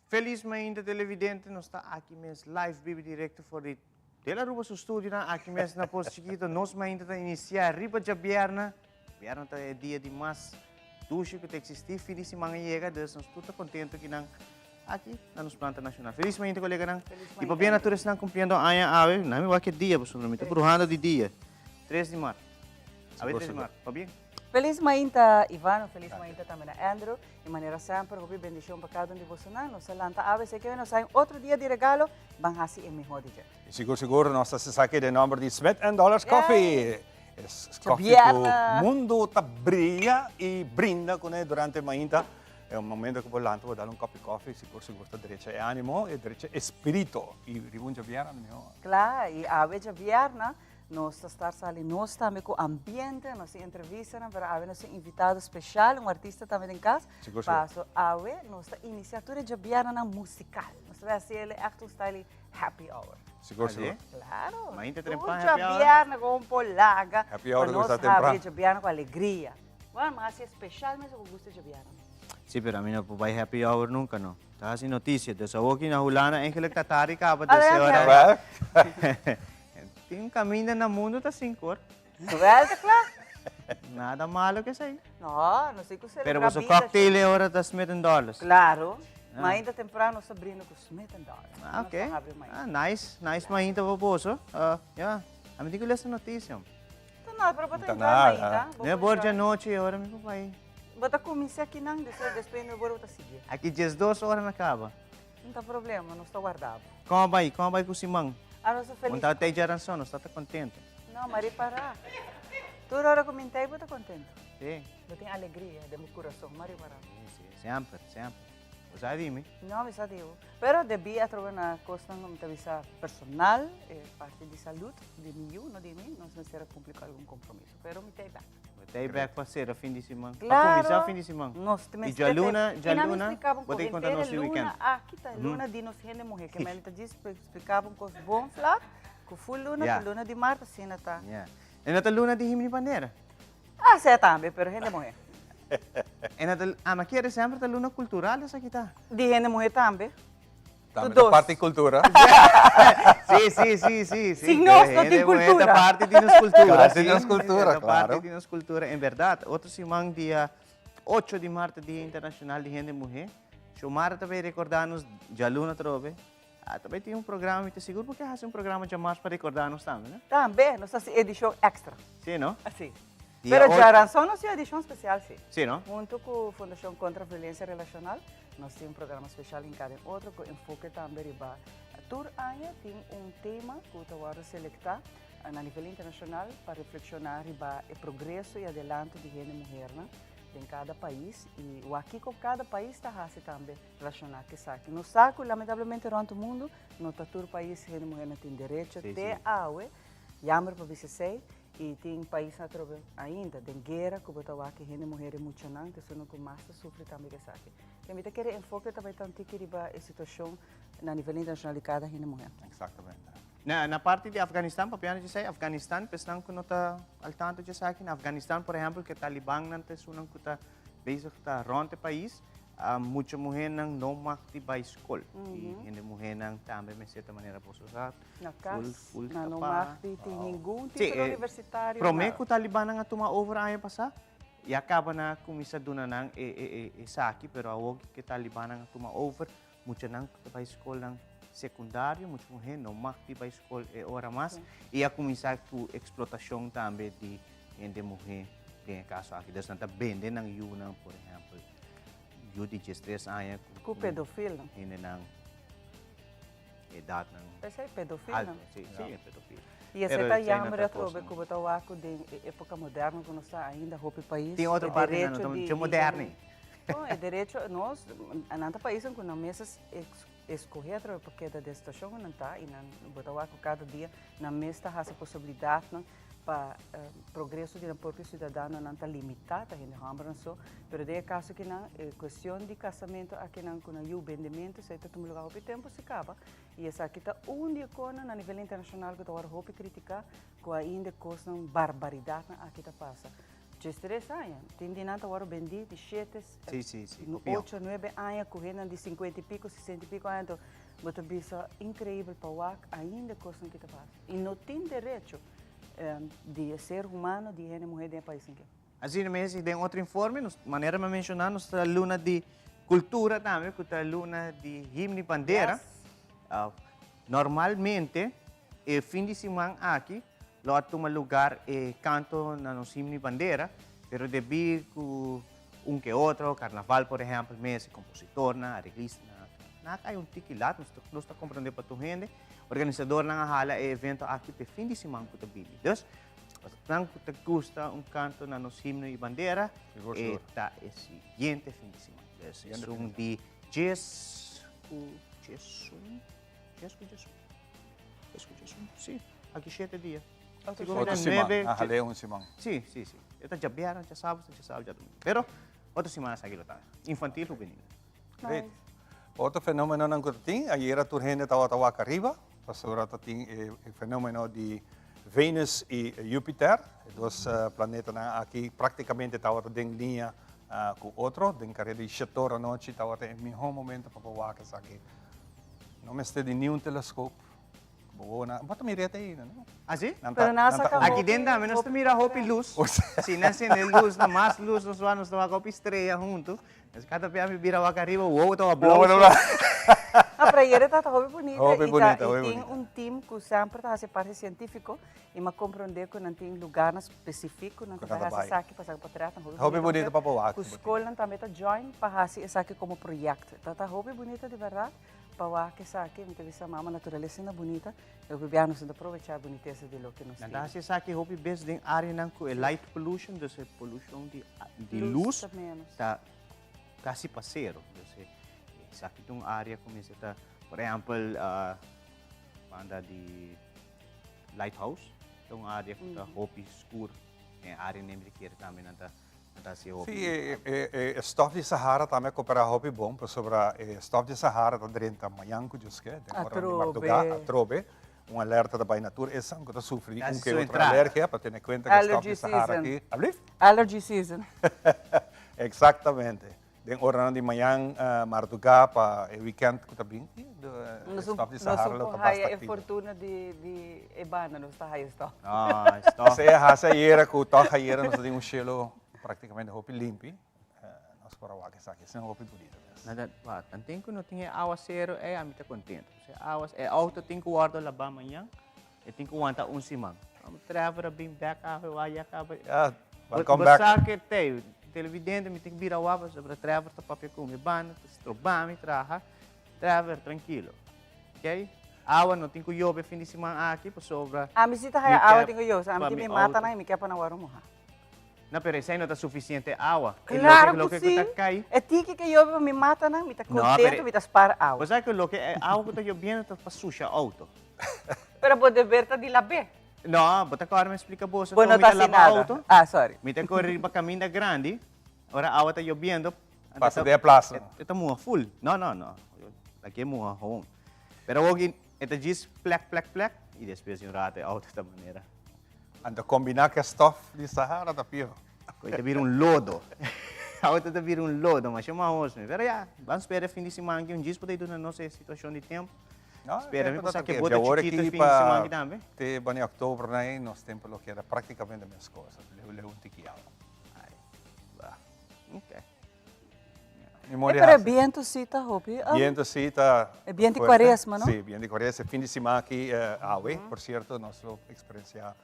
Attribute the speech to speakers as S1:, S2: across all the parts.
S1: Felis mainta televidente, nos ta aki mes live bibi directo for di Tele Aruba su studionan aki mes na Pos Chiquito. Nos mainta ta inicia riba djabièrnè. Bièrnè ta e dia di mas dushi ku ta existi. Fin di siman a yega, dus nos tur ta contento kinan aki na nos planta nacional. Felis mainta coleganan. Y pabia na tur esnan cumpliendo aña awe, na mi wak e dia pasobra mi ta bruhando di dia. 3 di maart. Awe 3 di maart. Pabia.
S2: Felis mainta Ivan, un felis mainta tambe na Andrew. Y manera semper, hopi bendicion pa cada un di bosonan. Nos a lanta awe, esey ke nos hay un otro dia di regalo, ban haci e miho di dje.
S3: Y sigur sigur nos ta esaki den nomber di Smith and Dollars Coffee. Es coffee cu mundo ta bria y brinda cune durante mainta. E un momento cu bo lanta bo dal un cup di coffee, sigur sigur ta drecha e animo y drecha e spirito. Y riba un djabièrnè miho.
S2: Kla, y awe djabièrnè Nos ta start sali nos tambe cu ambiente, nos tin entrevistanan, pero awe nos tin invitado special, un artista tambe den cas.
S3: Sigur, sigur.
S2: Paso awe nos ta inicia tur e djabièrnanan musical. Nos ta bay haci el echt un style happy hour.
S3: Sigur, sigur.
S2: Claro.
S1: Mainta
S2: Tur
S1: trempan happy hour.
S2: djabièrnè con un polaga.
S3: Happy hour
S2: pa
S3: ta
S2: nos
S3: cuminsa tempran.
S2: habri djabièrnè cu alegria. Bueno, mi a haci special mes cu gusta djabièrnè.
S1: Si, pero ami no por bay happy hour nunca no. Ta haci noticia. Dus awoki na Hulanda eigenlijk ta tardi caba, dus e ora. Tin un caminda na mundo ta sin cor.
S2: Wel ta cla.
S1: Nada malo cu esey.
S2: No, no si cu celebra
S1: Pero boso
S2: bida, shi.
S1: cocktail e ora ta Smith and Dollars.
S2: Claro. Mainta temprano nos ta brinda cu Smith and Dollars.
S1: Ah,
S2: Nos
S1: ok.
S2: ta habri mainta.
S1: Ah, nice. Nice mainta pa boso. Ah, ya. Ami tin cu lesa noticia.
S2: Ta nada, pero bo ta
S3: Ta
S2: enjoy
S3: nada.
S2: mainta. Bo
S1: No e
S2: por
S1: bor
S2: enjoy.
S1: djanochi e ora mi por bai.
S2: Bo ta cuminsa akinan, despues despues no e bor bo ta sigui.
S1: Aki 12 ora na caba.
S2: No ta problema, nos ta warda bo.
S1: Kon a bai? Kon a bai ku siman?
S2: A nos ta felis.
S1: Un tabata ei djaranson, nos tabata kontento.
S2: No, ma ripará. Tur ora ku mi ta ei bo ta kontento.
S1: Sí.
S2: Bo tin alegria den bo kurason, ma ripará.
S1: Sí, sí, semper, semper. Bo sa di mi?
S2: No, mi sa di bo. Pero debí atrobe na kosnan ku mi ta bisa personal, e parti di salud di mi yu, no di mi, nos mester a kumpli ku algun kompromiso. Pero mi ta ei bèk.
S1: Bo ta bek pa sera fin di siman. Pa
S2: Claro.
S1: kuminsá fin di siman.
S2: Nos
S1: I
S2: mester
S1: djaluna,
S2: te- I nan mi
S1: djaluna,
S2: explicaba un
S1: bo ta
S2: kos,
S1: konta nos
S2: henter
S1: di
S2: e
S1: weekend.
S2: luna aki ta e luna di nos hende muhé. Ke men ta djis explicaba un kos bon flak, ku full luna,
S1: Ya.
S2: ku luna di mart asina ta.
S1: Ya. E no ta luna di himni bandera?
S2: Ah, sea tambe, pero hende muhé.
S1: E no ta, ah, ma kier semper ta luna kultural esaki ta?
S2: Di hende muhé tambe.
S3: Tambe
S2: Tu
S3: ta parti di cultura.
S1: Sí, sí, sí, sí, sí.
S2: Sin nos no tin cultura.
S1: Ta parti di nos cultura.
S3: Parti di nos cultura,
S1: Ta
S3: claro.
S1: parti di nos cultura, en berdad. Otro siman dia 8 di maart, Dia Internacional di Hende Muhé. Xiomara ta bay recorda nos djaluna atrobe. Ah, ta bay tin un programa, mi ta sigur bo ke haci un programa djamars pa recorda nos tambe, no?
S2: Tambe, nos ta haci edicion extra.
S1: Sí, no?
S2: Sí.
S1: Dia
S2: Pero
S1: ocho.
S2: djaranson nos tin edicion special, sí.
S1: Sí, no?
S2: Hunto cu Fundacion Contra Violencia Relacional. Nos tin un programa special hinca den otro cu enfoke tambe riba tur aña tin un tema cu ta wordo selecta na nivel internacional pa reflexiona riba e progreso y adelanto di hende muhernan den cada pais y wak kico cada pais ta haci tambe relaciona cu esaki. Nos sa cu lamentablemente rond mundo no ta tur pais hende muhernan tin derecho te awe, jammer pa bisa esey. I tin paisnan atrobe ainda den guera ku bo ta wak e hende muher i muchanan ta esunnan ku mas ta sufri tambe ku esaki. Ke mi ta kere enfoke ta bai ta un tiki riba e situashon na nivel internashonal di kada hende muher.
S3: Exactamente.
S1: Na na parti di Afganistan, papiando dje esei, Afganistan, pa esnan ku no ta al tanto dje esaki, na Afganistan por ehempel ku e talibannan ta esunnan ku ta bezig ta rònt e pais, mucha muhernan no mag di bai skol. I hende muhernan tambe mester ta manera boso sa.
S2: Na kas, nan no mag di tin ningun título universitario.
S1: Promé ku talibannan a tuma over aña pasá, ya kaba nan a kuminsá duna nan e esaki, pero awor ku e talibannan a tuma over, muchanan ku ta bai skolnan sekundario, mucha muhé no mag di bai skol e ora mas, i a kuminsá ku eksplotashon tambe di hende muhé den e kaso aki. Dus nan ta bende nan yunan, por ehèmpel, yu di diestres aña
S2: ku pedofilnan.
S1: Hendenan. Edadnan.
S2: Esei pedofilnan.
S1: Alto, si, si, e pedofil.
S2: I esei ta jammer atrobe ku bo ta wak ku den e epoka moderno ku nos ta ainda hopi pais.
S1: Tin otro parti nan no ta mucho moderno.
S2: No, e derecho nos, nan ta paisnan ku nan mes a eskohe atrobe pa keda den situashon ku nan ta i nan bo ta wak ku kada dia nan mes ta hasi posibilidatnan pa progreso di nan propio siudadanonan ta limitá, ta hende hòmbernan so, pero den e kaso akinan e kuestion di kasamentu akinan ku nan yu bendementu esei ta tuma lugá hopi tempu si kaba i esaki ta un di e konan na nivel internashonal ku ta wòrdu hopi kritiká ku ainda e kosnan barbaridatnan aki ta pasa. 13 aña. Tin di nan ta wòrdu bendí di shete,
S1: Sí, sí, sí. Hopi yòn.
S2: ocho, nuebe aña ku hendenan di sinkuenta i piko, sesenta i piko aña. Anto bo ta bisa inkreibel pa wak ainda kosnan ki ta pasa. I no tin derecho di e ser humano, di e hende muhé den e pais aki.
S1: Asina mes i den otro informe, nos, manera mi a menshoná, nos ta luna di kultura tambe, ku ta luna di himno i bandera. Yes. Normalmente e fin di siman aki lo a tuma lugar e kanto na nos himno i bandera, pero debí ku un ke otro, karnaval por ehèmpel mes, e kompositornan, areglistanan, nan a kai un tiki lat, nos ta nos ta komprondé pa tur hende, organisadornan a hala e evento aki pa e fin di siman ku ta bini. Dus, esnan ku ta gusta un kanto na nos himno i bandera, e ta e siguiente fin di siman. Dus esun di djes ku djesun, djes ku djesun, djes ku djesun, si, aki shete dia.
S3: Otro siman, a hal'é un siman.
S1: Si, si, si. E ta djabièrnè, djasabra, djasabra, djadumingu. Pero otro siman esaki lo ta infantil, hubenil.
S3: Great. Otro fenomenonan ku ta tin, ayera tur hende tabata wak ariba, pasobra ta tin e fenomeno di Venus i Jupiter. E dos planetanan aki praktikamente tabata den liña ku otro. Den kareda di shetor anochi tabata e mihó momento pa bo wak esaki. No mester di niun teleskop. Bo wowo nan, bo ta mira e ainda, no?
S1: Ah, si?
S3: Nan ta,
S2: Pero nan
S3: nan ta
S2: saca
S3: un.
S1: Aki den tambe nos ta mira hopi lus. Si nan sende lus, na mas lus nos wak, nos ta wak hopi strea huntu. Nos kada bia mi bira wak ariba, wowo ta wak blou.
S3: Wowo ta blou.
S2: No, pero ayera e tabata hopi bunita.
S3: Hopi
S2: I ta,
S3: bunita,
S2: i
S3: hopi
S2: tin
S3: bunita.
S2: un team ku semper ta hasi parti sientífiko i mi a komprondé ku nan tin lugarnan spesifik ku nan
S3: Ku
S2: ta
S3: nan ta
S2: bai hasi
S3: bai.
S2: esaki pa saka potretnan hopi
S3: Hopi
S2: bunita
S3: bunita pa bo wak.
S2: Ku skolnan tambe ta join pa hasi esaki komo proyekto. Ta ta hopi bunita di bèrdat. Pa wak esaki, mi ta bisa mama naturalesa asina bunita, e hopi bia nos no ta probecha e bunitesa di loke nos
S1: Nan
S2: tin.
S1: ta hasi esaki hopi bes den areanan ku e light pollution, dus e polushon di di lus
S2: ta menos.
S1: ta kasi pa sero. Dus e esaki ta un area ku mester ta, por ehèmpel banda di lighthouse ta un area ku ta hopi skur, den e area mi ta kere tambe nan ta
S3: Sí, e stof di Sahara tambe a koperá hopi bon, pasobra e stof di Sahara ta drenta mañan ku Dios ke, den ora di mardugá, atrobe. Un alerta ta bai na tur esnan ku ta sufri un ke otro alergia, pa tene kuenta ku e stof di Sahara aki. Alblief?
S2: Allergy season.
S3: Eksaktamente. Den oranan di mañan mardugá pa e wikènt ku ta bin, e stòf di Sahara lo ta basta aktivo.
S2: Nos por haya e fortuna di e banda, nos ta haya e stòf.
S1: No, e stòf.
S3: Esei a hasi ayera ku tòg ayera nos a tin un shelu praktikamente hopi limpi. Nos por a wak esaki, esei hopi bunito mes.
S1: Na ta, tanten ku no tin e awaseru ei ami ta kontento. E awas, e outo tin ku wòrdu labá mañan, e tin ku wanta un siman. Trevor a bin bek awe, wak ya kaba.
S3: Ya, welcome back.
S1: Bo sa ke tey, televidente mi tin ku bira wak pasobra Trevor ta papia ku mi banda, ta stroba mi traha. Trevor, trankilo, ok? Awa no tin ku yobe fin di siman aki pasobra.
S2: Ami si ta haya awa tin ku yobe, ami tin mi matanan i mi ke pa nan wòrdu muhá.
S1: No, pero esei no ta sufisiente awa.
S2: Claro ku si. E tiki ke yobe pa mi matanan, mi ta kontento, mi ta spar awa.
S1: Bo sa ku loke e awa ku ta yobiendo ta pa susha outo.
S2: Pero bo deber ta di lab'é.
S1: No, bo ta kòrda mi splika boso
S2: Bo
S1: kon
S2: no
S1: mi
S2: ta
S1: ta
S2: hasi
S1: laba
S2: nada.
S1: outo?
S2: Ah, sorry.
S1: Mi ta kore riba kaminda grandi, ora awa ta yobiendo,
S3: Pasa den e plasa.
S1: E ta muha ful. No, no, no. Aki e muha gewoon. Pero awor e ta djis plek, plek, plek, i despues di un rato e outo ta manera.
S3: Anto kombiná ku e stòf di Sahara ta pió.
S1: Ku e ta bira un lodo. Auto ta bira un lodo, masha mahos mi. Pero ya, ban spera e fin di siman aki un djis por ta duna nos e situashon di tempu.
S3: No,
S1: Spera mi
S3: tempu
S1: por
S3: ta
S1: sa ke
S3: tranquilo.
S1: bota
S3: Di awor
S1: chikito e
S3: aki
S1: fin di
S3: pa
S1: siman aki tambe.
S3: Te bani oktober na ei nos tempu lo keda praktikamente mes kos. Leu leu un tiki awa.
S1: Ai, bah. Ok.
S3: Mi mori
S2: E pero e
S3: hasi.
S2: biento sí ta hopi.
S3: Biento sí ta
S2: E biento di
S3: fuerte.
S2: cuaresma, no?
S3: Sí, biento di cuaresma. E fin di siman aki awe, por cierto, nos lo experiencia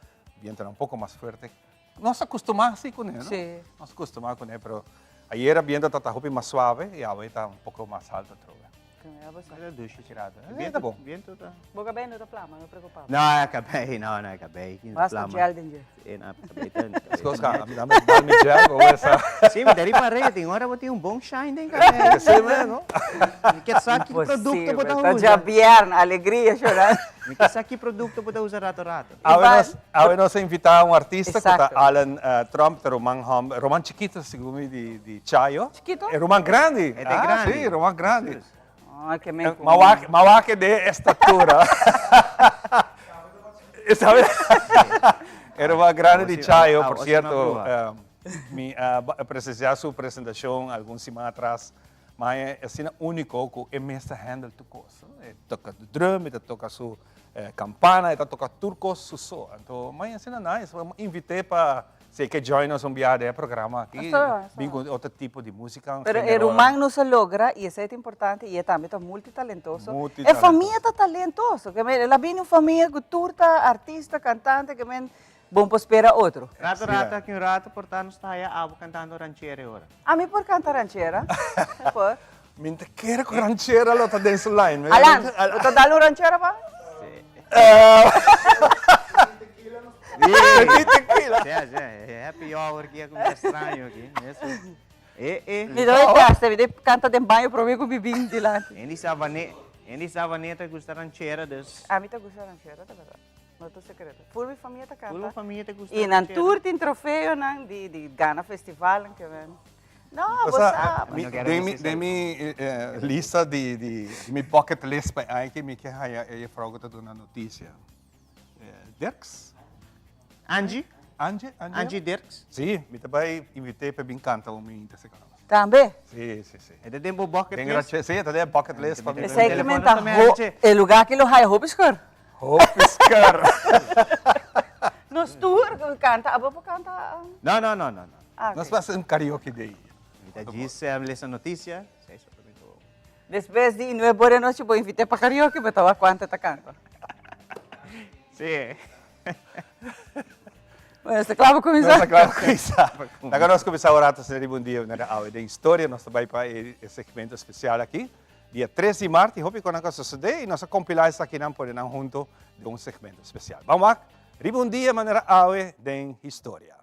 S3: bientonan un poco mas fuerte. Nos a costuma sí cune, no?
S2: Sí.
S3: Nos a costuma cune, pero ayera biento ta ta hopi mas suave y awe ta un poco mas alto atrobe.
S1: Biento ta bon. Biento ta.
S2: Bo cabey no ta plama, no preocupa bo.
S1: No, e cabey, no, no, e cabey.
S2: Basta gel den dje.
S1: Sí, no, cabey ta.
S3: Escos ka, mi dame dal mi gel, bo wesa.
S1: Sí, mi ta riba rey, tin ora bo tin un bon shine den cabey.
S3: Sí, me, no?
S1: Mi ke sa ki producto bo ta usa.
S2: Ta djabièrn, alegria, shora.
S1: Mi ke sa ki producto bo ta usa rato rato.
S3: Awe nos, awe nos a invita un artista ku ta Alan Tromp, ta ruman hòmber, ruman chikito segun mi di di Chayo.
S2: Chikito?
S3: E ruman grandi.
S1: E ta grandi.
S3: Ah, si, ruman grandi.
S2: Ah, ke men ku.
S3: Mawak, mawak de estatura. E ruman grandi di Chayo, por sierto. Mi a presenciá su presentacion algun siman atras. Ma e asina único cu e mes ta handle tur cos. E toca drum, e ta toca su campana, e ta toca tur cos su so. Anto ma e asina nice. Mi invit'é pa si e ke join nos un biaha den e programa aki, bin cu otro tipo di musica.
S2: Pero e ruman nos a logra y esey ta importante y e tambe ta multitalentoso. E famia ta talentoso. El a bini un famia cu tur ta artista, cantante, ke men Bon por spera otro.
S1: Rato rato aki un rato por ta nos ta haya abo cantando ranchera e ora.
S2: Ami por canta ranchera. Por.
S3: Mi ta kere cu ranchera lo ta den su line.
S2: Alan, bo ta dal un ranchera pa mi?
S3: Si. Tequila.
S1: Si, si. Happy hour aki a cuminsa straño aki. E, e.
S2: Mi ta bay testa, mi ta canta den baño prome cu mi bin dilanti.
S1: Andy Savaneta, Andy Savaneta gusta ranchera dus.
S2: Ami ta gusta ranchera ta berdad. No ta secreto. Full mi famia ta canta.
S1: Full bo famia ta gusta
S2: Y nan tur tin trofeonan di di gana festivalnan ke men. No, bo sa.
S3: Den mi den mi lista di di mi bucket list pa e aña aki mi ke haya e juffrouw ku ta duna notisia. Dirks?
S1: Angie?
S3: Angie? Angie?
S1: Angie Dirks?
S3: Si, mi ta bai invit'é pa bin canta un minita si kaba.
S2: Tambe?
S3: Si, si, si.
S1: E ta den bo bucket list?
S3: Si, e ta den bucket list pa mi.
S2: Esei ke men ta ho, e lugar ki lo haya hopi skur.
S3: Hopi skur.
S2: Nos tur canta, abo por canta?
S1: No, no, no, no, no.
S2: Ah,
S3: Nos pasa un karaoke day.
S1: Mi ta djis lesa noticia.
S2: Despues di nuebe ora anochi bo invit'é pa karaoke, bo ta wak kuantu e ta kanta.
S1: Sí.
S2: Bueno, nos ta kla pa kuminsá?
S3: Nos ta kla pa kuminsá. Laga nos kuminsá un rato asina riba un dia manera awe den historia. Nos ta bai pa e segmento spesial aki. Dia tres di mart i hopi konan ku a sosodé i nos a kompilá esakinan pone nan huntu den un segmento spesial. Ban wak riba un dia manera awe den historia.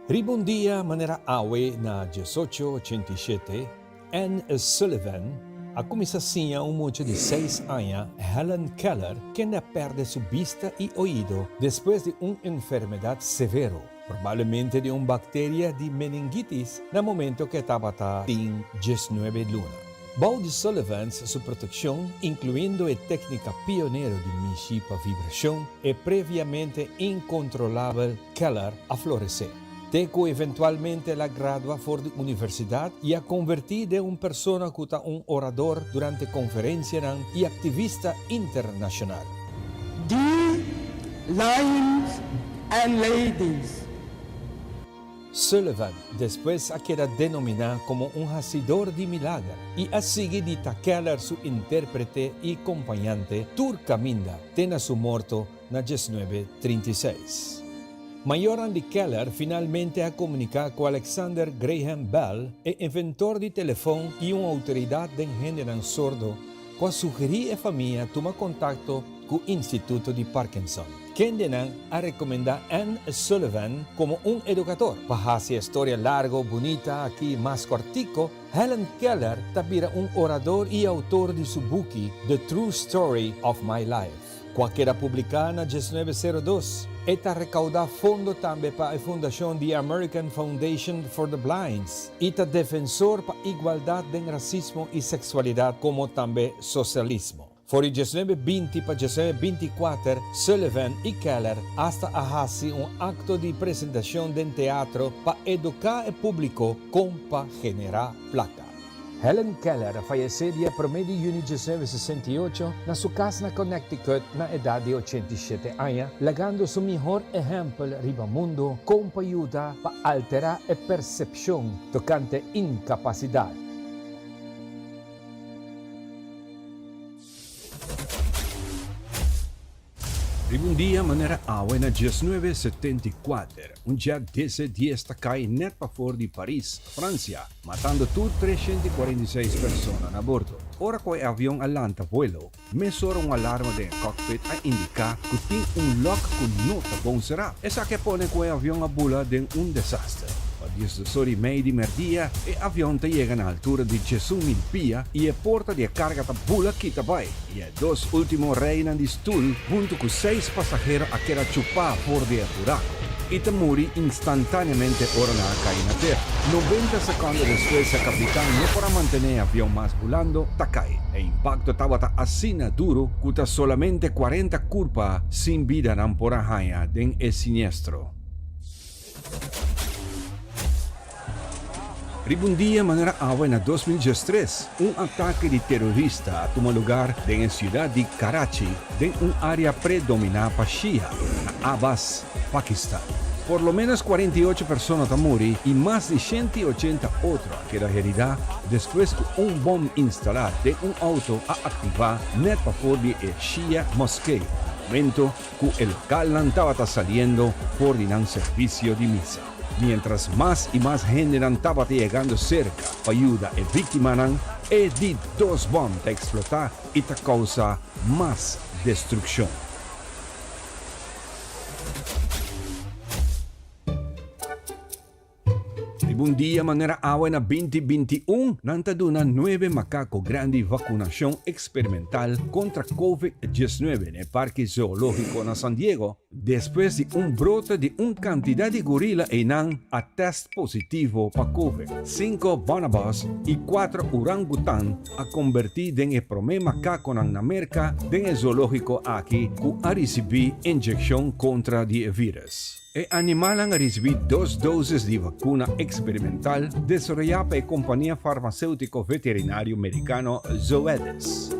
S4: Riba un dia manera awe na diesocho ochenta i shete, Anne Sullivan a kuminsá siña un mucha di seis aña, Helen Keller, kende a pèrdè su bista i oido despues di un enfermedat severo, probablemente di un bakteria di meningitis na momento ku e tabata tin diesnuebe luna. Bou di Sullivans su protekshon, inkluindo e téknika pionero di mishi pa vibrashon, e previamente inkontrolabel Keller a floresé. Te ku eventualmente el a gradua for di universidat i a konvertí den un persona ku ta un orador durante konferensianan i aktivista internashonal.
S5: Dear Lions and Ladies.
S4: Sullivan despues a keda denominá komo un hasidor di milager i a sigui di ta Keller su intérprete i kompañante tur kaminda te na su morto na diesnuebe trinta i seis. Mayornan di Keller finalmente a komuniká ku Alexander Graham Bell, e inventor di telefon i un outoridat den hendenan sordo, ku a sugerí e famia tuma kontakto ku Instituto di Parkinson. Kendenan a rekomendá Ann Sullivan komo un edukador. Pa hasi e storia largo bunita aki mas kòrtiko, Helen Keller ta bira un orador i outor di su buki The True Story of My Life. Ku a keda publiká na diesnuebe sero dos. E ta rekaudá fondo tambe pa e fundashon The American Foundation for the Blinds i ta defensor pa igualdat den rasismo i seksualidat komo tambe sosialismo. For di diesnuebe binti pa diesnuebe binti kuater Sullivan i Keller asta a hasi un akto di presentashon den teatro pa eduká e públiko kon pa generá plaka. Helen Keller a fayesé dia promé di yüni 1968 na su kas na Connecticut na edat di 87 aña, lagando su mihor ehèmpel riba mundu kon pa yuda pa alterá e persepshon tokante inkapasidat. Riba un dia manera awe na 1974, un jet DC-10 ta kai nèt pafor di Paris, Fransia, matando tur 346 persona na bordo. Ora ku e avion a lanta vuelo, mesora un alarma den e cockpit a indiká ku tin un lòk ku no ta bon será. Esaki a pone ku e avion a bula den un desaster. Pa diesdos ora i mei di merdia, e avion ta yega na altura di 11,000 pia i e porta di e karga ta bula kita bai. I e dos último reinan di stul huntu ku seis pasahero a keda chupá for di e buraku i ta muri instantáneamente ora nan a kai na tera. 90 sekònde despues e kapitan no por a mantené e avion mas bulando, ta kai. E impakto tabata asina duru ku ta solamente 40 kurpa sin bida nan por a haña den e siniestro. Riba un dia manera awe na 2013, un atake di terorista a tuma lugar den e siudat di Karachi den un área predominá pa Shia, na Abbas, Pakistan. Por lo ménos 48 persona ta muri i mas di 180 otro a keda heridá despues ku un bòm instalá den un outo a aktivá nèt pafor di e Shia Moskee na momento ku e lokalnan tabata saliendo for di nan servisio di misa. Miéntras mas i mas hendenan tabata yegando serka pa yuda e víktimanan, e di dos bòm ta eksplotá i ta kousa mas destrukshon. Riba un dia manera awe na 2021, nan ta duna nuebe makako grandi vakunashon eksperimental kontra Covid 19 na e parke zoológiko na San Diego, despues di un brote di un kantidat di gorila einan a tèst positivo pa Covid. Sinku bonobos i kuater orangutan a kombertí den e promé makakonan na Merka den e zoológiko aki ku a risibí inyekshon kontra di e vírùs. E animalnan a risibí dos doses di vakuna eksperimental desaroyá pa e kompania farmaséutiko veterinario merikano Zoetis.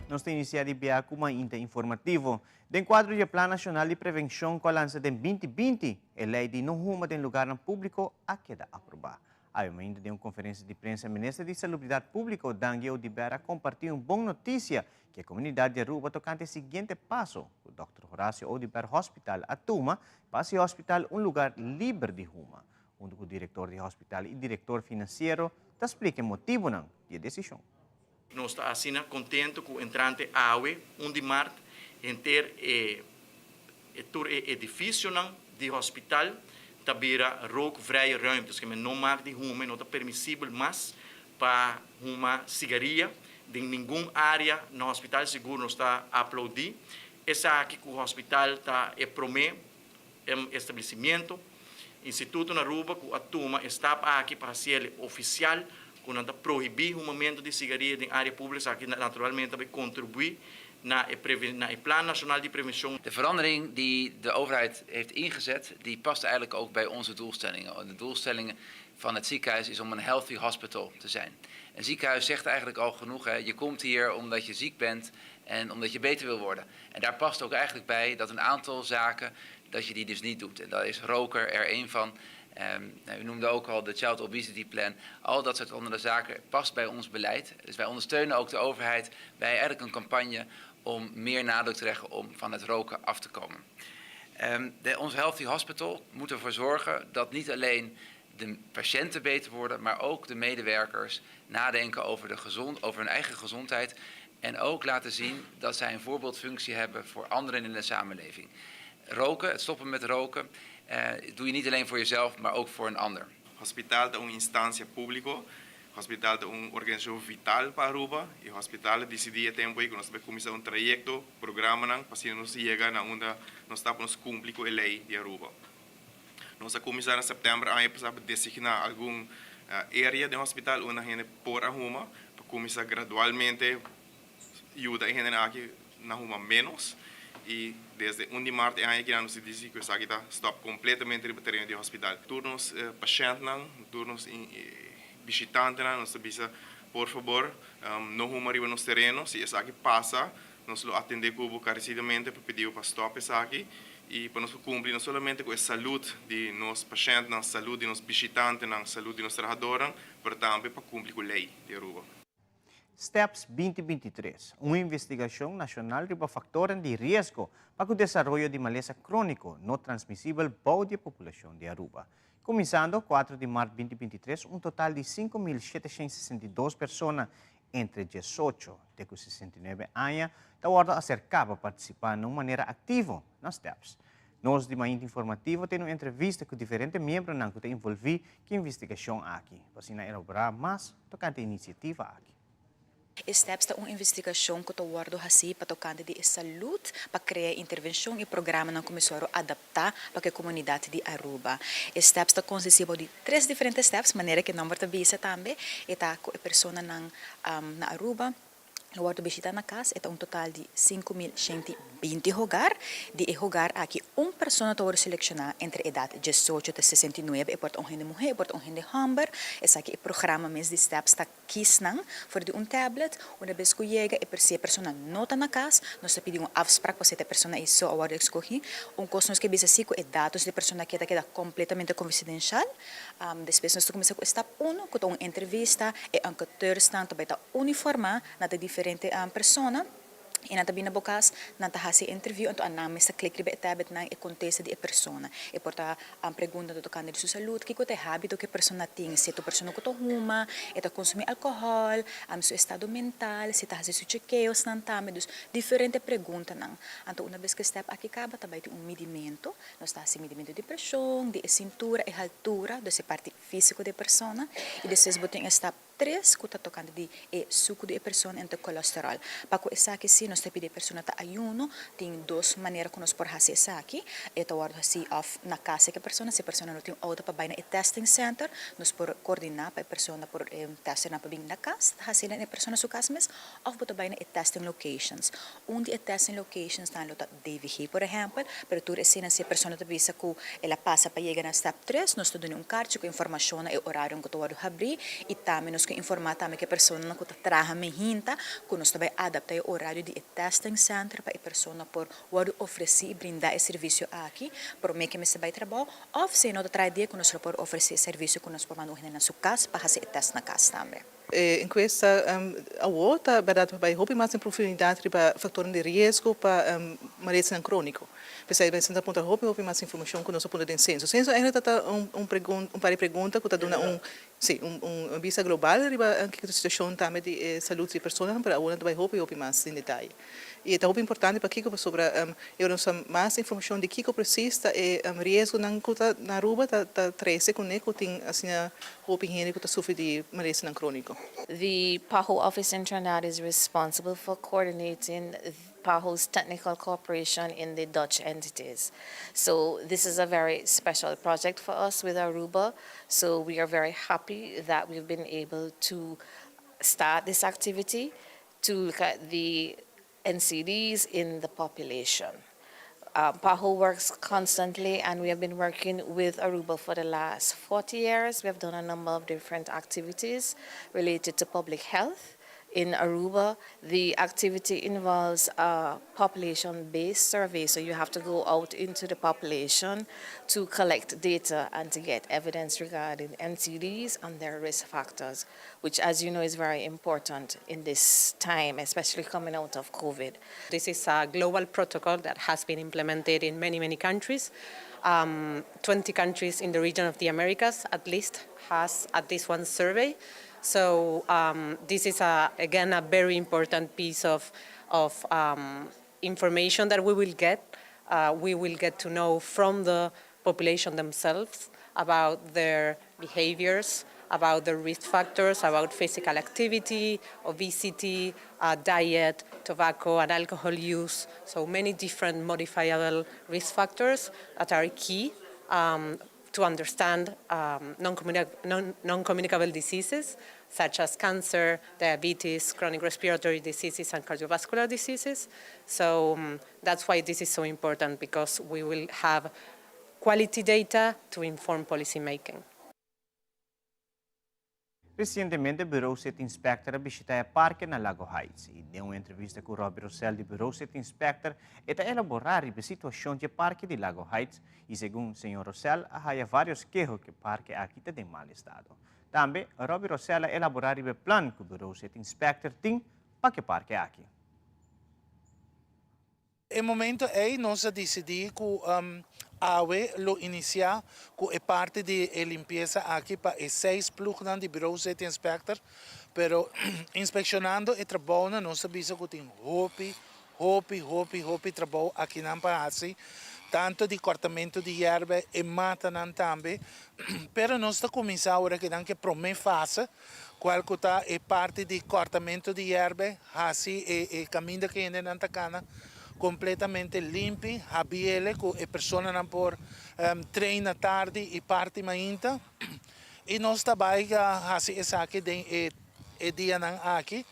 S1: Nos ta inicia di bia cu mainta informativo. Den cuadro di e Plan Nacional di Prevencion cu a lansa den 2020, e ley di no huma den lugarnan publico a keda aproba. Awe mainta den un conferencia di prensa Minister di Salubridad Publico Dangui Oduber a comparti un bon noticia cu e comunidad di Aruba tocante e siguiente paso cu Dòkter Horacio Oduber Hospital a tuma pa haci hospital un lugar liber di huma. Hunto cu director di hospital y director financiero ta splica e motibonan di e decision.
S6: Nos ta asina contento cu entrante awe, 1 di maart, henter e e tur e edificionan di hospital ta bira rookvrije ruimtes, keme no mag di huma y no ta permisibel mas pa huma sigaria den ningun area na hospital. Sigur nos ta aplaudi esaki cu hospital ta e prome establecimiento, instituto na Aruba cu a tuma e stap aki pa haciele oficial cu nan ta prohibi humamento di sigaria den area publico. Esaki naturalmente ta bay contribui na e na e Plan Nacional di Prevencion.
S7: De verandering die de overheid heeft ingezet, die past eigenlijk ook bij onze doelstellingen. De doelstellingen van het ziekenhuis is om een healthy hospital te zijn. Een ziekenhuis zegt eigenlijk al genoeg, hè? Je komt hier omdat je ziek bent en omdat je beter wil worden. En daar past ook eigenlijk bij dat een aantal zaken, dat je die dus niet doet. En daar is roker er één van. Nou, u noemde ook al de Child Obesity Plan. Al dat soort andere zaken past bij ons beleid. Dus wij ondersteunen ook de overheid bij eigenlijk een campagne om meer nadruk te leggen om van het roken af te komen. Ons Healthy Hospital moet ervoor zorgen dat niet alleen de patiënten beter worden, maar ook de medewerkers nadenken over hun eigen gezondheid en ook laten zien dat zij een voorbeeldfunctie hebben voor anderen in de samenleving. Roken, het stoppen met roken, doe je niet alleen voor jezelf, maar ook voor een ander.
S8: Hospital ta un instancia publico, hospital ta un organisacion vital pa Aruba y hospital a dicidi e tempo ey cu nos ta bay cuminsa un trayecto, programanan pa asina nos yega na unda nos ta pa nos cumpli cu e ley di Aruba. Nos a cuminsa na september aña pasa pa designa algun area den hospital unda hende por a huma pa cuminsa gradualmente yuda e hendenan aki na huma menos y desde un di maart e aña aki nan nos a dicidi cu esaki ta stop completamente riba tereno di hospital. Tur nos pashentnan, tur nos bishitantenan nos ta bisa por fabor no huma riba nos tereno, si esaki pasa nos lo atende cu bo carecidamente pa pidi bo pa stop esaki y pa nos por cumpli no solamente cu e salud di nos pashentnan, salud di nos bishitantenan, salud di nos trahadornan, pero tambe pa cumpli cu ley di Aruba.
S1: Steps 2023, un investigashon nashonal riba faktornan di riesgo pa ku desaroyo di malesa króniko no transmisibel bou di e populashon di Aruba. Kuminsando kuater di mart 2023, un total di 5.762 persona entre 18 te ku 69 aña ta wòrdu aserká pa partisipá na un manera aktivo na Steps. Nos di Mainta Informativo tene un entrevista ku diferente miembronan ku ta involví ku e investigashon aki, pa asina elaborá mas tokante e inisiativa aki.
S9: E STEPS ta un investigashon ku ta wòrdu hasí pa tokante di e salud, pa krea intervenshon i programanan ku mester wòrdu adaptá pa ku e komunidat di Aruba. E STEPS ta konsistí di tres diferente steps, manera ku e nòmber ta bisa tambe, e ta ku e personanan na Aruba, Lo wòrdu bishitá na kas, e ta un total di 5120 hogar. Di e hogar aki un persona ta wòrdu selekshoná entre edat 18 te 69, e por ta un hende muhé, e por ta un hende hòmber. Esaki e programa mes di STEPS ta kies nan for di un tablet. Una bes ku yega e si e persona no ta na kas, nos ta pidi un afsprak pasobra e persona ei so a wòrdu ekskohí. Un kos nos ke bisa si ku e datos di e persona aki ta keda kompletamente konfidenshal. Despues nos ta kuminsá ku e stap uno, ku ta un entrevista. E enketeursnan ta bai ta uniformá na ta diferente persona i nan ta bini na bo kas, nan ta hasi e interview, anto anan mes ta klik riba e tabletnan e kontesta di e persona. E por ta pregunta tokante di su salud, kiko ta e hábito ku e persona tin, si e ta un persona ku ta huma, e ta konsumí alkohòl, su estado mental, si e ta hasi su chekeosnan tambe. Dus diferente preguntanan. Anto una bes ku e stèp aki kaba ta bai tin un midimentu. Nos ta hasi midimentu di preshon, di e sintura, e haltura, dus e parti físiko di e persona. I despues bo tin e stap tres ku ta tokante di e suku di e persona en ta kolesteròl. Pa ku esaki si nos ta pidi e persona ta ayuno, tin dos manera ku nos por hasi esaki. E ta wòrdu hasi òf na kas di e persona, si e persona no tin outo pa bai na e testing center, nos por kordiná pa e persona por e testernan por bin na kas, ta hasi na e persona su kas mes, òf bo ta bai na e testing locations. Un di e testing locations nan lo ta DVG por ehèmpel, pero tur esei nan si e persona ta bisa ku el a pasa pa yega na stap tres, nos ta duna un karchi ku informashon na e orarionan ku ta wòrdu habrí i tambe nos ke informá tambe ku e personanan ku ta traha mehinta ku nos ta bai adaptá e orario di e testing center pa e persona por wòrdu ofresí i brindá e servisio aki promé ku e mester bai trabou òf si e no ta traha dia ku nos lo por ofresé e servisio ku nos por manda un hende na su kas pa hasi e tèst na kas tambe.
S10: E enkuesta awor ta bèrdat pa bai hopi mas den profundidat riba faktornan di riesgo pa malesanan króniko. P'esei mester ta puntra hopi hopi mas informashon ku nos a puntra den senso. Senso eigentlik ta ta un un un par di pregunta ku ta duna un si un un bista global riba kiko ta situashon tambe di e salud di e personanan pero awor nan ta bai hopi hopi mas den detaye. I e ta hopi importante pakiko pasobra e ora nos sa mas informashon di kiko presis ta e riesgonan ku ta na Aruba ta ta trese kuné ku tin asina hopi hende ku ta sufri di malesanan króniko.
S11: The PAHO office in Trinidad is responsible for coordinating PAHO's technical cooperation in the Dutch entities. So this is a very special project for us with Aruba. So we are very happy that we've been able to start this activity to look at the NCDs in the population. PAHO works constantly and we have been working with Aruba for the last 40 years. We have done a number of different activities related to public health in Aruba. The activity involves a population-based survey, so you have to go out into the population to collect data and to get evidence regarding NCDs and their risk factors, which, as you know, is very important in this time, especially coming out of COVID.
S12: This is a global protocol that has been implemented in many, many countries. 20 countries in the region of the Americas, at least, has at least one survey. So this is, again, a very important piece of information that we will get. We will get to know from the population themselves. about their behaviors, about their risk factors, about physical activity, obesity, diet, tobacco and alcohol use. So many different modifiable risk factors that are key to understand non-communicable diseases such as cancer, diabetes, chronic respiratory diseases and cardiovascular diseases. So that's why this is so important because we will have quality data to inform policy making.
S1: Recientemente Bureau City Inspector a bishita e parke na Lago Heights y den un entrevista cu Robbie Rosell di Bureau City Inspector e ta elabora riba e situacion di e parke di Lago Heights y segun señor Rosell a haya varios keho cu e parke aki ta den mal estado. Tambe Robbie Rosell a elabora riba e plan cu Bureau City Inspector tin pa cu e parke aki.
S13: E momento ei nos a disidí ku awe lo inisiá ku e parti di e limpiesa aki pa e seis plugnan di Bureau City Inspector, pero inspekshonando e trabounan nos a bisa ku tin hopi, hopi, hopi, hopi trabou akinan pa hasi, tantu di kòrtamentu di yèrba, e matanan tambe, pero nos ta kuminsá ora kinan ku e promé fase. Cual cu ta e parti di cortamento di yerbe, haci e e caminda cu hendenan ta cana completamente limpi, habiele cu e personanan por train na tardi y parti mainta. Y nos ta bay haci esaki den e e dianan aki,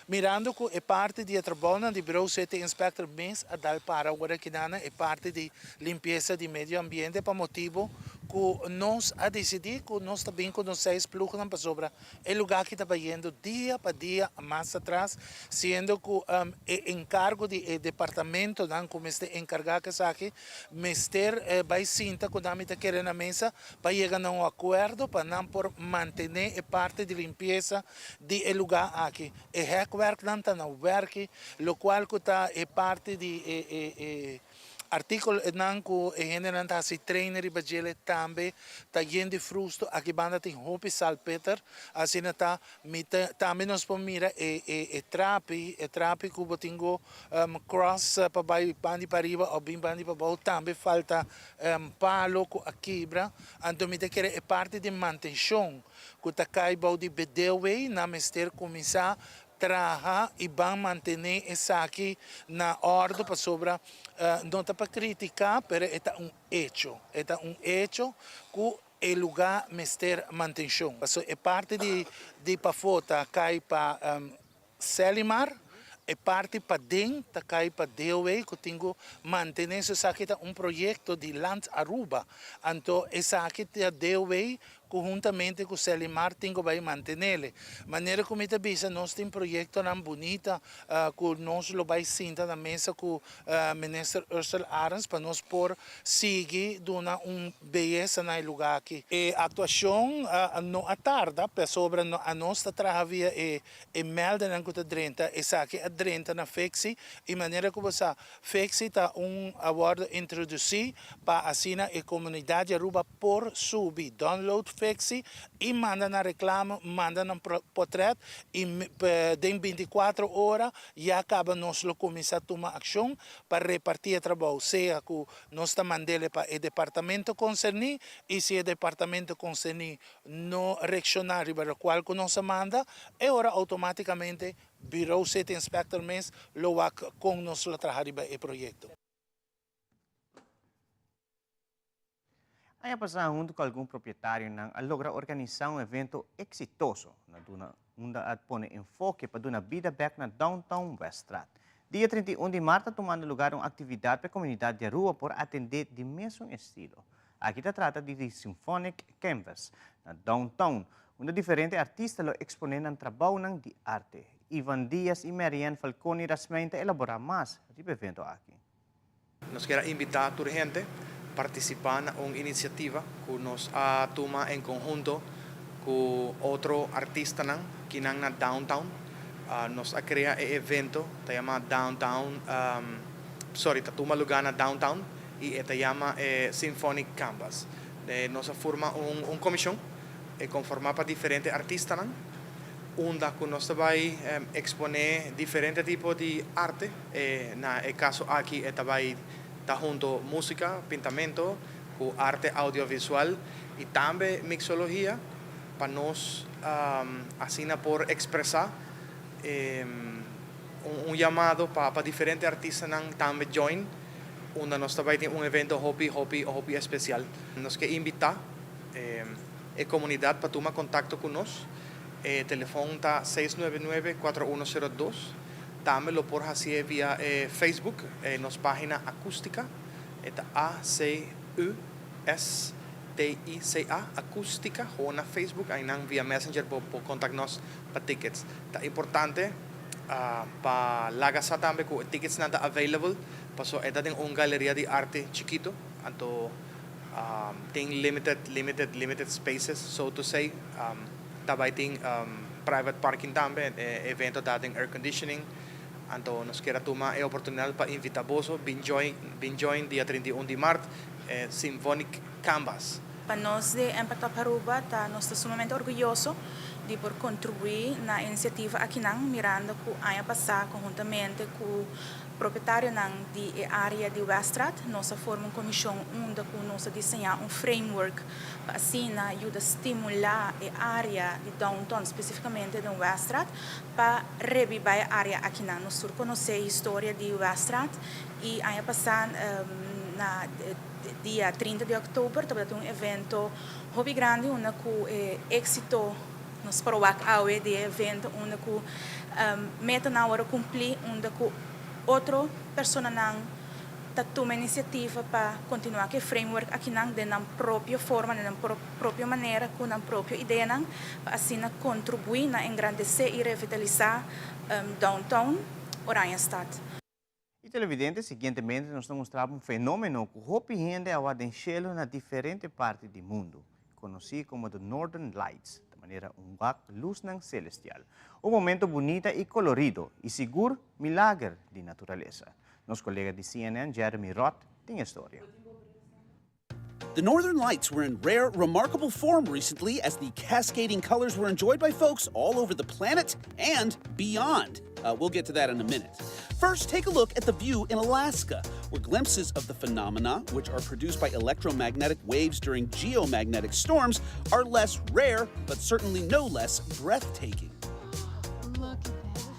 S13: mirando cu e parti di e trabounan di Bureau City Inspector mes a dal para awor akinan e parti di limpiesa di medio ambiente pa motibo ku nos a disidí ku nos ta bin ku nos seis plugnan pasobra e lugá aki ta bayendo dia pa dia mas atras, siendo ku e enkargo di e departamentonan ku mester enkargá ku esaki mester bai sinta ku nan mi ta kere na mesa pa yega na un akuerdo pa nan por mantené e parti di limpiesa di e lugá aki. E hèkwèrknan ta na wèrki, lokual ku ta e parti di e. Artíkulonan ku e hendenan ta hasi trainer riba djele tambe ta yen di frusto. Aki banda tin hopi salpeter. Asina ta mi ta tambe nos por mira e e e trapi, e trapi ku bo tin ku cross pa bai bandi pariba òf bin bandi pabou tambe falta palo ku a kibra. Anto mi ta kere e parti di mantenshon ku ta kai bou di BDW nan mester kuminsá Traha y ban mantene esaki na ordo pasobra no ta pa critica pero e ta un hecho, e ta un hecho cu e lugar mester mantencion. Pasobra e parti di di pafo ta cay pa Selimar, e parti paden ta cay pa DOW cu tin cu mantene su esaki ta un proyecto di Land Aruba anto esaki ta DOW ku huntamente ku Selimar tin ku bai mantenele. Manera ku mi ta bisa nos tin proyektonan bunita ku nos lo bai sinta na mesa ku Minister Ursell Arends pa nos por sigui duna un beyesa na e luga aki. E aktuashon no a tarda pasobra anos ta traha via e e meldennan ku ta drenta, esaki a drenta na Fexi i manera ku bo sa Fexi ta un a wòrdu introdusí pa asina e komunidat di Aruba por subi, download Fexi i manda nan reklamo, manda nan potrèt i den bintikuatro ora ya kaba nos lo kuminsá tuma akshon pa repartí e trabou, sea ku nos ta mand'el pa e departamento konserní i si e departamento konserní no reakshoná riba lokual ku nos a manda, e ora outomátikamente Bureau City Inspector mes lo wak kon nos lo traha riba e proyekto.
S1: Aña pasá huntu ku algun propietarionan a logra organisá un evento eksitoso na duna unda a pone enfoke pa duna bida bèk na Downtown Weststraat. Dia 31 di mart ta tumando lugar un aktividat pa e komunidat di Aruba por atendé di mesun estilo. Aki ta trata di The Symphonic Canvas na Downtown, unda diferente artista lo eksponé nan trabounan di arte. Ivan Diaz i Marianne Falconi Rasmijn ta elaborá mas riba e evento aki.
S14: Nos kier a invitá tur hende partisipá na un inisiativa ku nos a tuma en konhunto ku otro artistanan kinan na Downtown. Nos a krea e evento ta yama Downtown, sorry, ta tuma lugá na Downtown i e ta yama e Symphonic Canvas. Nos a forma un komishon e konformá pa diferente artistanan. Unda ku nos ta bai eksponé diferente tipo di arte. Na e kaso aki e ta bai ta hunto músika, pintamento ku arte audiovisual. y tambe mixologia pa nos asina por expresa un yamado pa diferente artistanan tambe join unda nos ta bay tin un evento hopi hopi hopi especial. Nos ke invita e comunidad pa tuma contacto cu nos. E telefon ta seis nuebe nuebe cuatro uno sero dos. Tambe lo por hacié via e Facebook, e nos pagina Acustica, e ta A C U S T I C A, Acustica, gewoon na Facebook, aynan via Messenger bo por contact nos pa tickets. Ta importante pa laga sa tambe cu e ticketsnan ta available, paso e ta den un galeria di arte chikito, anto tin limited, limited, limited spaces, so to say. Ta bai tin private parking tambe, e evento ta den air conditioning, anto nos kier a tuma e oportunidad pa invita boso bin join bin join dia 31 di mart e Symphonic Canvas.
S15: Pa nos di Impact Up Aruba ta nos ta sumamente orguyoso di por contribui na e iniciativa akinan mirando cu aña pasa conhuntamente cu Propietarionan di e área di Weststraat, nos a forma un komishon unda ku nos a diseñá un framework pa asina yuda stimulá e área di downtown, spesifikamente den Weststraat, pa rebibá e área akinan. Nos tur konosé e historia di Weststraat i aña pasá na dia 30 di òktober tabata tin un evento hopi grandi unda ku e éksito Nos por wak awe di e evento unda ku metanan wòrdu kumplí, unda ku otro personanan ta tuma inisiativa pa kontinuá ku e framework akinan den nan propio forma, den nan propio manera, ku nan propio ideanan, pa asina kontribuí na engrandesé i revitalisá downtown Oranjestad.
S1: Y televidente, siguientemente nos ta mustra bo un fenomeno cu hopi hende a wak den cielo na diferente parti di mundo, conoci como the Northern Lights, ta manera un wak luznan celestial. Un momento bunita y colorido, y sigur milager di naturalesa. Nos colega di CNN, Jeremy Roth, tin e storia.
S16: The Northern Lights were in rare, remarkable form recently as the cascading colors were enjoyed by folks all over the planet and beyond. Uh, we'll get to that in a minute. First, take a look at the view in Alaska, where glimpses of the phenomena, which are produced by electromagnetic waves during geomagnetic storms, are less rare, but certainly no less breathtaking.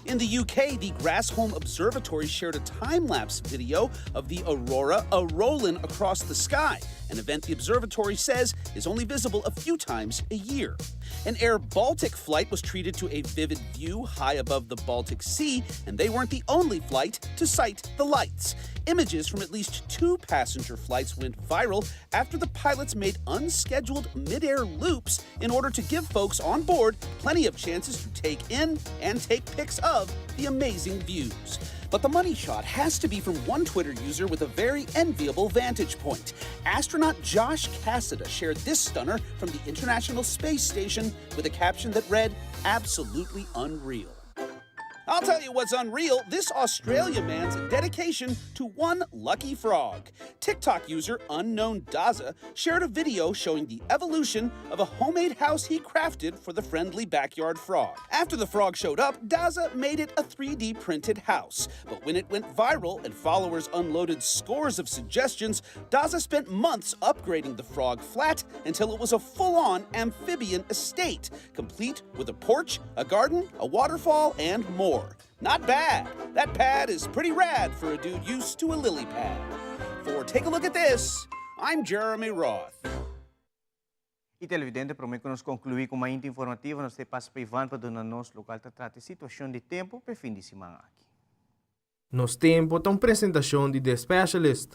S16: In the UK, the Grassholm Observatory shared a time lapse video of the aurora a rollin' across the sky, an event the observatory says is only visible a few times a year. An Air Baltic flight was treated to a vivid view high above the Baltic Sea, and they weren't the only flight to sight the lights. Images from at least two passenger flights went viral after the pilots made unscheduled midair loops in order to give folks on board plenty of chances to take in and take pics of the amazing views. But the money shot has to be from one Twitter user with a very enviable vantage point. Astronaut Josh Cassada shared this stunner from the International Space Station with a caption that read, Absolutely unreal. I'll tell you what's unreal this Australia man's dedication to one lucky frog. TikTok user Unknown Daza shared a video showing the evolution of a homemade house he crafted for the friendly backyard frog. After the frog showed up, Daza made it a 3D printed house. But when it went viral and followers unloaded scores of suggestions, Daza spent months upgrading the frog flat until it was a full on amphibian estate, complete with a porch, a garden, a waterfall, and more. Not bad. That pad is pretty rad for a dude used to a lily pad. For Take a Look at This, I'm Jeremy Roth.
S1: Y televidente, prome cu nos conclui cu Mainta Informativo, nos ta pasa pa Ivan pa duna nos locual ta trata e situacion di tempo p'e fin di siman aki.
S17: Nos Tempo ta un presentacion di The Specialist.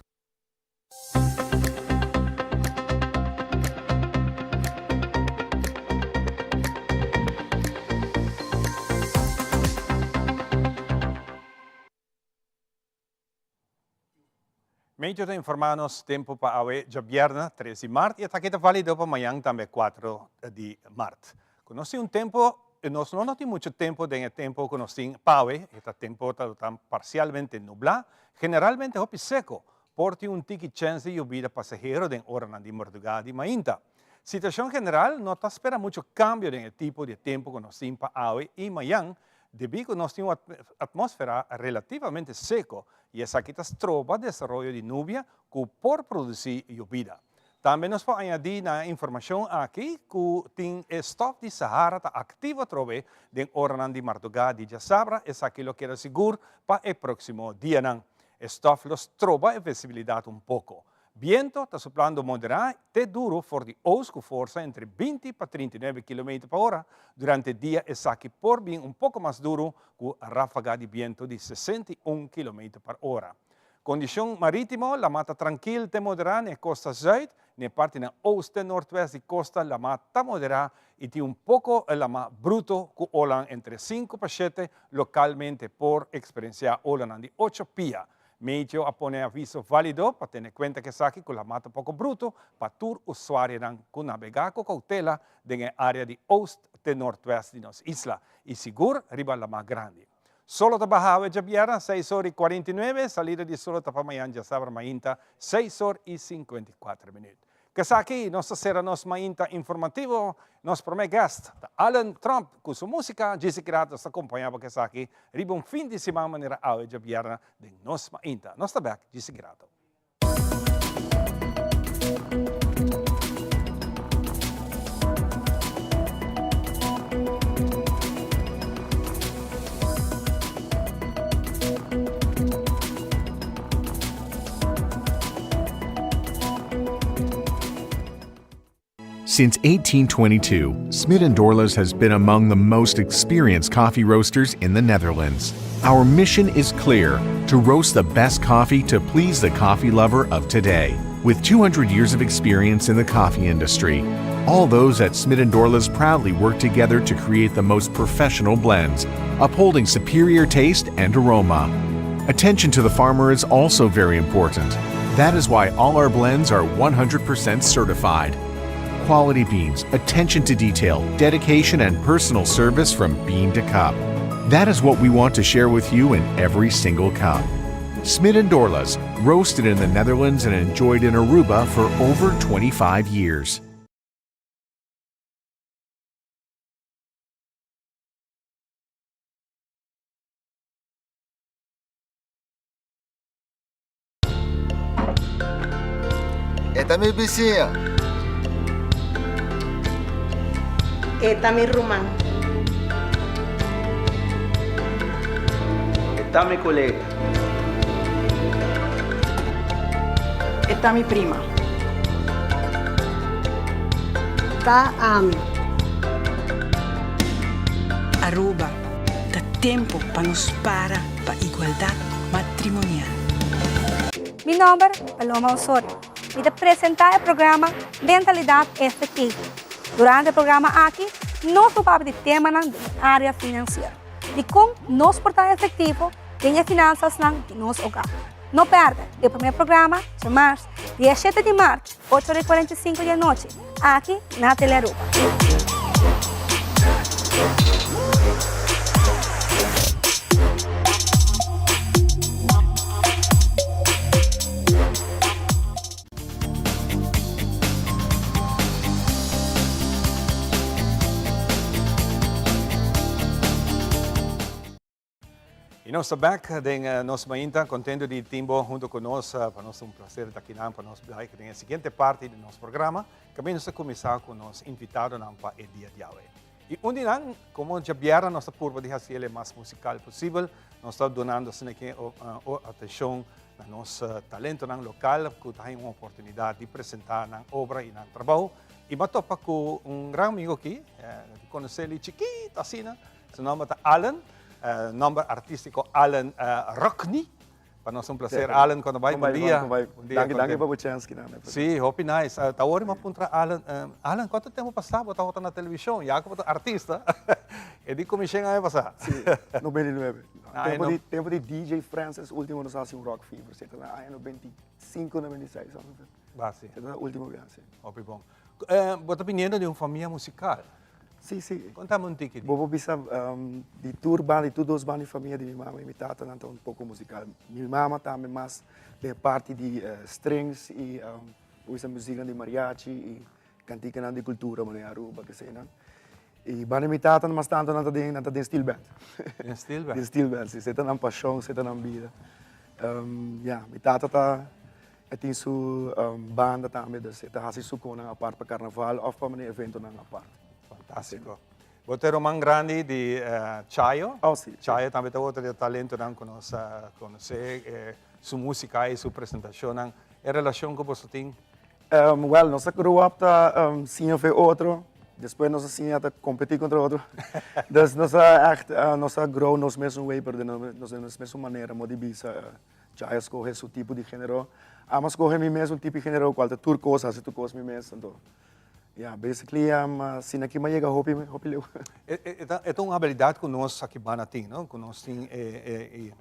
S3: Meteo ta informá nos tempu pa awe djabièrnè tres di mart i esaki ta válido pa mañan tambe kuatro di mart. Ku nos tin un tempu, nos no tin muchu tempu den e tempu ku nos tin pa awe, e ta tempu ta ta parsialmente nublá, generalmente hopi seko, por tin un tiki chèns di yobida pasahero den oranan di mardugá di mainta. Situashon general no ta spera muchu kambio den e tipo di e tempu ku nos tin pa awe i mañan, Debí ku nos tin un atmósfera relativamente seko i esaki ta stroba desaroyo di nubia ku por produsí yobida. Tambe nos por añadí na e informashon aki ku tin e stòf di Sahara ta aktivo atrobe den oranan di mardugá di djasabra, esaki lo keda sigur pa e próksimo dianan. E stòf lo stroba e visibilidat un poko. Biento ta suplando moderá te duru for di oost ku forsa entre 20 pa 39 kilometer pa ora. Durante dia esaki por bin un poko mas duru ku ráfaga di biento di 61 kilometer par ora. Kondishon marítimo, Lamá ta trankil te moderá na e kosta zùit, na e partinan oost te nortwèst di kosta lamá ta moderá i tin un poko lamá bruto ku olanan entre sinku pa shete, lokalmente por eksperensiá olanan di ocho pia. Meteo a pone aviso válido pa tene kuenta ku esaki ku lamá ta poko bruto pa tur usuarionan ku nabegá ku koutela den e área di oost te nortwèst di nos isla i sigur riba lamá grandi. Solo ta baha awe djabièrnè seis or i 49, salida di solo ta pa mañan djasabra mainta seis or i 54 minüt. K'esaki nos ta sera nos mainta informativo. Nos promé guest ta Allen Tromp ku su músika. Djisi Kirato ta kompañá bo k'esaki riba un fin di siman manera awe djabièrnè den nos mainta. Nos ta bèk djisi Kirato.
S18: Since 1822, Smit & Dorlas has been among the most experienced coffee roasters in the Netherlands. Our mission is clear, to roast the best coffee to please the coffee lover of today. With 200 years of experience in the coffee industry, all those at Smit & Dorlas proudly work together to create the most professional blends, upholding superior taste and aroma. Attention to the farmer is also very important. That is why all our blends are 100% certified. Quality beans, attention to detail, dedication, and personal service from bean to cup. That is what we want to share with you in every single cup. Smit & Dorlas, roasted in the Netherlands and enjoyed in Aruba for over 25 years.
S19: E ta mi bisiña.
S20: E ta mi ruman.
S19: E ta mi kolega.
S20: E ta mi prima. Ta ami. Aruba, ta tempo pa nos para pa igualdad matrimonial.
S21: Mi nomber Paloma Osorio. Mi ta presenta e programa Mentalidad Efectivo. Durante e programa aki nos lo papia di temanan den e area financiero. Di con nos por ta efectivo den e finansasnan di nos hogar. No perde e primer programa djamars dia shete di mart ocho ora y 45 di anochi aki na Telearuba.
S3: Y nos ta back den eh, nos mainta, contento di timbo junto con nos. Eh, pa nos un placer ta kinan, pa nos blij den e siguiente parte di nos programa. Camino nos ta cuminsa con nos invitadonan pa e dia di awe. Y un di nan, como djabièrnè nos ta purba di haci el mas musical posibel, nos ta dunando asina ki atencion na nos talentonan local cu ta haña un oportunidad di presenta nan obra y nan trabou. Y m'a topa cu un gran amigo aki, di conoce li chikito asina, Su nomber ta Allen, nomber artístico Allen Rockney. Pa nos un placer, Allen, cuando bai, bon dia.
S19: Bon dia, Danki, danki pa bo chance ki nan.
S3: Sí, hopi nice. Ta ora mi a puntra Allen, Allen, cuanto tempo pasá bo tabata na television? Ya cu bo ta artista. E di cu mi shen aña pasá.
S19: Sí, 99. Tempo di, tempo di DJ Francis, ultimo nos a haci un Rock Fever, si, ta na aña 95, 96, something.
S3: Ba, sí.
S19: Ta na ultimo biaha, sí.
S3: Hopi bon. Bo ta biniendo di un famia musical.
S19: Sí, sí.
S3: Contame un tiki.
S19: Bo por bisa di tur banda, di tur dos banda di famia di mi mama y mi tata nan ta un poco musical. Mi mama tambe mas den e parti di strings y bo bisa muzieknan di mariachi y canticanan di cultura manera Aruba keseynan. Y banda di mi tata mas tanto nan ta den nan ta den steel band.
S3: Den steel band?
S19: Den steel band, sí. Esey ta nan pasion, esey ta nan bida. Ya, mi tata ta. E tin su banda tambe, dus e ta hasi su konan apart pa karnaval òf pa manera eventonan apart.
S3: Fantástiko. Bo ta e ruman grandi di Chayo.
S19: Oh, si.
S3: Chayo tambe ta otro di e talentonan ku nos a konosé, su músika i su presentashonnan. E relashon ku boso tin?
S19: Wèl, nos a grow up ta siña for e otro, despues nos a siña ta kompetí kontra otro. Dus nos a ègt, nos a grow nos mesun way, pero den nos mesun manera, modo di bisa. Chayo a skohe su tipo di género, ami a skohe mi mes un tipo di género kual ta tur kos, hasi tur kos mi mes, anto ya, basically asina aki mi a yega hopi hopi leu.
S3: E ta un habilidat ku nos aki banda tin, no? Ku nos tin e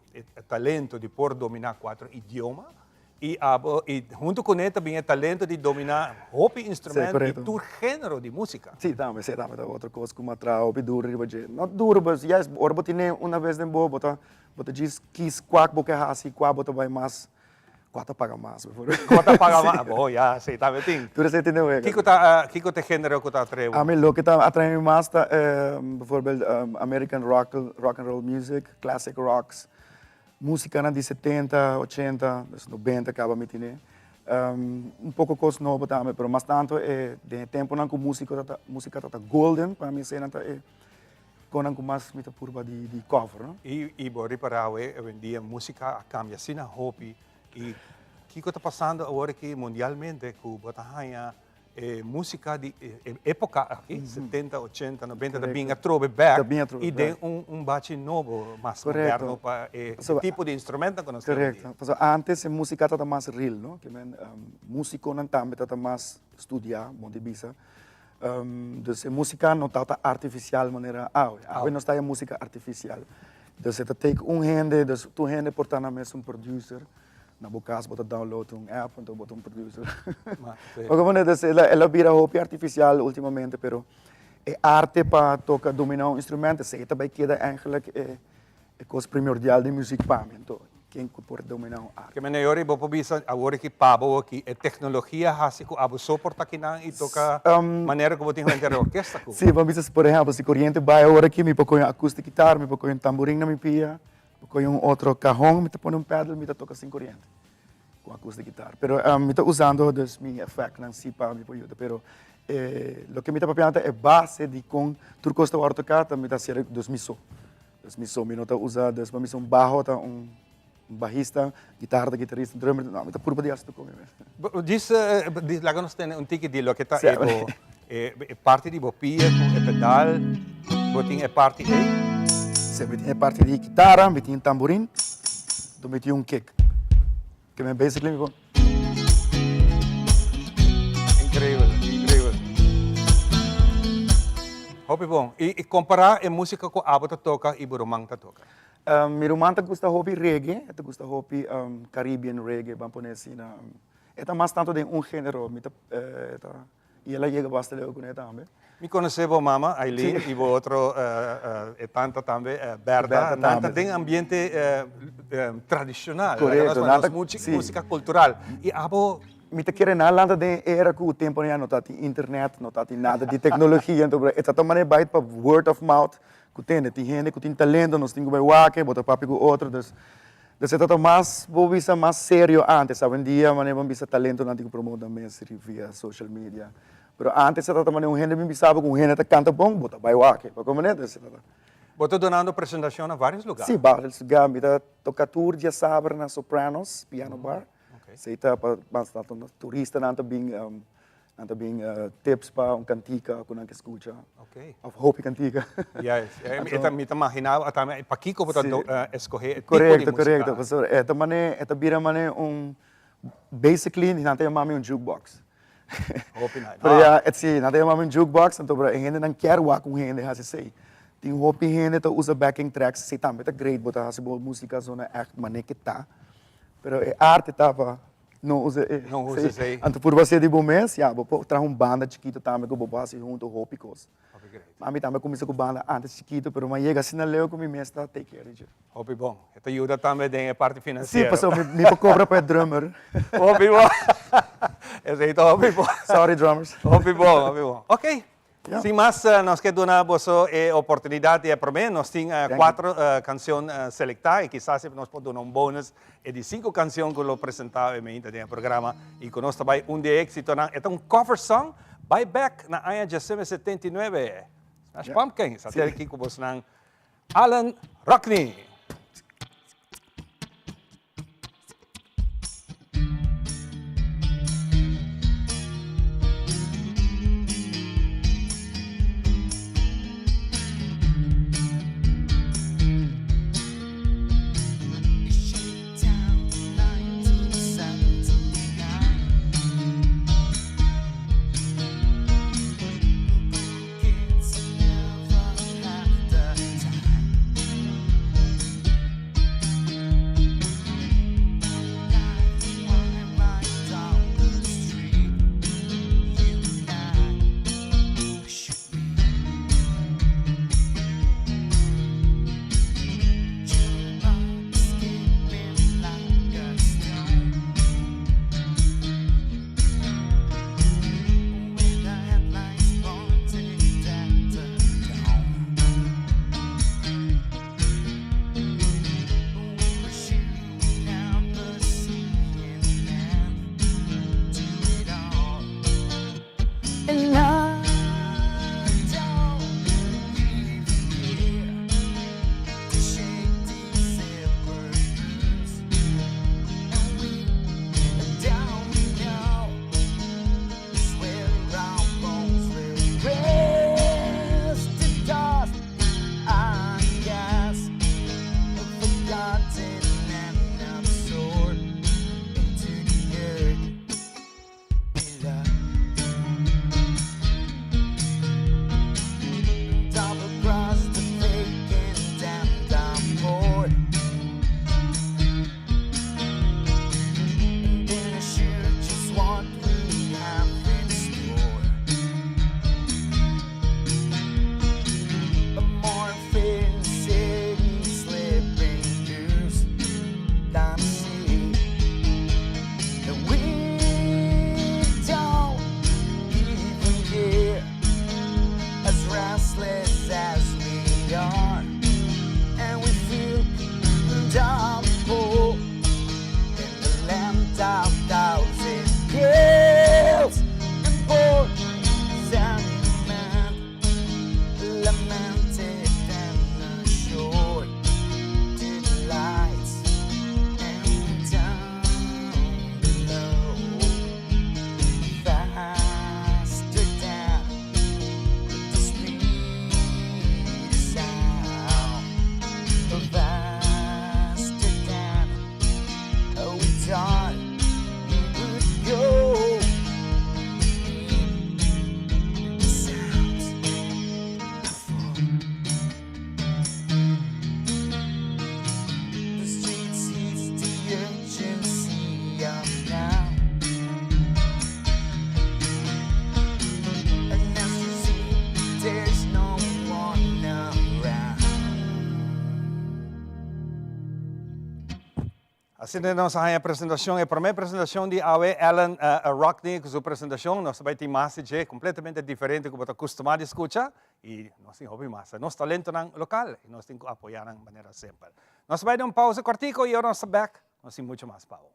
S3: talento di por dominá kuater idioma i abo i huntu kuné ta bin e talento di dominá hopi instrumento i tur género di músika.
S19: Sí, tambe, sí, tambe ta otro kos ku mi a traha hopi duru riba dje. No duru, but yes, ora bo tine una bes den bo, bo ta Bo ta djis kis kua bo ke hasi, kua bo ta bai mas, kua ta paga mas bijvoorbeeld.
S3: Kua ta paga mas, bo ya, si tambe tin.
S19: Tur esei tin den wega.
S3: Kiko ta, kiko ta e genero ku ta atrae bo?
S19: Ami loke ta atrae mi mas ta bijvoorbeeld American rock, rock and roll music, classic rocks, musikanan di setenta, ochenta, dus nobenta kaba mi tine. Un poko kos nobo tambe, pero mas tanto e den e temponan ku musiko ta musika ta golden, pa mi eseinan ta e. Konan ku mas mi ta purba di cover no.
S3: I bo ripará awe awendia músika a kambia asina hopi i kiko ta pasando awor aki mundialmente ku bo ta haña e músika di e époka aki setenta, ochenta, nobenta ta bin atrobe bèk i den un bachi nobo mas moderno pa e tipo di instrumentonan ku nos tin awendia.
S19: Korekto, pasobra ántes e músika tabata mas real no, ke men músikonan tambe tabata mas studiá, bon di bisa. Dus e músika no tabata artifisial manera awe. Awe nos ta haya músika artifisial. Dus e ta take un hende, dus tur hende por ta nan mes un producer. Na bo kas bo ta download un app anto bo ta un producer. Bo comprende? Dus el a el a bira hopi artifisial ultimamente pero e arte pa toka domina un instrumento esei ta bai keda eigenlijk e E kos primordial di muzik pa mi, anto ken ku por dominá un arte?
S3: Ke manera yori bo por bisa awor aki pa bo aki e teknologia hasi ku abo so por ta kinan i toka manera ku bo tin henter e orkesta ku?
S19: Si, bo a bisa por ehèmpel si koriente bai awor aki mi por kohe un akustik gitar, mi por kohe un tamburin na mi pia, mi por kohe un otro kahon, mi ta pone un pedal mi ta toka sin koriente ku akustik gitar. Pero mi ta usando dus mi efèktnan si pa mi por yuda pero e loke mi ta papiando ta e base di kon tur kos ta wòrdu toká ta mi ta hasié dus mi so. Dus mi so mi no ta usa, dus pa mi so un baho ta un bahista, guitarra ta guitarista, drummer ta, no, mi ta purba di hasi tur kon mi mes.
S3: Djis, laga nos tene un tiki di loke ta e bo, e parti di bo pia ku e pedal, bo tin e parti ei?
S19: Si, mi tin e parti di guitarra, mi tin un tamburin, anto mi tin un kick. Ke men basically mi por.
S3: Increíbel, increíbel. Hopi bon. I, i kompará e músika ku abo ta toka i bo ruman ta toka.
S19: Mi ruman ta gusta hopi reggae, e ta gusta hopi Caribbean reggae, ban pone asina. E ta mas tantu den un género, mi ta, e ta. I el a yega basta leu kuné tambe.
S3: Mi konosé bo mama, Aileen, i bo otro e tanta tambe, Berta. Nan ta den ambiente tradishonal.
S19: Korekto.
S3: Nan ta músika kultural. I abo.
S19: Mi ta kere nan lanta den e era ku temponan ya no ta tin internet, no ta tin nada di teknologia. Anto e ta ta manera bai pa word of mouth ku tende. Tin hende ku tin talento, nos tin ku bai wak, bo ta papia ku otro. Dus Dus e ta ta mas, bo bisa mas serio antes. Awendia manera bo bisa talentonan tin ku promote nan mes via social media. Pero antes e ta ta manera un hende bin bisa bo ku un hende ta kanta bon, bo ta bai wak e. Bo komprende? Dus e ta ta.
S3: Bo ta donando presentashon na varios lugar.
S19: Si, varios lugar. Mi ta toka tur diasabra na Sopranos Piano Bar. Esei ta pa bastante turistanan ta bin. Nan ta bin tips pa un kantika ku nan ke skucha.
S3: Ok.
S19: Of hopi kantika.
S3: Yes. E ta, mi ta magina tambe pakiko bo ta eskohe e tipo di
S19: Korekto,
S3: musika.
S19: korekto. Pasobra e ta mane, e ta bira mane un, basically nan ta yama mi un jukebox.
S3: Hopi nice.
S19: Pero ya, si, nan ta yama mi un jukebox, anto e hendenan kier wak un hende hasi esei. Tin hopi hende ta usa backing tracks, esei tambe ta great, bo ta hasi bo musika zona ègt mane ke ta. Pero e arte ta pa No usa e.
S3: No usa esei.
S19: Anto purba hasié di bo mes, ya, bo por traha un banda chikitu tambe ku bo por hasi huntu hopi kos.
S3: Hopi great.
S19: Ma mi tambe a kuminsá ku banda antes chikitu, pero mi a yega asina leu ku mi mes ta take care di dje.
S3: Hopi bon. E ta yuda tambe den e parti finansiero.
S19: Si, pasobra mi por kobra pa e drummer.
S3: Hopi bon. Esei ta hopi bon.
S19: Sorry drummers.
S3: Hopi bon, hopi bon. Ok. Sin mas nos ke duna boso e oportunidad di e prome. Nos tin cuatro cancion selecta y kisas nos por duna un bonus e di cinco cancion cu lo presenta e meinta den e programa y cu nos ta bay un di e exitonan. E ta un cover song bay back na aña 1979. Smash Pumpkins a ter aki cu bosnan Alan Rockney. Asina nos a haña presentacion, e prome presentacion di awe, Alan Rockney cu su presentacion. Nos ta bay tin mas di dje, completamente diferente cu bo ta custuma di scucha. Y nos tin hopi mas. Nos talentonan local y nos tin cu apoya nan manera semper. Nos ta bay den un pausa cortico y ora nos ta bek, nos tin mucho mas pa bo.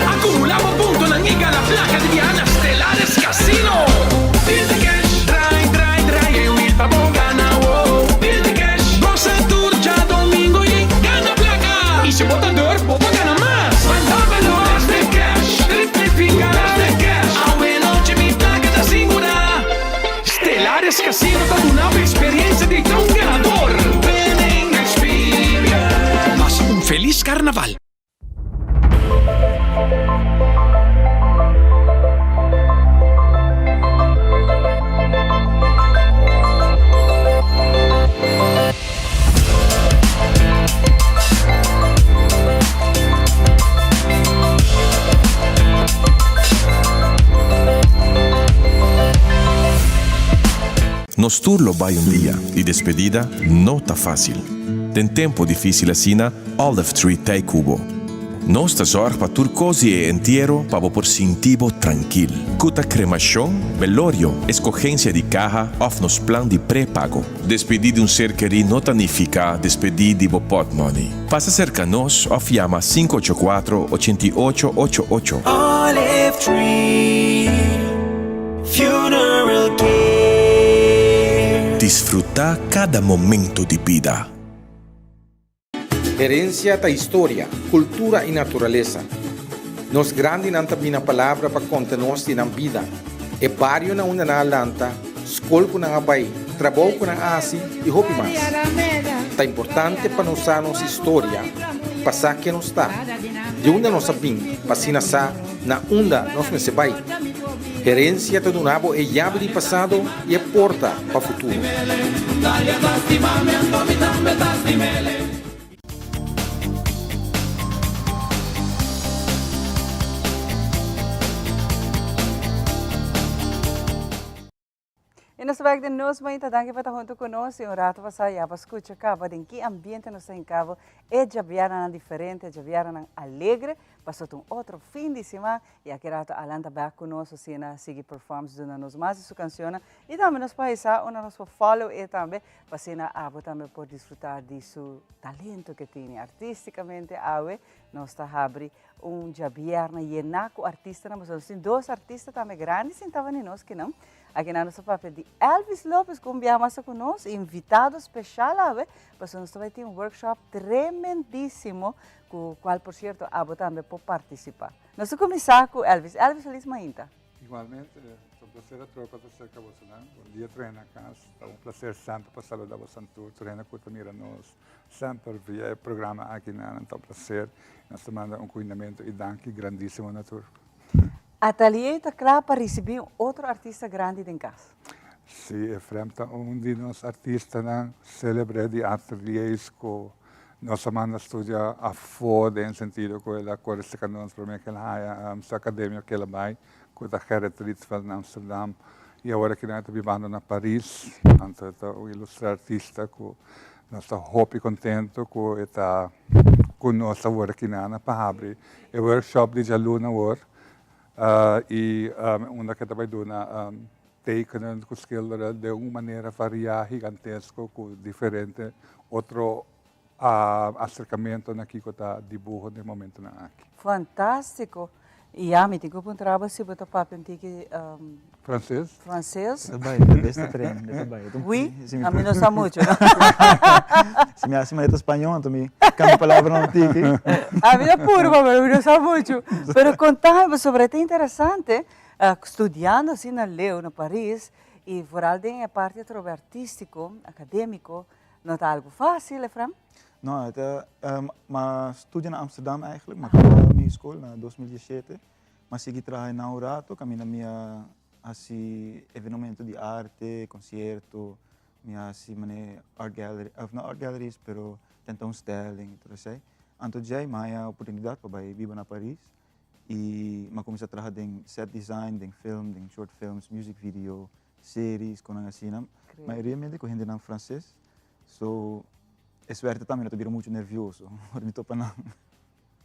S2: Acumula bo puntonan y gana placa di biaha na Stellares Casino. Build cash, draai, draai, draai e wiel pa bo gana, wow. Build cash, goza tur djadomingo y gana placa. Y si bo ta durf, bo por gana mas. Want dobelo es de cash, triplifica es de cash. Awe nochi mi placa ta sigura. Stellares Casino ta duna bo experiencia di ta un ganador. Winning experience. Pasa un feliz carnaval.
S22: Nos tur lo bai un dia y despedida no ta facil. Den tempo dificil asina, Olive Tree t'ey cu bo. Nos ta zorg pa tur kos di e entiero pa bo por sinti bo trankil. Ku ta kremashon, belorio, eskogensia di kaha òf nos plan di prepago. Despedí di un ser kerí no ta nifiká despedí di bo pòtmòni. Pasa serka nos òf yama 584 88 88.
S2: Olive Tree Funeral Care.
S22: Disfrutá kada momento di bida.
S4: Herencia ta historia, cultura y naturalesa. Nos grandinan ta bina palabra pa conta nos di nan bida, e bario na unda nan a lanta, scol cu nan a bay, trabou cu nan a haci y hopi mas. Ta importante pa nos sa nos historia, pa sa ken nos ta, di unda nos a bin pa asina sa na unda nos mester bay. Herencia ta duna bo e yabi di pasado y e porta pa futuro.
S5: Y nos ta bek den Nos Mainta. Danki pa ta hunto cu nos y un rato pasa ya pa scucha caba den ki ambiente nos ta hincabo e djabièrnanan diferente, e djabièrnanan alegre. Paso ta un otro fin di siman y aki rato Alan ta bek cu nos asina sigui performs duna nos mas di su cancionnan y tambe nos por haisa unda nos por follow e tambe pa asina abo tambe por disfruta di su talento ke tini artisticamente awe nos ta habri Un djabièrnè yená ku artistanan, pasobra nos tin dos artista tambe grandi sintá bani nos kinan. Akinan nos ta papia di Elvis Lopez ku un biaha mas ta ku nos, invitado speshal awe, pasobra nos ta bai tin un workshop tremendísimo ku kual por sierto abo tambe por partisipá. Nos ta kuminsá ku Elvis. Elvis felis mainta.
S23: Igualmente, ta un placer atrobe pa ta cerca bosonan. Bon dia tur hende na cas. Ta un placer semper pa saluda bosonan tur, tur hende cu ta mira nos semper via e programa aki nan. Ta un placer. Nos ta manda un cuindamento y danki grandisimo na tur.
S5: Atelier ta cla pa ricibi un otro artista grandi den cas.
S23: Si, Efrem ta un di nos artistanan celebre di Ateliers cu Nos a manda studia afó den sentido ku el a kore serka nos promé ku el haña su akademia ku el a bai, ku ta Gerrit Rietveld na Amsterdam, i awor aki nan e ta bibando na Paris. Anto e ta un ilustre artista ku nos ta hopi kontentu ku e ta ku nos awor aki nan pa habri e workshop di djaluna awor i unda ku e ta bai duna tekenen ku skilderen den un manera variá higantesko ku diferente otro aserkamentu na kiko ta dibuho den momentunan aki.
S5: Fantástiko! I ya, mi tin ku puntra bo si bo ta papia un tiki
S23: Franses?
S5: Franses.
S24: Ta bai, ta bes ta tren, ta bai.
S5: Oui? Ami no sa mucho, no.
S24: Si mi hasi manera ta spañó, anto mi kambia palabranan un tiki.
S5: Ami ta purba, pero mi no sa mucho. Pero kontami pasobra e ta interesante, studiando asina leu na Paris, i vooral den e parti atrobe artístiko, akadémiko, No ta algo fácil, Efrem?
S24: No, e ta, m'a studia na Amsterdam eigenlijk, m'a kaba mi skol na 2017. M'a sigui traha einan un rato, kaminda mi a hasi evenemento di arte, konsierto, mi a hasi manera art gallery, òf no art galleries, pero tentoonstelling i tur esei. Anto djei m'a haña oportunidat pa bai biba na Paris i m'a kuminsá traha den set design, den film, den short films, music video, series, konan asina. Mayoriamente ku hendenan franses, so e suerte tambe no ta bira muchu nervioso ora mi topa nan.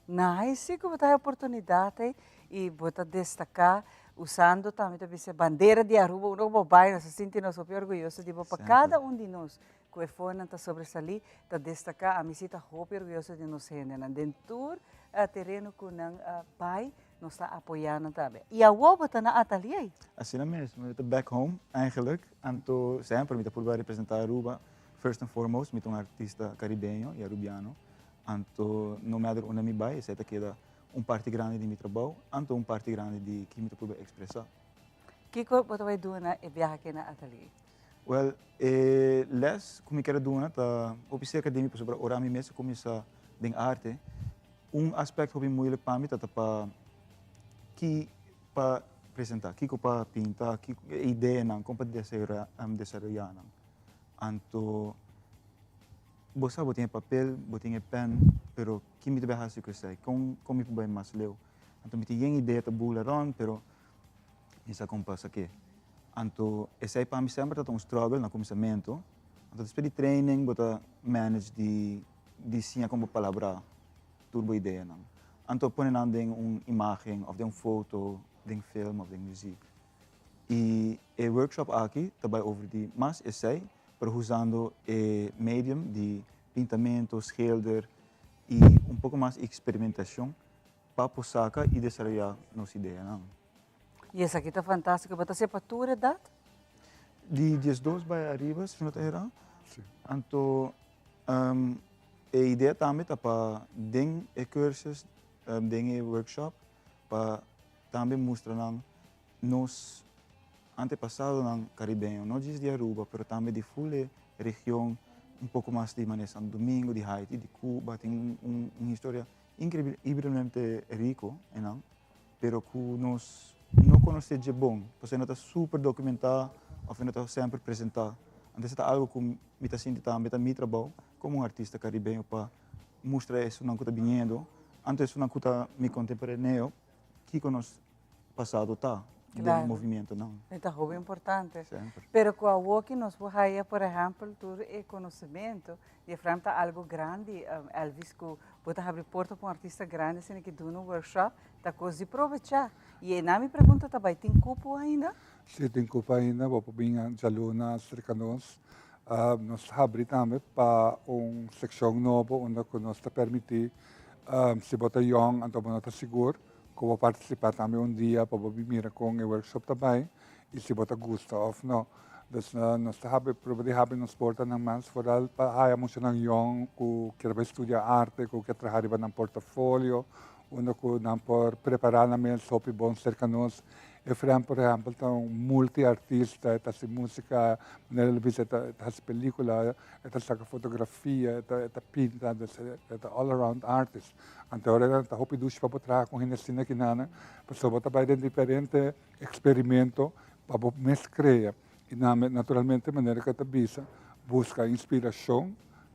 S5: Nice, si ku bo ta haña oportunidat ei i bo ta destaká usando tambe ta bisa e bandera di Aruba, unda ku bo bai nos ta sinti nos hopi orguyoso di bo pa kada un di nos ku e fonan ta sobresalí ta destaká, ami si ta hopi orguyoso di nos hendenan den tur tereno ku nan bai. Nos ta apoyá nan tambe. I awor bo ta na Atalier.
S24: Asina mes, mi ta back home eigenlijk. Anto semper mi ta purba representá Aruba. First and foremost mi ta un artista karibeño i arubiano. Anto no matter unda mi bai esei ta keda un parti grandi di mi trabou, anto un parti grandi di ki mi ta purba ekspresá.
S5: Kiko bo ta bai duna e biaha aki na Atalier?
S24: Wel, e les ku mi kier a duna ta hopi serka di mi pasobra ora ami mes a kuminsá den arte, Un aspect hopi moeilijk pa mi ta ta pa ki pa presenta, kiko pa pinta, kiko e ideanan, kon pa desaroya nan. Anto bo sa bo tin e papel, bo tin e pen, pero ki mi ta bai hasi ku esei? Kon kon mi por bai mas leu? Anto mi tin yen idea ta bula rond, pero mi sa kon pa sak'é. Anto esei pa mi semper ta ta un struggle na kuminsamentu. Anto despues di training bo ta manage di. di siña kon bo palabrá tur bo ideanan. Anto pone nan den un imagen of den un foto, den film of den muziek. Y e workshop aki ta bay over di mas esey, pero usando e medium di pintamento, schilder y un poco mas experimentacion pa por saca y desaroya nos ideanan.
S5: Y esaki ta fantastico, bo ta hacié pa tur edad?
S24: Di diesdos bay ariba, si no ta hera. Anto e idea tambe ta pa den e cursus, den e workshop, pa tambe mustra nan nos antepasadonan caribeño, no djis di Aruba, pero tambe di ful e region un poco mas di manera Santo Domingo, di Haiti, di Cuba, tin un historia increiblemente rico einan. pero ku nos no konosé dje bon, pasobra e no ta super dokumentá òf e no ta semper presentá. Anto esei ta algu ku mi ta sinti tambe ta mi trabou komo un artista karibeño pa mustra esunnan ku ta biniendo, anto esunnan ku ta mi kontemporaneo kiko nos pasado ta den movimientonan.
S5: E ta hopi importante.
S24: Semper.
S5: Pero ku awoki nos por haya por ehèmpel tur e konosementu di Efraim ta algu grandi, Elvis, ku Bo ta habri porta pa un artista grandi asina ki duna un workshop, ta kos di probechá. I einan mi pregunta ta bai, tin kupo ainda?
S23: Si, tin kupo ainda, bo por bin djaluna serka nos. Nos ta habri tambe pa un sekshon nobo unda ku nos ta permití si bo ta yòn anto bo no ta sigur ku bo partisipá tambe un dia pa bo bin mira kon e workshop ta bai i si bo ta gusta òf no. Dus nos ta habri, proba di habri nos portanan mas, foral pa haya muchanan yòn ku kier bai studia arte, ku kier traha riba nan portafolio, unda ku nan por prepará nan mes hopi bon serka nos. Efrem por ehèmpel ta un multi-artista, e ta hasi músika, manera el a bisa e ta hasi pelíkula, e ta saka fotografia, e ta e ta pinta, dus e ta all around artist. Anto ora ta hopi dushi pa bo traha ku hende asina kinan, pasobra bo ta bai den diferente eksperimento pa bo mes krea i naturalmente manera ku e ta bisa buska inspirashon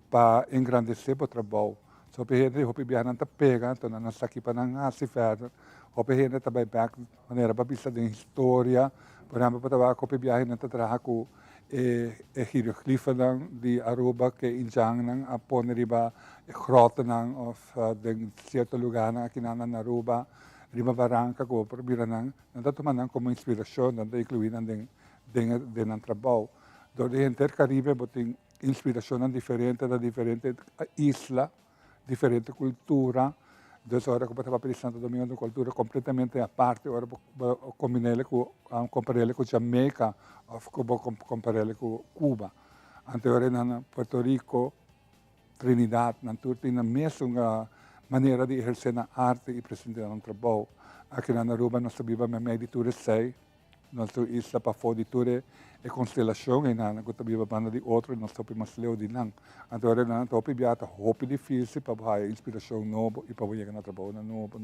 S23: pa engrandesé bo trabou. So hopi hende hopi biaha nan ta pega anto nan a sa ki pa nan hasi verder. Hopi hende ta bai bèk manera bo a bisa den historia, por ehèmpel bo ta wak hopi biaha nan ta traha ku e e hieroglifonan di Aruba ke indjannan a pone riba e gròtonan òf den sierto lugánan akinan na Aruba riba baranka ku bo por mira nan. Nan ta tuma nan komo inspirashon, nan ta inkluí nan den den den nan trabou. Dor di henter Karibe bo tin inspirashonnan diferente na diferente isla, diferente kultura. Dus ora ku bo ta papia di Santo Domingo ta un kultura kompletamente aparte ora bo bo kombin'el ku kompar'el ku Jamaica òf ku bo kompar'el ku Cuba. Anto ora nan Puerto Rico, Trinidad, nan tur tin nan mesun manera di ehersé nan arte i presentá nan trabou. Aki na Aruba nos ta biba meimei di tur esei. Nos ta un isla pafó di tur e konstelashon einan ku ta biba banda di otro i nos ta hopi mas leu di nan. Anto ora nan ta hopi biaha ta hopi difísil pa bo haya inspirashon nobo i pa bo yega na trabounan nobo.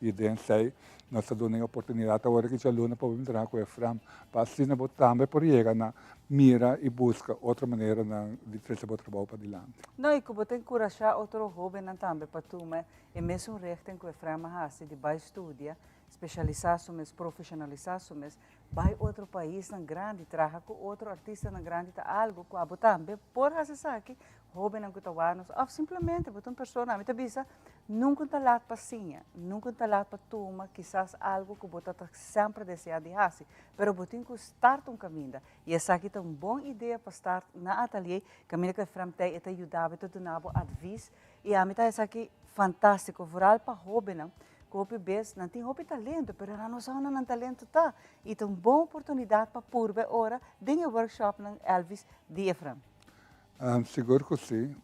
S23: I den esei nos ta duna e oportunidat awor aki djaluna pa bo bin traha ku Efraim pa asina bo tambe por yega na mira i buska otro maneranan di trese bo trabou padilanti.
S5: No, i ku bo ta enkurashá otro hóbennan tambe pa tuma e mesun richting ku Efraim a hasi di bai studia, spesialisá su mes, profeshonalisá su mes, bai otro paisnan grandi, traha ku otro artistanan grandi ta algu ku abo tambe por hasi esaki, hóbennan ku ta wak nos òf simplemente bo ta un persona, ami ta bisa nunka un ta lat pa siña, nunka un ta lat pa tuma kisas algu ku bo ta ta semper deseá di hasi, pero bo tin ku start un kaminda i esaki ta un bon idea pa start na atalié kaminda ku e Fremtij e ta yuda bo, e ta duna bo advis i ami ta esaki fantástiko vooral pa hóbennan ku hopi bes nan tin hopi talento pero nan no sa unda nan talento ta i ta un bon oportunidat pa purba e ora den e workshopnan Elvis di Efrem.
S23: Sigur ku si.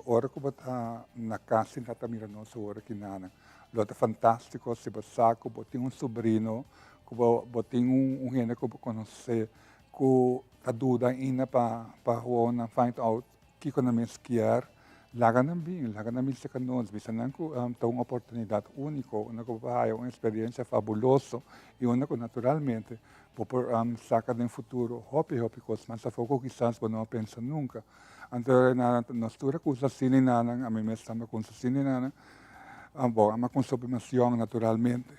S23: Ora ku bo ta na kas sinta ta mira nos awor aki nan, lo ta fantástiko si bo sa ku bo tin un sobrino, ku bo bo tin un hende ku bo konosé ku ta duda ainda pa pa gewoon nan find out kiko nan mes kier, laga nan bin, laga nan bin serka nos, bisa nan ku ta un oportunidat úniko unda ku bo por haya un eksperensia fabuloso i unda ku naturalmente Bo por saca den futuro hopi hopi cos mas afo cu kisas bo no a pensa nunca. Anto nos tur a cusa asina y nanan, ami mes tambe a cusa asina y nanan. Bon, ami a cusa hopi mas yong naturalmente.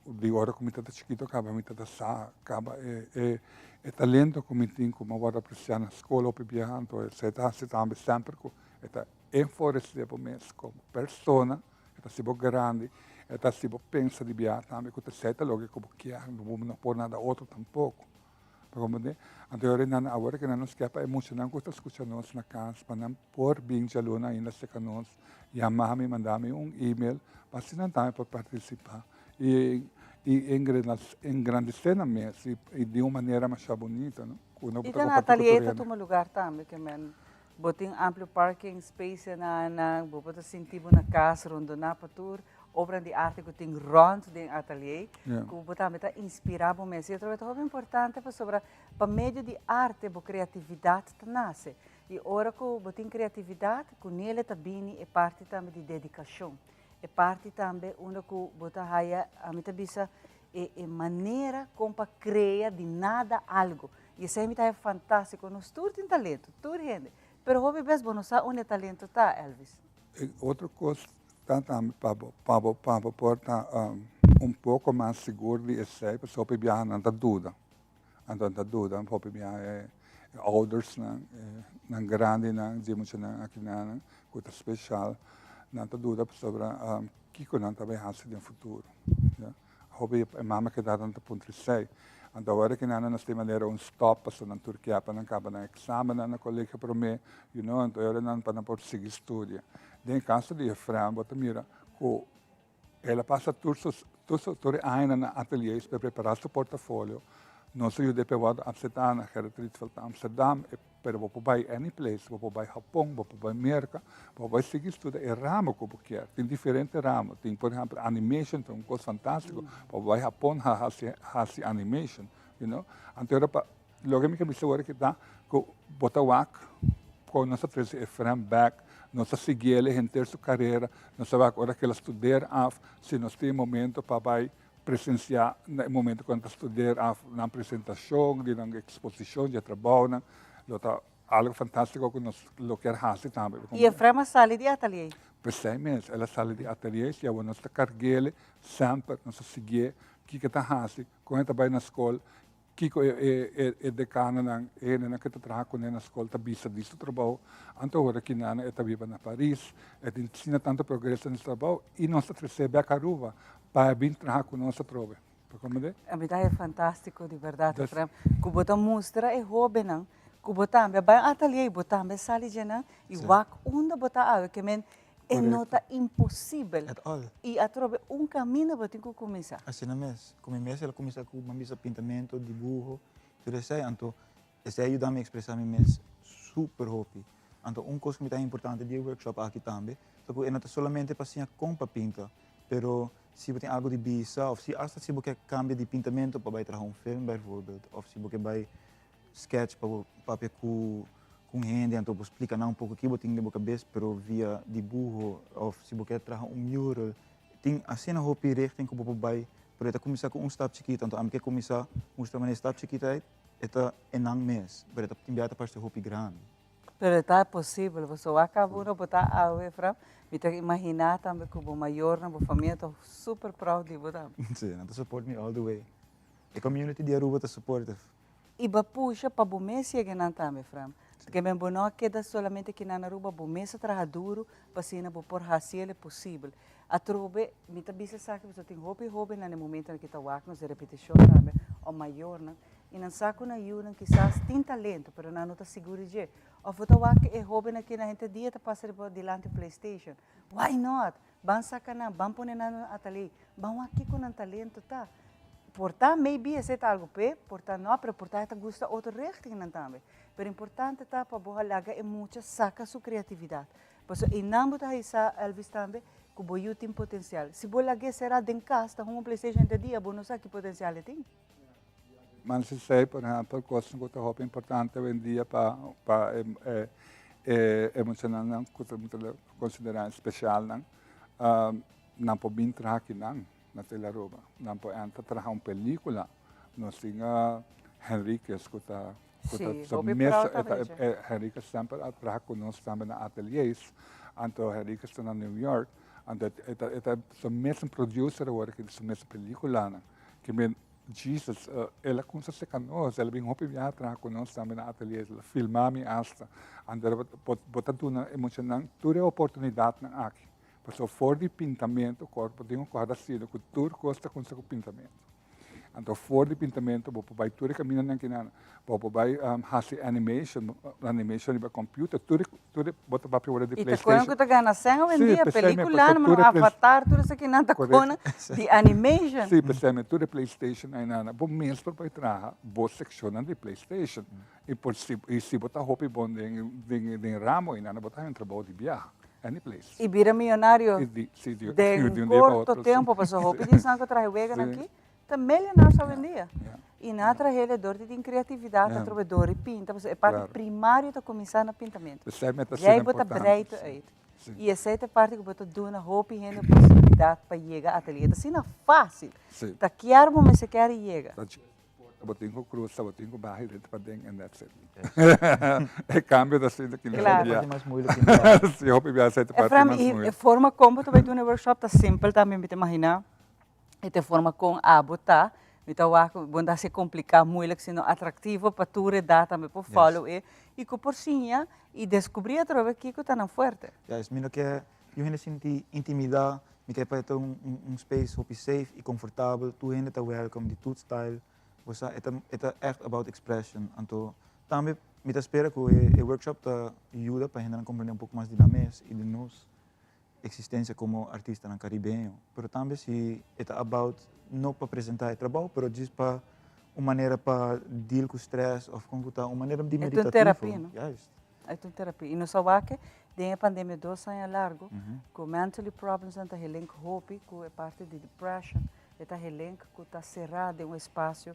S23: Di ora cu mi tabata chikito caba mi tabata sa caba e e talento cu mi tin cu mi a worde aprecia na scol hopi biaha. Anto esey ta haci tambe semper cu e ta enforece bo mes como persona. E ta hasi bo grandi, e ta hasi bo pensa di biaha tambe ku ta esei ta loke ku bo kier, bo no por nada otro tampoko. Bo comprende? Anto e ora nan awor ke nan nos kier pa e muchanan ku ta skucha nos na kas pa nan por bin djaluna ainda serka nos, yama mi, manda mi un email pa asina nan tambe por partisipá i i engrandesé nan mes i di un manera masha bunita no. Ku no
S5: I
S23: ta
S5: ta na
S23: kompartí ku
S5: atalier
S23: tur
S5: ta
S23: hende.
S5: tuma lugar tambe ke men bo tin amplio parking space nan, bo por ta sinti bo na kas rondoná pa tur Obra di arte ku tin rònt den atelier, ku bo tambe ta inspirá bo mes. I otro ta hopi importante pasobra pa medio di arte bo kreatividat ta nase. I ora ku bo tin kreatividat, ku nele ta bini e parti tambe di dedikashon. E parti tambe unda ku bo ta haya, ami ta bisa, e e manera kon pa krea di nada algu. I esei mi ta haya fantástiko. Nos tur tin talento, tur hende. Pero hopi bes bo no sa unda e talento ta, Elvis.
S23: E otro kos Ta tambe pa bo, pa bo, pa bo por ta un poko mas sigur di esei, pasobra hopi biaha nan ta duda. Anto nan ta duda, hopi biaha e oudersnan, e nan grandinan, dje muchanan akinanan ku ta speshal, nan ta duda pasobra kiko nan ta bai hasi den futuro. Ya. Hopi e mama ke tata nan ta puntra esei. Anto awor aki nan nos tin manera un stop pasobra nan tur kia pa nan kaba nan eksamennan na kolegio promé, you know, anto e ora nan pa nan por sigui studia. Den e kaso di Efraim bo ta mira ku el a pasa tur su tur su tur e añanan na ateliers pa prepará su portafolio. Nos a yud'é pa e wòrdu apseptá na Gerrit Rietveld na Amsterdam. Pero bo por bai any place, bo por bai Japon, bo por bai Merca, bo por bai sigui studia e ramo cu bo kier. Tin diferente ramo, tin por ehempel animation ta un cos fantastico, bo por bai Japon haci haci animation, you know. Anto era pa, loke mi ke bisa awor aki ta cu bo ta wak con nos a trece Efrem bek, nos a siguiele henter su carera, nos a wak ora cu el a studeer af, si nos tin momento pa bai presenciá na e momento cu nan ta studeer af nan presentacion di nan exposicion di e trabounan, lo ta algo fantastico cu nos lo kier haci tambe.
S5: Y Efrem a sali di atelier?
S23: Pesey mes, el a sali di atelier y awor nos ta carguele semper, nos ta siguié kico e ta haci, con e ta bay na scol, Kiko e dekanonan, e hendenan ku ta traha kuné na skol ta bisa di su trabou? Anto ora ki Nana e ta biba na Paris, e tin asina tantu progreso den su trabou i nos ta tres'é bèk Aruba pa e bin traha ku nos atrobe. Bo komprendé?
S5: A mi ta haña fantástiko di bèrdat, Efrem, ku bo ta mustra e hóbennan ku bo tambe a bai un atelier i bo tambe a sali dje nan i wak unda bo ta awe. Ke men e no ta imposibel.
S24: At all.
S5: I atrobe un kaminda bo tin ku kuminsá.
S24: Asina mes. Ku mi mes el a kuminsá ku mi bisa pintamento, dibuho, tur esei. Anto esei a yuda mi ekspresá mi mes super hopi. Anto un kos ku mi ta importante di e workshop aki tambe ta ku e no ta solamente pa siña kon pa pinta, pero si bo tin algu di bisa òf si asta si bo ke kambia di pintamento pa bai traha un film bijvoorbeeld òf si bo ke bai sketch pa bo papia ku un hende anto bo splika nan un poko ki bo tin den bo kabes pero via dibuho òf si bo ke traha un mural tin asina hopi richting ku bo por bai pero e ta kuminsá ku un stap chikito anto ami ke kuminsá mustra manera e stap chikito ei e ta e nan mes pero e ta tin bia ta parse hopi grandi.
S5: Pero e ta posibel pasobra wak kaba uno bo ta awe Fran mi ta imaginá tambe ku bo mayornan bo famia ta super proud di bo tambe.
S24: Si nan ta support mi all the way e community di Aruba ta supportive.
S5: I bo a pusha pa bo mes yega nan tambe, Fram. Paske men bo no a keda solamente aki nan Aruba, bo mes a traha duru pa asina bo por hasi el e posibel. Atrobe, mi ta bisa esaki pasobra tin hopi hobennan na e momentonan ki ta wak nos e repetishon tambe, o mayornan, i nan sa ku nan yunan kisas tin talento, pero nan no ta sigur di dje. Òf bo ta wak e hobennan aki na henter dia ta pasa riba dilanti playstation. Why not? Ban saka nan, ban pone nan na atelier, ban wak kiko nan talento ta. Por ta maybe esei ta algu p'e, por ta no, pero por ta e ta gusta otro richtingnan tambe. Pero importante ta pa bo laga e mucha saka su creatividad. Pasobra einan bo ta haisa, Elvis tambe, ku bo yu tin potencial. Si bo lag'é sera den kas ta hunga un playstation henter dia, bo no sa ki potencial e tin.
S23: Man si sei, por ehempel, kosnan ku ta hopi importante awendia pa pa e e e muchanan ku ta konsiderá spesialnan, nan por bin traha akinan na Tele Aruba. Nan por enta traha un pelikula. Nos tin Henriquez ku ta ku ta
S5: Sí, hopi proud tambe di dje.
S23: Henriquez semper a traha ku nos tambe na ateliers. Anto Henriquez ta na New York. Anto e ta e ta su mes producer awor aki di su mes pelikulanan. Ke men Jesus, el a kumsa seka nos, el a bin hopi biaha traha ku nos tambe na atelier, el a filma mi asta. Anto bo ta duna e muchanan tur e oportunidatnan aki. Pasobra for di pintamentu, kòrda bo tin ku kòrda asina ku tur kos ta kuminsá ku pintamentu. Anto for di pintamentu bo por bai tur e kamindanan kinan, bo por bai hasi animation, animation riba computer, tur e, tur e, bo ta papia ora di
S5: I ta
S23: PlayStation.
S5: konan ku ta gana sèn
S23: Sí,
S5: awendia,
S23: p'esei mi,
S5: pelíkulanan,
S23: pasobra tur e play-
S5: Avatar, tur esakinan ta
S23: Correcto.
S5: konan di animation.
S23: Sí, p'esei mi, tur e PlayStation ainana, bo mes por bai traha bo sekshonnan di PlayStation. I por si, i si bo ta hopi bon den, den, den ramo ainana, bo ta haña un trabou di biaha, any place.
S5: I bira miyonario
S23: I di, sí, di,
S5: den
S23: di un dia pa
S5: korto
S23: otro, sí.
S5: tempo, pasobra hopi di esnan ku traha e weganan
S23: Sí.
S5: aki ta millionaires awendia. I nan a trahel e dor di tin creatividad, atrobe dor di pinta, pasobra e parti primario ta cuminsa na pintamento.
S23: Esei mi ta asina
S5: Djei bo ta
S23: importante,
S5: breito
S23: sí.
S5: uit.
S23: Sí.
S5: I esei ta e parti cu bo ta duna hopi hende posibilidad pa yega atelier. Ta asina facil.
S23: Sí.
S5: Ta kier bo mester kier yega.
S23: Ta dje porta bo tin cu cruza, bo tin cu baha i drenta paden and that's it. E cambio ta asina ki nan
S5: Claro.
S23: bia.
S24: Parti mas moeilijk in bia.
S23: Sí, hopi bia esei ta parti
S5: Efraim,
S23: mas
S5: i e
S23: moeilijk.
S5: forma con bo ta bai duna e workshop ta simpel tambe mi ta imagina. E ta e forma kon abo ta, mi ta wak bo no ta hasi kompliká, muilik, sino atraktivo pa tur edat tambe por follow e i ku por siña i deskubrí atrobe kiko ta nan fuerte.
S24: Juist, mi no ke yu hende sinti intimidá, mi ke pa e ta un un space hopi safe i komfortabel, tur hende ta welcome di tur style, bo sa e ta e ta ègt about expression, anto tambe mi ta spera ku e e workshop ta yuda pa hendenan komprendé un poko mas di nan mes i di nos. existencia como artistanan caribeño, pero tambe si e ta about no pa presenta e trabou, pero djis pa un manera pa deal cu stress of con cu ta un manera di
S5: E ta un
S24: meditativo.
S5: terapia, no?
S24: Juist.
S5: E ta un terapia. Y nos a wak den e pandemia dos aña largo cu mentally problems nan ta helenk hopi cu e parti di depression, e ta helenk cu ta cera den un espacio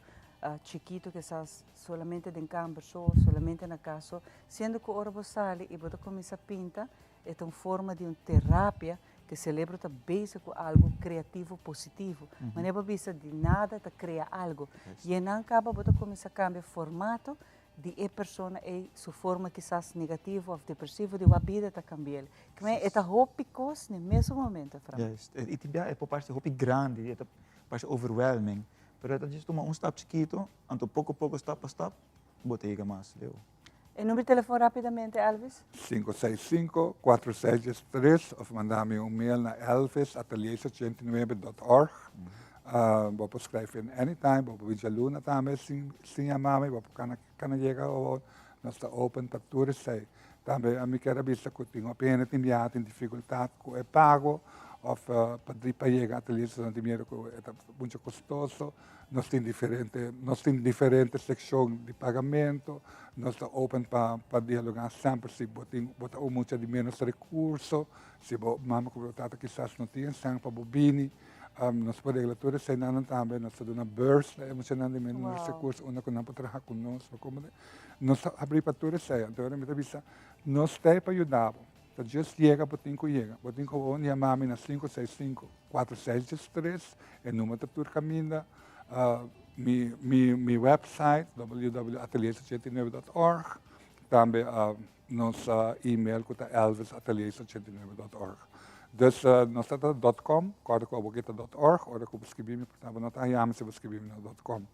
S5: chikito kisas solamente den kamber so, solamente na cas so, siendo cu ora bo sali y bo ta cuminsa pinta, E ta un forma di un terapia ku selebro ta bezig ku algu kreativo positivo. Manera bo bisa di nada ta krea algu. Yenan kaba bo ta kuminsá kambia formato di e persona ei, su forma kisas negativo òf depresivo di wak bida ta kambi'el. Kmé e ta hopi kos n'e mesun momento, Fran.
S24: Juist. I tin bia e por parse hopi grandi, e ta parse overwhelming, pero e ta djis tuma un stap chikito, anto poko poko stap pa stap bo ta yega mas leu.
S5: E number di telefon rapidamente, Elvis?
S23: 565 4613 of manda mi un mail na elvis ateliers 89 dot org. Bo por schrijf in anytime, bo por bin luna tambe sin sin yama mi, bo por kana kana yega o nos ta open pa tur esei. Tambe mi kier a bisa ku tin hopi hende tin biaha tin difikultat ku e pago of pa pa yega ateliers nan tin miedo ku e ta mucho kostoso. Nos tin diferente, nos tin diferente seccion di pagamento, nos ta open pa pa dialoga semper si bo tin bo ta un mucha di menos recurso, si bo mama cu bo tata kisas no tin esnan pa bo bini, nos por regla tur eseinan tambe, nos ta duna beurs na e muchanan di menos recurso unda cu nan por traha cu nos, bo comprende? Nos ta abri pa tur esei, anto ora mi ta bisa nos ta ei pa yuda bo. Ta djes yega bo tin ku yega. Bo tin ku won yama mi na 565 4613, e number ta tur kaminda. Mi mi mi website www.ateliers89.org, tambe nos email ku ta elvisateliers89.org. Dus nos ta ta dot com, kòrda ku abo ke ta dot org, ora ku bo skibi mi por ta bo no ta haña mi si bo skibi mi na dot com.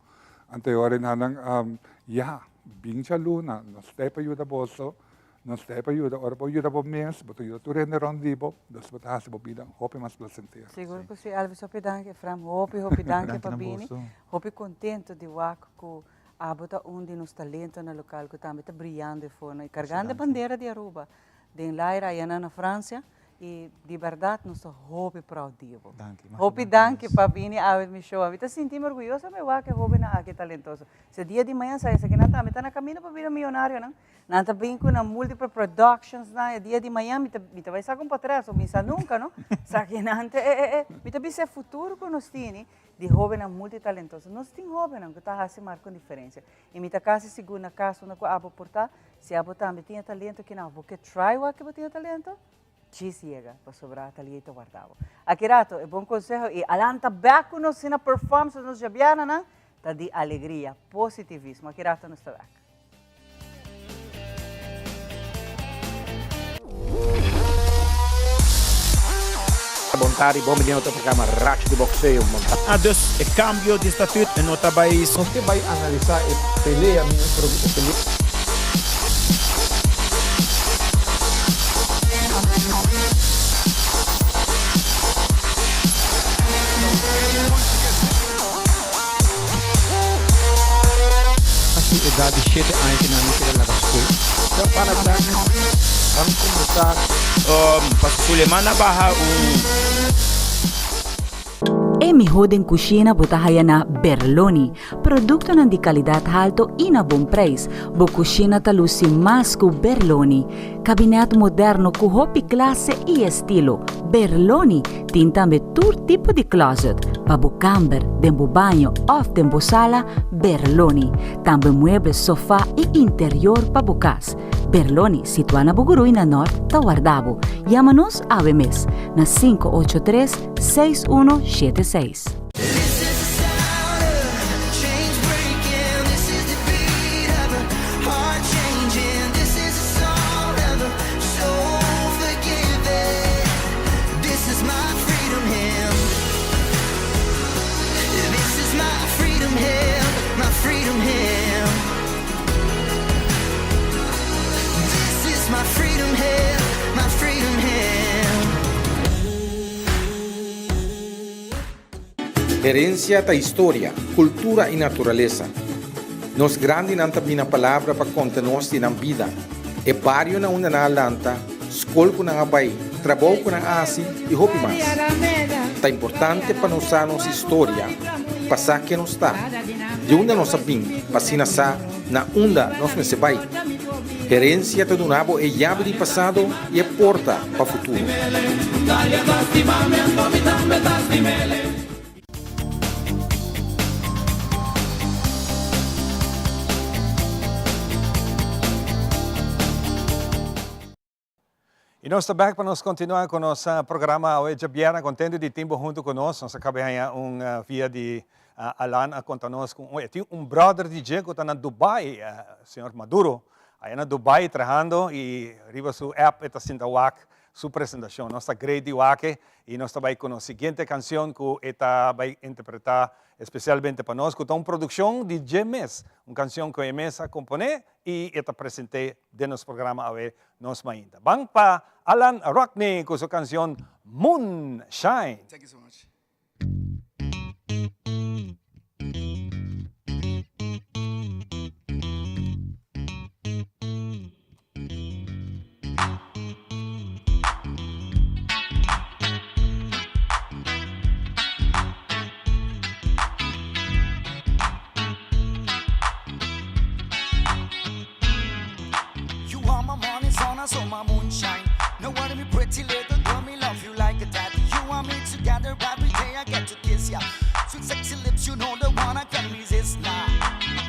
S23: Anto e ora nan ya, bin djaluna, nos ta ei pa yuda boso. Nos ta e pa yuda. Ora bo yuda bo mes, bo ta yuda tur hende rond di bo, dus bo ta hasi bo bida hopi mas placentero.
S5: Sigur ku si, Elvis, hopi danki. Efraim, hopi, hopi danki pa bini. Hopi kontento di wak ku abo ta un di nos talentonan lokal ku tambe ta briyando e forno i kargando e bandera di Aruba den laira ayanan na Francia. I di bèrdat nos ta hopi proud di bo. Hopi danki pa bini awe mi show. Mi ta sinti mi orguyoso mi wak e hobennan aki talentoso. Si e dia di mañan sa esakinan tambe ta na kaminda pa bira miyonarionan. Nan ta bin ku nan multiple productions nan e dia di mañan mi ta mi ta bai saka un potres o mi sa nunka no sa ki nan ta e e e mi ta bisa e futuro ku nos tini di hobennan multitalentoso nos tin hobennan ku ta hasi marka un diferensia i mi ta kasi sigur na kas unda ku abo por ta si abo tambe tin e talento kinan bo ke try wak ke bo tin e talento djis yega pasobra Thalia ta warda bo aki rato e bon konseho i alanta bek ku nos asina perform so nos djabiananan ta di alegria positivismo aki rato nos ta bek.
S6: Bon tardi, bon bini na otro programa Racho di Boxeo.
S7: Ah, dus e cambio di statuut e no ta bay.
S4: Nos ke bay analisa e pelea mi pero e pelea.
S6: su edat di shete aña ku nan a keda laga skol.
S7: Ya para dan ban kuminsá. Pasobra Suleman a baha un.
S8: E mihó den kushina bo ta haya na Berloni. Produktonan di kalidat halto i na bon preis. Bo kushina ta lusi mas ku Berloni. Kabinèt moderno ku hopi klase i estilo. Berloni tin tambe tur tipo di closet, pa bo kamber, den bo baño òf den bo sala, Berloni. Tambe mueble, sofá i interior pa bo kas. Berloni, situá na Bugurui na Nort, ta warda bo. Yama nos awe mes na 583 6176.
S4: Herencia ta historia, cultura y naturalesa. Nos grandinan ta bina palabra pa conta nos di nan bida, e bario na unda nan a lanta, scol cu nan a bay, trabou cu nan a haci y hopi mas. Ta importante pa nos sa nos historia, pa sa ken nos ta, di unda nos a bin, pa asina sa na unda nos mester bay. Herencia ta duna bo e yabi di pasado y e porta pa futuro.
S3: Y nos ta back pa nos continua cu nos programa awe djabièrnè. Contento di tin bo hunto cu nos. Nos a caba di haña un via di Alan a conta nos cu e tin un brother di dje cu ta na Dubai, señor Maduro, aya na Dubai trahando y riba su app e ta sinta wak su presentacion. Nos ta great di wak e y nos ta bay cu nos siguiente cancion cu e ta bay interpreta especialmente pa nos cu ta un produccion di dje mes, un cancion cu e mes a compone y e ta presente den nos programa awe nos mainta. Ban pa Alan Rockney cu su cancion Moonshine.
S9: Thank you so much. You are my morning sun and so my moonshine. No worry me pretty little girl, me love you like a dad. You and me together every day I get to kiss ya. Sweet sexy lips, you know the one I can't resist now.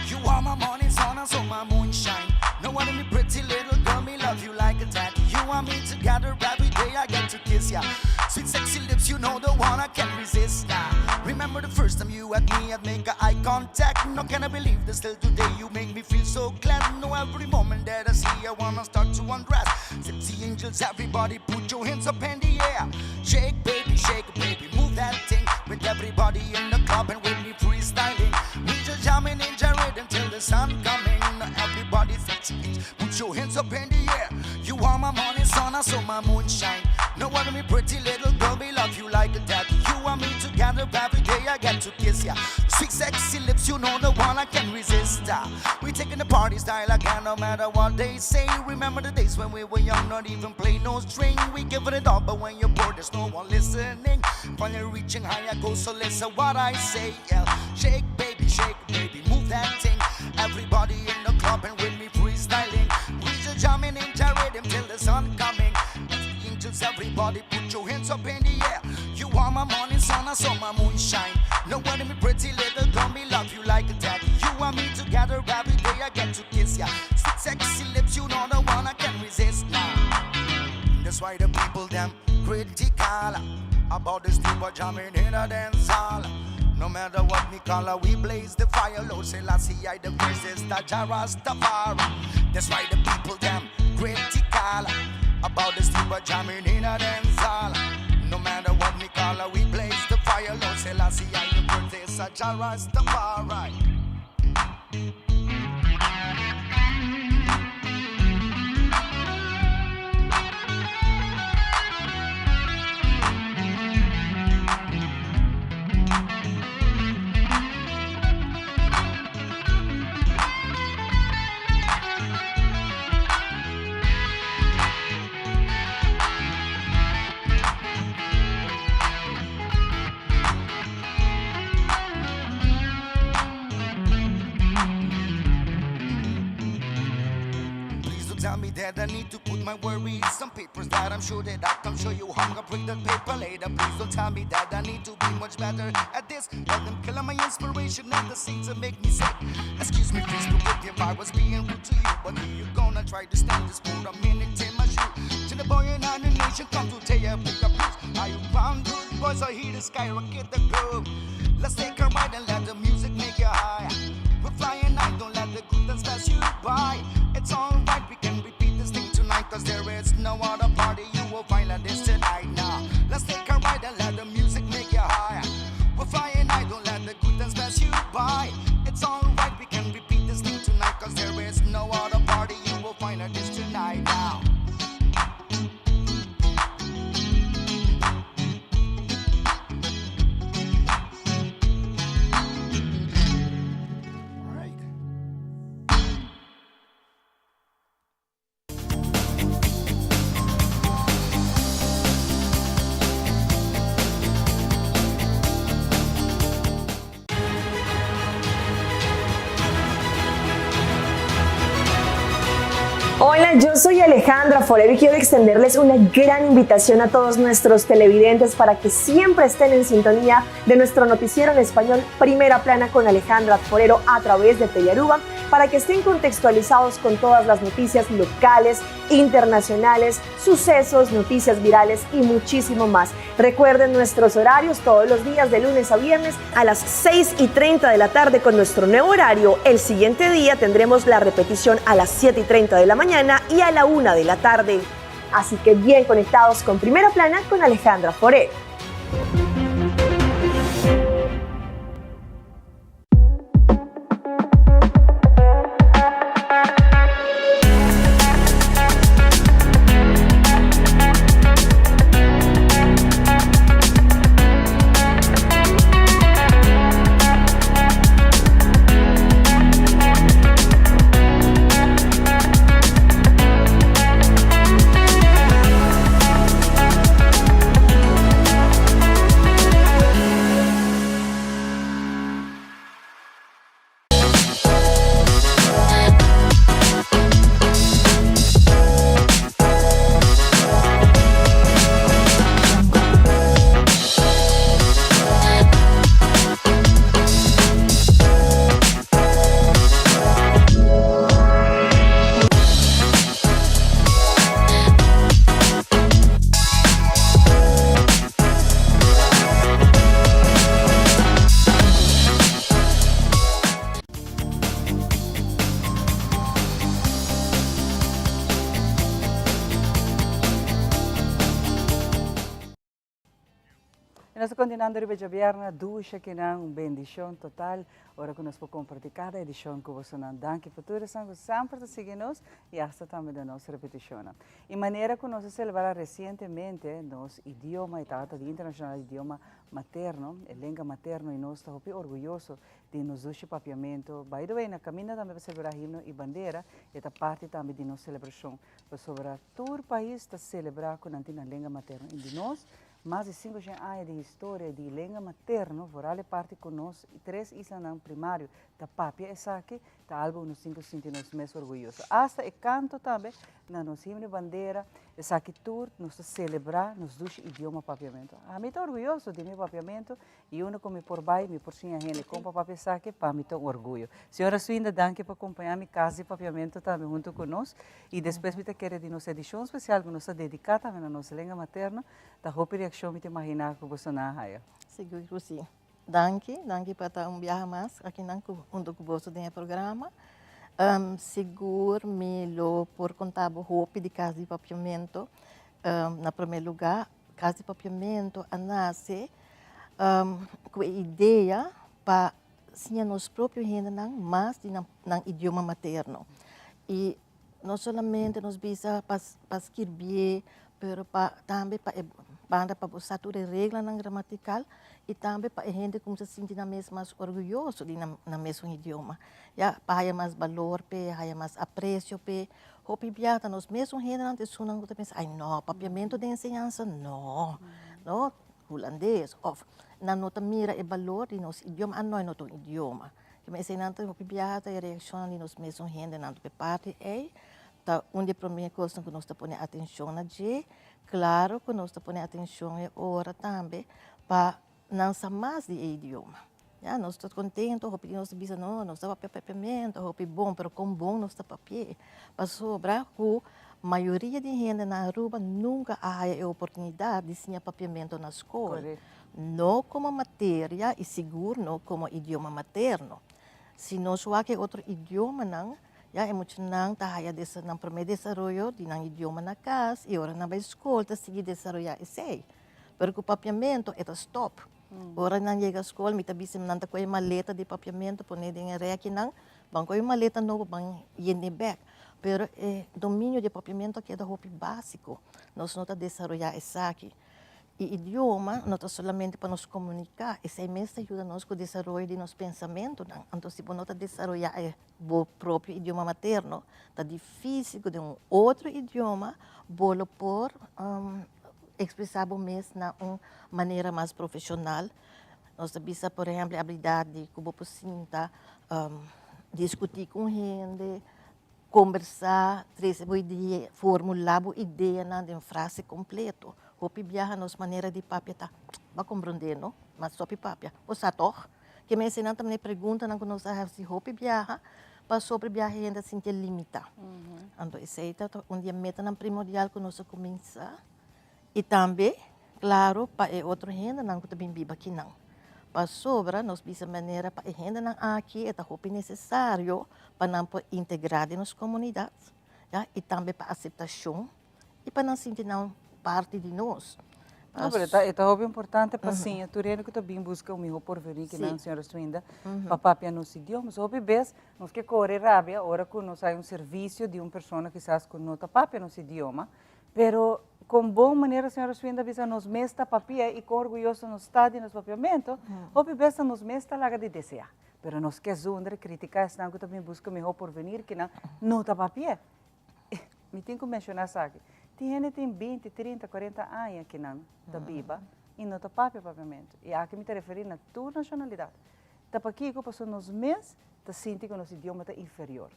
S9: You are my morning sun and so my moonshine. No worry me pretty little girl, me love you like a dad. You and me together every day I get to kiss ya. Sweet sexy lips, you know the one I can't resist now. Remember the first time you had me, I'd make a eye contact. No, can I believe that still today you make me feel so glad? No, every moment that I see, I wanna start to undress. Sexy angels, everybody, put your hands up in the air. Shake, baby, shake, baby, move that thing. With everybody in the club and with me freestyling. We just jamming in rhythm till the sun coming. Everybody, sexy angels, put your hands up in the air. You are my morning sun, I saw my moonshine. No one me pretty little girl, me love you like a dad. You and me together every day, I get to kiss ya. Sweet sexy lips, you know the one I can resist. We taking the party style again, no matter what they say. Remember the days when we were young, not even play no string. We give it all, but when you're bored, there's no one listening. Finally reaching higher goals, so listen what I say. Yeah. Shake, baby, shake, baby, move that thing. Everybody in the club and with me freestyling. We just jamming in rhythm till the sun coming. Angels, everybody, put your hands up in the air. You are my morning sun, I saw my moonshine. No one me pretty little girl, me love you like a daddy. You and me together every day, I get to kiss ya. Sweet sexy lips, you know the one I can resist now. That's why the people them critical about this people jamming in a dance hall. No matter what me color, we blaze the fire. Lord Selassie, I the first is the Rastafari. That's why the people them critical about this people jamming in a dance hall. No matter what me color, we blaze the fire. Lord Selassie, I the first is the Rastafari. that I need to put my worries on papers that I'm sure that I can show you how I'm gonna break that paper later. Please don't tell me that I need to be much better at this. Let them kill my inspiration and the seeds that make me sick. Excuse me, please forgive if I was being rude to you, but you gonna try to stand this for a minute in my shoe. To the boy and the nation come to tell you pick up please. Are you found good boys? I hear the skyrocket the globe. Let's take a ride and let the music make you high. We're flying high, don't let the good times pass you by. It's alright, we can repeat this thing tonight, cause there is no other party you will find like this tonight. Now, let's take a ride and let the music make you high. We're flying high, don't let the good times pass you by. It's alright, we can repeat this thing tonight, cause there is no other party you will find like this tonight. Now.
S10: Hola, yo soy Alejandra Forero y quiero extenderles una gran invitación a todos nuestros televidentes para que siempre estén en sintonía de nuestro noticiero en español Primera Plana con Alejandra Forero a través de Telearuba para que estén contextualizados con todas las noticias locales, internacionales, sucesos, noticias virales y muchísimo más. Recuerden nuestros horarios todos los días de lunes a viernes a las 6 y 30 de la tarde con nuestro nuevo horario. El siguiente día tendremos la repetición a las 7 y 30 de la mañana y a la 1 de la tarde. Así que bien conectados con Primera Plana con Alejandra Forero.
S5: Y nos ta continuando riba djabièrnè dushi akinan, un bendicion total ora cu nos por comparti cada edicion cu bosonan. Danki pa tur esnan cu semper ta sigui nos y hasta tambe den nos repeticionnan. Y manera cu nos a celebra recientemente nos idioma y tabata Dia Internacional di Idioma Materno, e lenga materno y nos ta hopi orguyoso di nos dushi papiamento. By the way, na caminda tambe pa celebra himno y bandera, e ta parti tambe di nos celebracion pasobra tur pais ta celebra cu nan tin nan lenga materno y di nos Mas di 500 aña di historia di lenga materno, vooral e parti cu nos tres islanan primario ta papia esaki, ta algo cu nos tin cu sinti nos mes orguyoso. Hasta e canto tambe na nos himno y bandera, esaki tur nos ta celebra nos dushi idioma papiamento. Ami ta orguyoso di mi papiamento y unda cu mi por bay mi por siña hende con pa papia esaki, pa mi ta un orguyo. Señora Swinda, danki pa acompaña mi cas di papiamento tambe hunto cu nos y despues mi ta kere di nos edicion especial cu nos ta dedica tambe na nos lenga materno, Ta hopi reaccion mi ta imagina cu boso nan a haya.
S11: Sigur cu si. Danki, danki pa ta un biaha mas akinan cu hunto cu boso den e programa. Sigur mi lo por conta bo hopi di Cas di Papiamento. Na prome lugar, Cas di Papiamento a nace cu e idea pa siña nos propio hendenan mas di nan idioma materno. Y no solamente nos bisa pa skirbié, pero pa tambe pa e banda pa bo sa tur e reglanan gramatical y tambe pa e hende cuminsa sinti nan mes mas orguyoso di nan mesun idioma, ya, pa haya mas balor p'e, haya mas aprecio p'e. Hopi bia ta nos mesun hendenan ta esunnan cu ta pensa, ay no, papiamento den enseñansa no, no, hulandes of nan no ta mira e balor di nos idioma, ah no, e no ta un idioma. Eseinan ta hopi biaha ta e reaccionnan di nos mesun hendenan. Pe parti ei. Ta un di e promé kosnan ku nos ta pone atenshon na dje. Klaro ku nos ta pone atenshon e ora tambe pa nan sa mas di e idioma. Ya, nos ta kontento, hopi di nos ta bisa no, nos ta papia papiamentu, hopi bon, pero kon bon nos ta papi'é? Pasobra ku mayoria di hende na Aruba nunka a haya e oportunidat di siña papiamentu na skol. No komo materia i sigur no komo idioma materno. Si nos wak e otro idiomanan, Ya e muchanan ta haya nan prome desaroyo di nan idioma na kas i ora nan bai skol ta sigui desaroyá esei. Pero ku papiamentu e ta stòp. Ora nan yega skol mi ta bisa nan ta kohe maleta di papiamentu pone den e rèkinan, ban kohe un maleta nobo ban yen'é bèk. Pero e dominio di papiamentu a keda hopi básiko. Nos no ta desaroyá esaki. E idioma no ta solamente pa nos komuniká, esei mes ta yuda nos ku desaroyo di nos pensamentunan. Anto si bo no ta desaroyá e bo propio idioma materno, ta difísil ku den un otro idioma bo lo por ekspresá bo mes na un manera mas profeshonal. Nos ta bisa por ehèmpel e abilidat di ku bo por sinta diskutí ku un hende, kombersá, trese bo idea, formulá bo ideanan den frase kompleto. Hopi biaha nos manera di papia ta, bo a komprondé no? Mas hopi papia, bo sa tòg? Ke mester nan ta mane preguntanan ku nos a hasi hopi biaha pasobra biaha hende a sintié limitá. Anto esei ta un di e metanan primordial ku nos a kuminsá i tambe klaro pa e otro hendenan ku ta bin biba akinan. Pasobra nos bisa manera pa e hendenan aki e ta hopi nesesario pa nan por integrá den nos komunidat ya i tambe pa aseptashon i pa nan sinti nan parti di nos.
S5: No, pero e ta hopi importante pa siña tur hende ku ta bin buska un mihó porvenir ki nan, señora Swinda, pa papia nos idioma. So hopi bes nos ke kore rabia ora ku nos hay un servisio di un persona kisas ku no ta papia nos idioma, pero kon bon manera señora Swinda a bisa nos mes ta papia i kon orguyoso nos ta di nos papiamentu, hopi bes ta nos mes ta laga di deseá. Pero nos ke zundra kritiká esnan ku ta bin buska mihó porvenir ki nan no ta papia. Mi tin ku menshoná esaki. Tin hende tin binti, trinta, kuarenta aña ki nan ta biba i no ta papia papiamentu. I aki mi ta referí na tur nashonalidat. Ta pakiko? Pasobra nos mes ta sinti ku nos idioma ta inferior.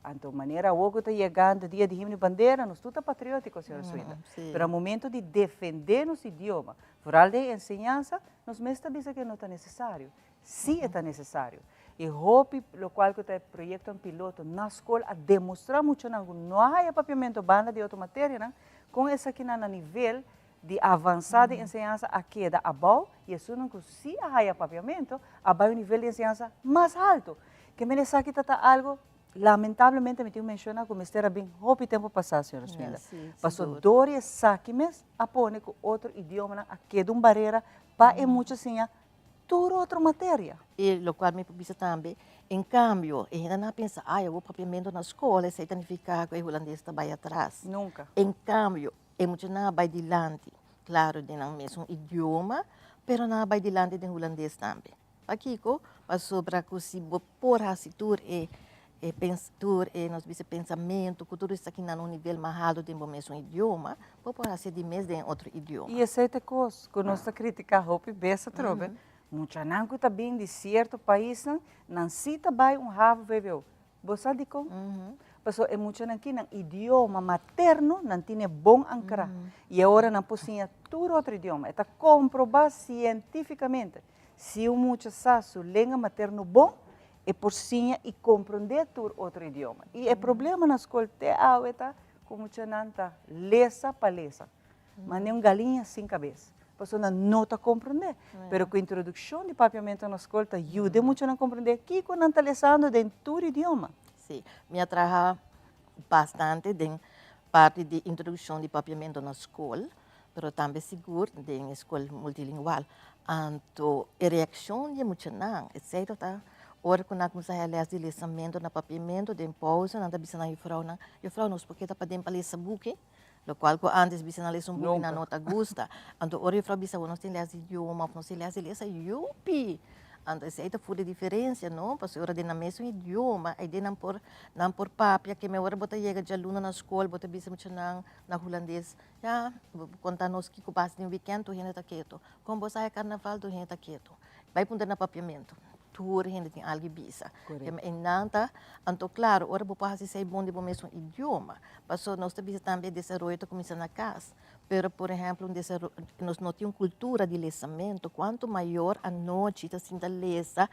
S5: Anto manera awor ku ta yegando dia di himno i bandera, nos tur ta patriótiko, señora Suinda. Pero na momento di defendé nos idioma, foral den enseñansa, nos mes ta bisa ku e no ta nesesario. Sí e ta necesario. Y hopi locual cu ta e proyectonan piloto na scol a demostra muchanan cu no a haya papiamento banda di otro materianan, con esakinan na nivel di avansa di enseñansa a keda abao y esunnan cu sí a haya papiamento a bay un nivel di enseñansa mas halto. Ke men esaki ta ta algo lamentablemente mi tin cu menciona cu mester a bin hopi tempo pasa, señora Swinda. Paso door di esaki mes a pone cu otro idiomanan a keda un barera pa e mucha siña tur otro materia.
S11: E locual mi por bisa tambe, en cambio, e hendenan a pensa, ay, awor papiamento na scol, esey ta nifica cu e hulandes ta bay atras.
S5: Nunca.
S11: En cambio, e muchanan a bay dilanti, claro, den nan mesun idioma, pero nan a bay dilanti den hulandes tambe. Pakico? Pasobra cu si bo por haci tur e E pens tur e nos bisa pensamentu ku tur esakinan un nivel mas haltu den bo mesun idioma, bo por hasi di mes den otro idioma.
S5: I esei ta e kos ku nos ta kritiká hopi bes atrobe, muchanan ku ta bin di sierto paisnan, nan sí ta bai un havo vwo. Bo sa dikon? Pasobra e muchanan aki nan idioma materno nan tine bon ankrá i e ora nan por siña tur otro idioma. E ta komprobá sientífikamente. Si un mucha sa su lenga materno bon, e por siña i komprondé tur otro idioma. I e problema na skol te awe ta ku muchanan ta lesa pa lesa, mane un galiña sin kabes, pasobra nan no ta komprondé. Pero ku introdukshon di papiamentu na skol ta yuda e muchanan komprondé kiko nan ta lesando den tur idioma.
S11: Sí, mi a traha bastante den parti di introdukshon di papiamentu na skol. pero tambe sigur den e skol multilingual. Anto e reakshon di e muchanan, esei ta ta ora ku nan kuminsá haya lès di lesamentu na papiamentu den pousa nan ta bisa nan yufrounan, yufrou nos por keda paden pa lesa buki? Lokual ku ántes bisa nan lesa un buki nan no ta gusta. Anto ora yufrou bisa bo nos tin lès di idioma òf nos tin lès di lesa, yupi! Anto esei ta ful e diferensia no, pasobra ora den nan mesun idioma ei den nan por nan por papia keme ora bo ta yega djaluna na skol bo ta bisa muchanan na hulandes Ya, bo konta nos kiko pasa den wikènt, tur hende ta ketu. Kon bo sa e karnaval, tur hende ta ketu. Bai puntra na papiamentu. Tur hende tin algu bisa. E nan ta, anto klaro, ora bo por hasi esei bon di bo mesun idioma. Paso nos ta bisa tambe e desaroyo ta kuminsá na kas. Pero por ehèmpel un desaro, nos no tin un kultura di lesamento. Kuantu mayor anochi ta sinta lesa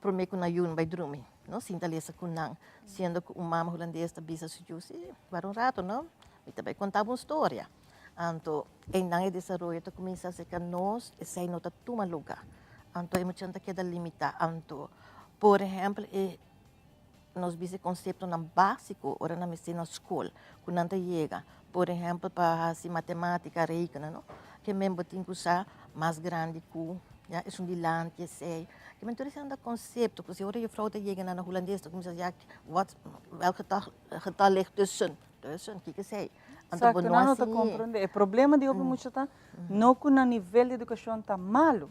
S11: promé ku nan yunan bai drumi, no? Sinta lesa ku nan. Siendo ku un mama hulandes ta bisa su yu, si, wara un rato, no? Mi ta bai konta bo un storia. Anto einan e desaroyo ta kuminsá serka nos, esei no ta tuma lugá. Anto e muchanan ta keda limitá. Anto, por ehèmpel, e nos bisa e konseptonan básiko ora nan mester na skol, ku nan ta yega. Por ehèmpel, pa hasi matemátika, rekenen, no? Ke men bo tin ku sa mas grandi ku, ya, esun dilanti, esei. Ke men tur esei nan ta konsepto ku si ora jufrou ta yega nan na hulandes ta kuminsá ya, wat, welk getal, getal ligt tussen? Tussen, kiko esei?
S5: Anto bo no a siñ'é. Comprende. E problema di hopi mucha ta no cu nan nivel di educacion ta malo.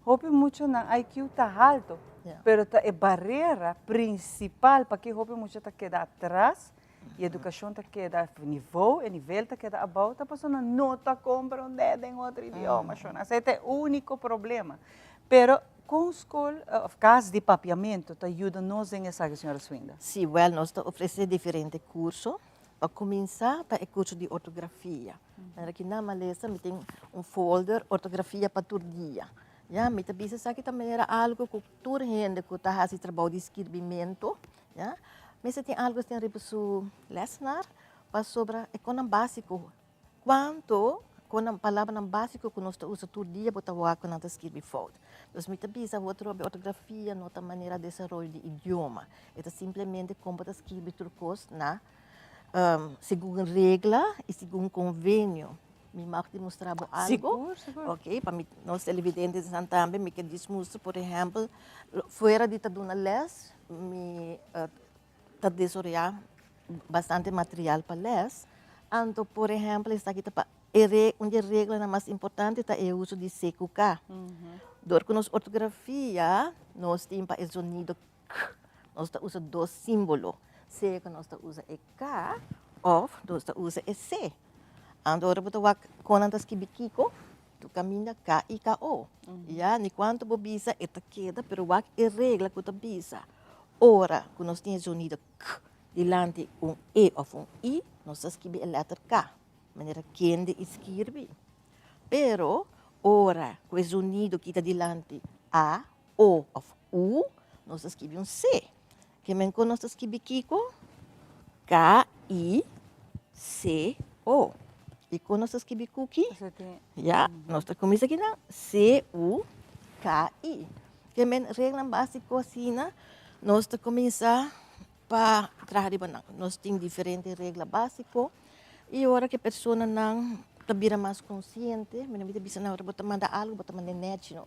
S5: Hopi mucha nan IQ ta halto, pero ta e barera principal pa ki hopi mucha ta keda atras y educacion ta keda nivo, e nivel ta keda abao, ta pasobra nan no ta comprende den otro idioma. Esey ta e unico problema. Pero con scol of cas di papiamento ta yuda nos den esaki, señora Swinda?
S11: Si, wel nos ta ofrece diferente curso. Pa kuminsá ta e kurso di ortografia. Manera ki na malesa mi tin un folder ortografia pa tur dia. Ya, mi ta bisa esaki ta manera algu ku tur hende ku ta hasi trabou di skirbimentu, ya, mester tin algu asina riba su lèsnar pasobra e konan básiko. Kuantu konan palabranan básiko ku nos ta usa tur dia bo ta wak ku nan ta skirbi fout. Dus mi ta bisa awor trobe ortografia no ta manera desaroyo di idioma. E ta simplemente kon bo ta skirbi tur kos na segun regla i segun konvenio. Mi mag di mustra bo algu?
S5: Sigur, sigur.
S11: Ok, pa mi nos televidentenan tambe mi ke dismustra por ehèmpel fuera di ta duna lès mi ta desaroyá bastante material pa lès. Anto por ehèmpel esaki ta pa e re un di e reglanan mas importante ta e uso di C ku K. Dor ku nos ortografia nos tin pa e zonido k, nos ta usa dos símbolo, sea ku nos ta usa e K òf nos ta usa e C. Anto ora bo ta wak kon nan ta skibi kiko, tur kaminda K i KO. Ya, ni kuantu bo bisa e ta keda, pero wak e regla ku ta bisa ora ku nos tin e zonido k dilanti un e òf un i, nos ta skibi e lèter K, manera kende i skirbi. Pero ora ku e zonido kita dilanti a, o òf u, nos ta skibi un c. Ke men ku nos ta skibi kiko? K, I, C, O. I kon nos ta skibi kuki? Ya, nos ta kuminsá aki nan, C, U, K, I. Ke men reglanan básiko asina nos ta kuminsá pa traha riba nan. Nos tin diferente regla básiko i ora ku e personanan ta bira mas konsiente, mi ta bisa nan ora bo ta manda algu bo ta manda e nèchi no.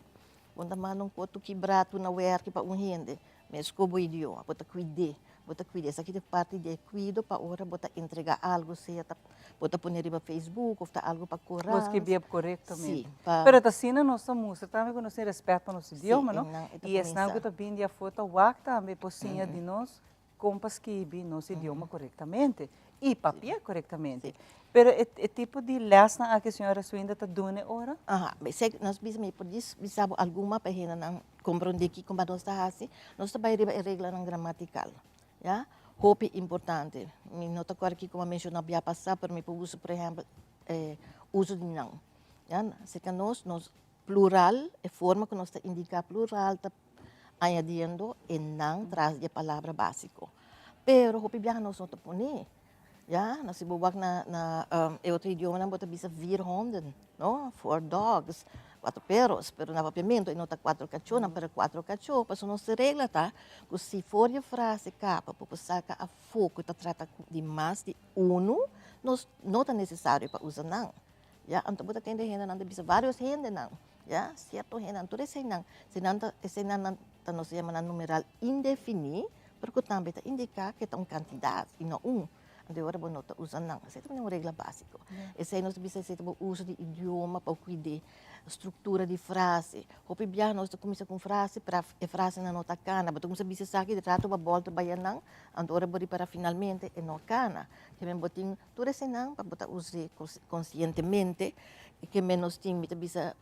S11: Bo ta manda un koto kibrá tur na wèrki pa un hende, meskos bo idioma, bo ta kuid'é, bo ta kuid'é. Esaki ta parti di e kuido pa ora bo ta entregá algu, sea ta bo ta pone riba Facebook òf ta algu pa korant.
S5: Bo skibié korektamente.
S11: Sí, pa.
S5: Pero ta asina nos ta mustra tambe ku nos tin rèspèt pa nos idioma, no? I esnan ku ta bini di afó ta wak tambe por siña di nos Kon pa skibi nos idioma korektamente i papia korektamente. Pero e e tipo di lèsnan aki señora Swinda ta duna e ora?
S11: Aha, esei nos bisa mi por djis bisa bo algun mas pa e hendenan komprondé kiko mas nos ta hasi. Nos ta bai riba e reglanan gramatikal, ya. Hopi importante. Mi no ta kòrda kiko mi a menshoná bia pasá, pero mi por usa por ehèmpel e uso di nan, ya. Aserka nos, nos plural, e forma ku nos ta indiká plural ta añadiendo e nan tras di e palabra básiko. Pero hopi biaha nos no ta pone, ya, no si bo wak na na e otro idiomanan bo ta bisa vier honden, no, four dogs, cuatro perros, pero na papiamento e no ta cuatro cachonan, pero cuatro cacho, pasobra nos regla ta ku si for di e frase kaba bo por saka afó ku ta trata di mas di unu, nos no ta nesesario pa usa nan. Ya, anto bo ta tende hendenan ta bisa varios hendenan, ya, cierto hendenan, tur eseinan, si nan ta, eseinan nan ta nos ta yama nan numeral indefiní, pero ku tambe ta indiká ke ta un kantidat i no un. Anto e ora bo no ta usa nan. Esei ta un regla básiko. Esei nos ta bisa esei ta bo uso di idioma pa kuid'é struktura di frase. Hopi biaha nos ta kuminsá ku un frase, pero e frasenan no ta kana. Bo ta kuminsá bisa esaki, di rato bo a bòlta bai anan, anto ora bo ripará finalmente e no a kana. Ke men bo tin Tur eseinan pa bo ta us'é konsientemente i ke menos tin mi ta bisa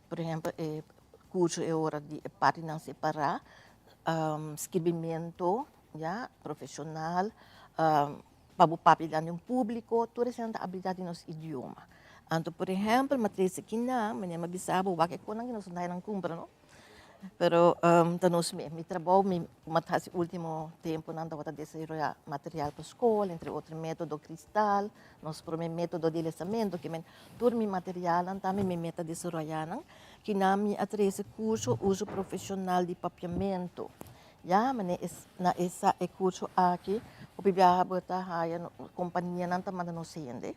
S11: por ehèmpel e. kurso e ora di e partinan separá, skirbimento, ya, profeshonal, pa bo papia dilanti un públiko, tur esei ta abilidat di nos idioma. Anto por ehèmpel, mi a trese kinan, mi a bisa bo wak e konan ku nos a nan kumpra no, pero ta nos mes. Mi trabou, mi a hasi último tempunan tabata desaroyá material pa skol, entre otro método kristal, nos promé método di lesamentu, ke men tur mi materialnan tambe mi meta desaroyá nan. Kinan mi a trese kurso uso profeshonal di papiamentu. Ya, mane es na esa e kurso aki hopi biaha bo ta haya kompanianan ta manda nos hende,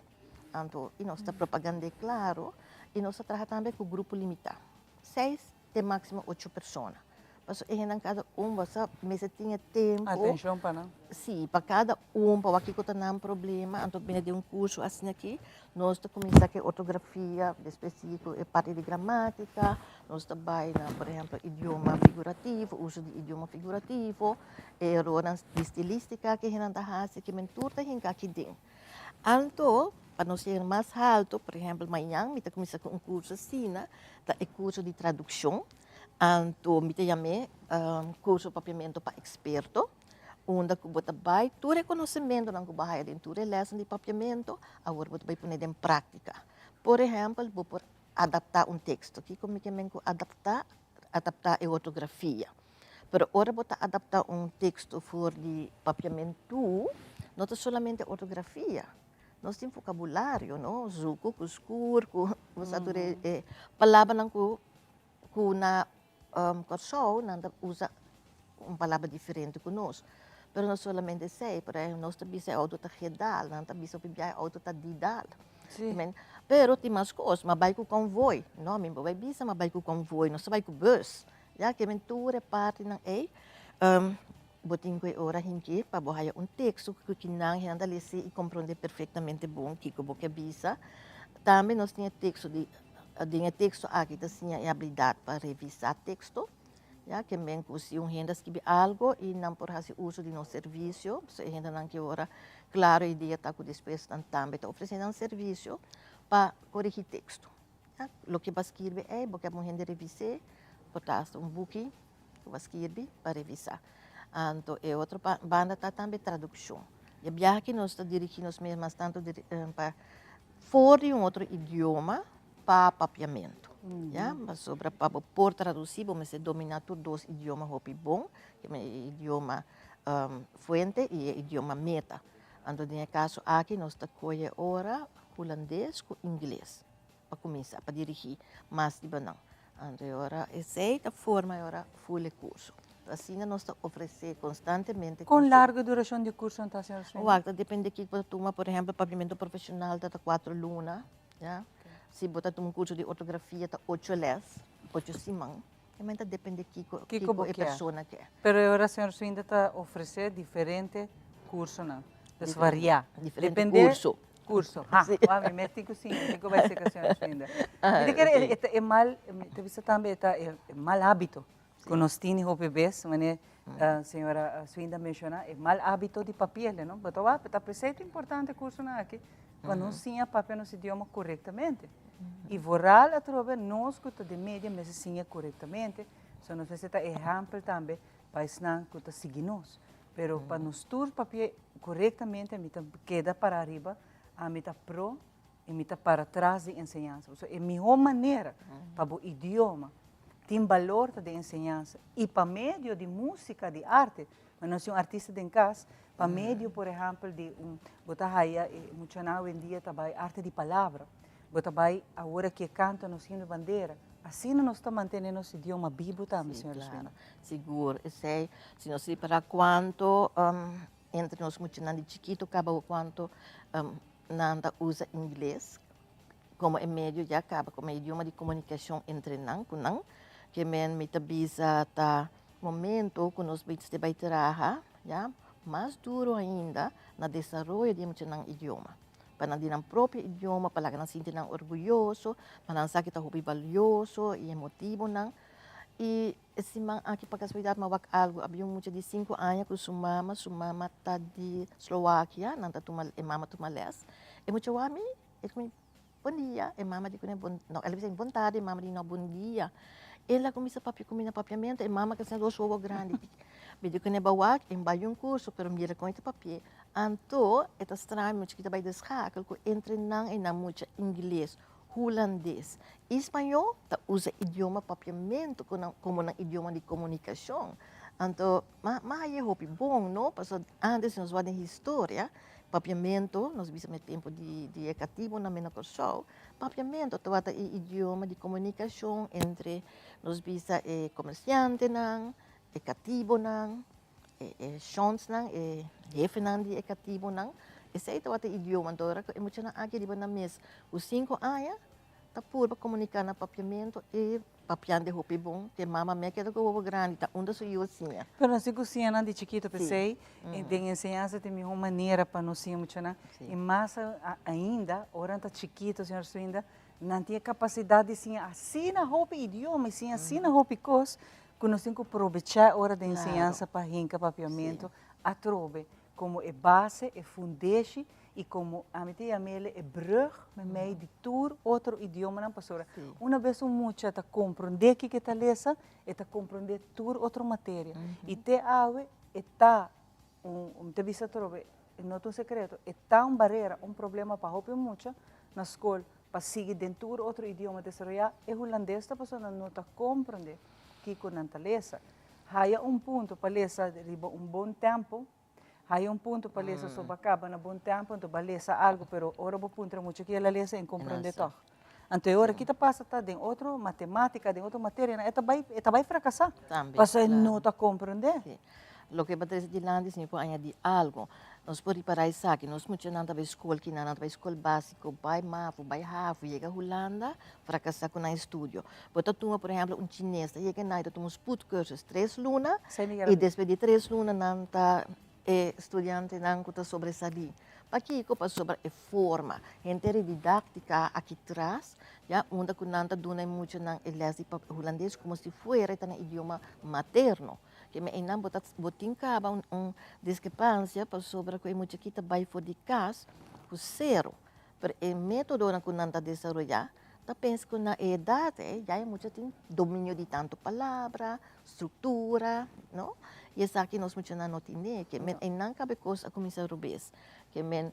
S11: anto i nos ta propagand'é klaro i nos ta traha tambe ku grupo limitá, seis te máksimo ocho persona. Pasobra e hendenan kada un bo sa mester tin e tempu.
S5: Atenshon pa nan.
S11: Sí, pa kada un, pa wak kiko ta nan problema, anto bini den un kurso asina aki nos ta kuminsá ku e ortografia, despues sigui ku e parti di gramátika. Nos ta bai na, por ehempel, idioma figurativo, uso di idioma figurativo, e erornan di stilística ku hendenan ta hasi, ke men tur ta hinka aki den. Anto, pa nos yega mas haltu, por ehempel, mañan mi ta kuminsá ku un kurso asina, ta e kurso di tradukshon. Anto mi ta yam'é kurso papiamentu pa eksperto, unda ku bo ta bai tur e konosementunan ku bo a haya den tur e lèsnan di papiamentu, awor bo ta bai pone den práktika. Por ehempel, bo por adaptá un teksto. Kiko mi ke men ku adaptá? Adaptá e ortografia. Pero ora bo ta adaptá un teksto for di papiamentu, no ta solamente ortografia. Nos tin vokabulario, no? Zuku ku skur ku bo sa tur e palabranan ku ku na Kòrsou nan ta usa un palabra diferente ku nos. Pero no solamente esei, por ehempel nos ta bisa e outo ta gedal, nan ta bisa hopi biaha e outo ta didal.
S5: Sí.
S11: Men, pero tin mas kos, m'a bai ku konvoi. No, mi bo bai bisa m'a bai ku konvoi, nos ta bai ku bus. Ya ke men tur e partinan ei, bo tin ku e ora hinki pa bo haya un teksto ku kinan hende ta lesa i komprondé perfektamente bon kiko bo ke bisa. Tambe nos tin e teksto di, den e teksto aki ta siña e abilidat pa revisá teksto. Ya ke men ku si un hende a skibi algo i nan por hasi uso di nos servisio, pasobra e hendenan ke ora klaro e idea ta ku despues nan tambe ta ofresé nan servisio pa korigí teksto. Ya, loke bo a skirbi ei, bo ke un hende revis'é, por ta asta un buki ku bo a skirbi pa revisá. Anto e otro banda ta tambe tradukshon. E biaha aki nos ta dirigí nos mes mas tantu pa for di un otro idioma pa papiamentu, ya, pasobra pa bo por traduci bo mester domina tur dos idioma hopi bon, e idioma fuente y e idioma meta. Anto den e caso aki nos ta coge ora hulandes cu ingles pa cuminsa, pa dirigi mas riba nan. Anto e ora esey ta forma e ora full e curso. Asina nos ta ofrece constantemente
S5: Con largo e duracion di e curso ta, señora Swinda?
S11: Wak, ta depende kico bo ta tuma. Por ehempel, papiamento profesional ta ta cuatro luna. Ya. Si bo ta tuma un curso di ortografia ta ocho les, ocho siman. E men ta depende kiko,
S5: Kiko bo
S11: e
S5: kier.
S11: persona ke.
S5: Pero e ora señor Swinda ta ofrece diferente cursonan. Dus
S11: Diferente-
S5: varia.
S11: diferente
S5: Depende
S11: curso.
S5: Curso. Ha,
S11: Sí.
S5: wa mi mes tin cu siña, mi tin cu bai cerca señor Swinda.
S11: Ah,
S5: Mi ta kere
S11: sí.
S5: e ta e mal, mi ta bisa tambe e ta e mal habito cu nos tini hopi bes, manera señora Swinda menciona, e mal habito di papiele, no? Bo ta wak, ta pesey ta importante e cursonan aki. Pa nos siña papia nos idioma korektamente. I vooral atrobe nos ku ta den media mester siña korektamente, so nos mester ta ehèmpel tambe pa esnan ku ta sigui nos. Pero pa nos tur papia korektamente mi ta keda para ariba, ami ta pro i mi ta para tras di enseñansa. Pasobra e mihó manera pa bo idioma tin balor ta den enseñansa i pa medio di músika, di arte. Ma nos tin un artista den kas, pa medio por ehèmpel di un, bo ta haya e muchanan awendia ta bai arte di palabra, bo ta bai awor aki e kanto nos himno bandera, asina nos ta mantene nos idioma bibu tambe,
S11: Sí,
S5: señora
S11: claro.
S5: Swinda.
S11: Sigur, esei, si nos ripará kuanto entre nos muchanan di chikito kaba kuanto nan ta usa ingles komo e medio ya kaba komo e idioma di komunikashon entre nan ku nan, ke men mi ta bisa ta Momento ku nos mester bai traha ya mas duro ainda na desaroyo di e muchanan idioma, pa nan di nan propio idioma, pa laga nan sinti nan orguyoso, pa nan sa ku ta hopi balioso i e motibonan. I e siman aki pa kasualidat mi a wak algu, abia un mucha di sinku aña ku su mama, su mama ta di Slowakia, nan ta tuma e mama tuma lès, e mucha wak mi, e ku mi. Bon dia, e mama di kuné bon, no, el a bisa bon tardi, e mama di no bon dia. El a kuminsá papia ku mi na papiamentu, e mama ka siña dos wowo grandi. Mi di kuné bo wak, e bai un kurso, pero mira kon e ta papi'é. Anto e ta straño mucha ki ta bai deschakel ku entre nan e nan mucha ingles, hulandes i spañó ta usa idioma papiamentu komo nan idioma di komunikashon. Anto ma haña hopi bon no, pasobra ántes nos wak den historia papiamentu, nos bisa na e tempu di e katibunan na Kòrsou, papiamentu tabata e idioma di komunikashon entre nos bisa e komersiantenan, e katibunan. E shonsnan, e hefenan di e katibunan, esei tabata e idioma. Anto ora ku e muchanan aki riba nan mes ku sinku aña ta purba komuniká na papiamentu i papiando hopi bon, te mama mi a keda ku wowo grandi ta unda su yu a siña.
S5: Pero nos tin ku siña nan di chikitu p'esei den enseñansa ta e mihó manera pa nos siña muchanan i mas ainda ora nan ta chikitu, señor Swinda, nan tin e kapasidat di siña asina hopi idioma i siña asina hopi kos Ku nos tin ku probechá ora den enseñansa pa hinka papiamentu atrobe komo e base, e fundeshi i komo ami ta yam'el e brùg meimei di tur otro idiomanan pasobra una bes un mucha ta komprondé kiko e ta lesa e ta komprondé tur otro materia i te awe e ta un, mi ta bisa atrobe no ta un sekreto, e ta un barera, un problema pa hopi mucha na skol pa sigui den tur otro idioma desaroyá, e hulandes ta pasobra nan no ta komprondé kiko nan ta lesa. Haya un punto pa lesa riba un bon tempo, haya un punto pa lesa so bo a kaba na bon tempo, anto bo a lesa algu, pero ora bo puntra mucha ki el a lesa e komprondé tòg. Anto e ora ki ta pasa ta den otro matematika, den otro materianan e ta bai e ta bai frakasá, pasobra e no ta komprondé.
S11: Loke bo ta trese dilanti si mi por añadi algo. Nos por ripará esaki, nos muchanan ta bai skol kinan, nan ta bai skol básiko, bai mavo, bai havo, yega Hulanda, frakasá ku nan estudio. Bo ta tuma por ehèmpel un chines ta yega nan i ta tuma un spoedcursus tres luna i despues di tres luna nan ta e studiantenan ku ta sobresalí. Pakiko? Pasobra e forma, henter e didáktika aki tras, ya, unda ku nan ta duna e muchanan e lès di hulandes komo si fuera e ta nan idioma materno. Ke me einan bo ta bo tin kaba un un diskrepansia pasobra ku e mucha aki ta bai for di kas ku sero, pero e metodonan ku nan ta desaroyá ta pensa ku na e edat ei ya e mucha tin dominio di tantu palabra, struktura, no? I esaki nos muchanan no tine, ke men einan kaba e kos a kuminsá robes, ke men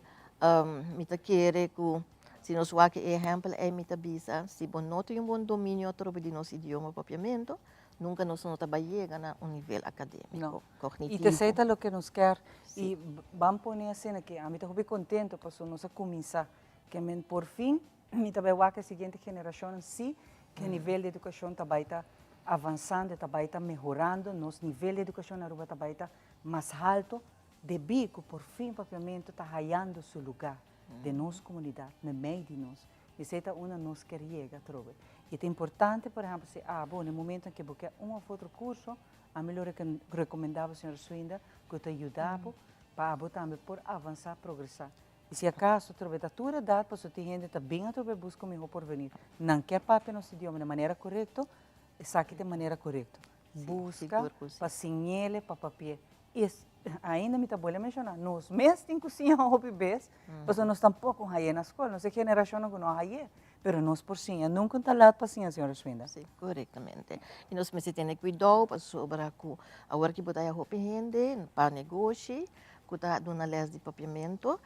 S11: mi ta kere ku si nos wak e ehèmpel ei mi ta bisa si bo no tin un bon dominio atrobe di nos idioma papiamentu, Nunca nos no ta bay yega na un nivel academico, cognitivo.
S5: Y t'esey ta loke nos kier. Y ban pone asina ke ami ta hopi contento pasobra nos a cuminsa ke men por fin mi ta bay wak e siguiente generacionnan si ke nivel di educacion ta bay ta avansando, ta bay ta mehorando, nos nivel di educacion na Aruba ta bay ta mas halto debi cu por fin Papiamento ta hayando su lugar den nos comunidad, memey di nos. Esei ta unda nos kier yega atrobe. I ta importante, por ehempel, si abo na e momento en ke bo ke un of otro kurso, ami lo rekomendá bo, señora Swinda, ku ta yuda bo pa abo tambe por avansá, progresá. I si akaso atrobe ta tur edat, pasobra tin hende ta bin atrobe buska un mihó porvenir. Nan ke papia nos idioma na manera korekto, esaki ta e manera korekto. Buska pa siñ'ele pa papi'é. I ainda mi ta bolbe menshoná, nos mes tin ku siña hopi bes, pasobra nos tampoko hañ'é na skol, nos e generashonnan ku no hañ'é, pero nos por siña, nunka un ta lat pa siña, señora Swinda.
S11: Sí, korektamente. I nos mester tene kuidou pasobra ku awor ki bo ta haña hopi hende pa negoshi ku ta duna lès di papiamentu,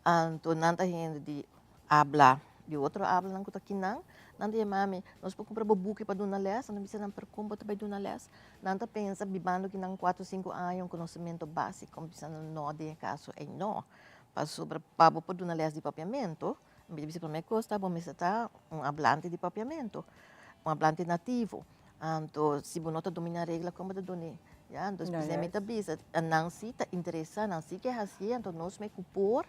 S11: anto nan ta hende di abla di otro ablanan ku ta kinan, nan ta yama mi, nos por kumpra bo buki pa duna lès? Nan ta bisa nan, pero kon bo ta bai duna lès? Nan ta pensa bibando kinan kuatro sinku aña un konosementu básiko, mi bisa nan no den e kaso ei no, pasobra pa bo por duna lès di papiamentu, mi ta bisa promé kos ta bo mester ta un ablante di papiamentu, un ablante nativo, anto si bo no ta dominá regla kon bo ta dun'é? Ya, anto p'esei mi ta bisa nan si ta interesá, nan si ke hasié, anto nos me ku por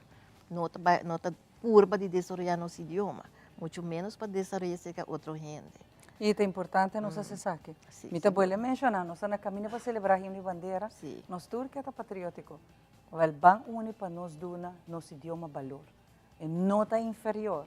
S11: no ta bai no ta purba di desaroyá nos idioma, muchu ménos pa desaroyá serka otro hende.
S5: I ta importante nos hasi esaki. Mi ta bolbe menshoná, nos ta na kaminda pa selebrá Himno i Bandera, nos tur ke ta patriótiko. Wèl, ban uni pa nos duna nos idioma balor. E no ta inferior.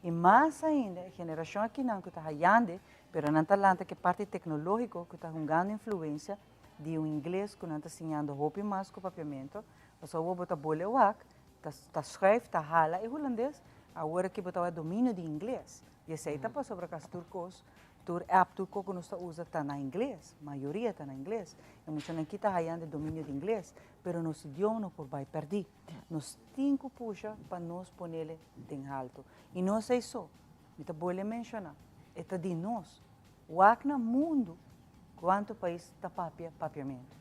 S5: I mas ainda e generashon akinan ku ta hayande, pero nan ta lanta ku e parti teknológiko ku ta hungando influensia di un ingles ku nan ta siñando hopi mas ku papiamentu, pasobra awor bo ta bole wak, ta ta schuif, ta hala e hulandes, awor aki bo ta wak dominio di ingles. I esei ta pasobra kasi tur kos. Tur app, tur kos ku nos ta usa ta na ingles, mayoria ta na ingles. E muchanan aki ta hayando e dominio di ingles, pero nos idioma no por bai pèrdí. Nos tin ku pusha pa nos ponele den haltu. I no esei so, mi ta bolbe menshoná, e ta di nos. Wak na mundu kuantu pais ta papia papiamentu.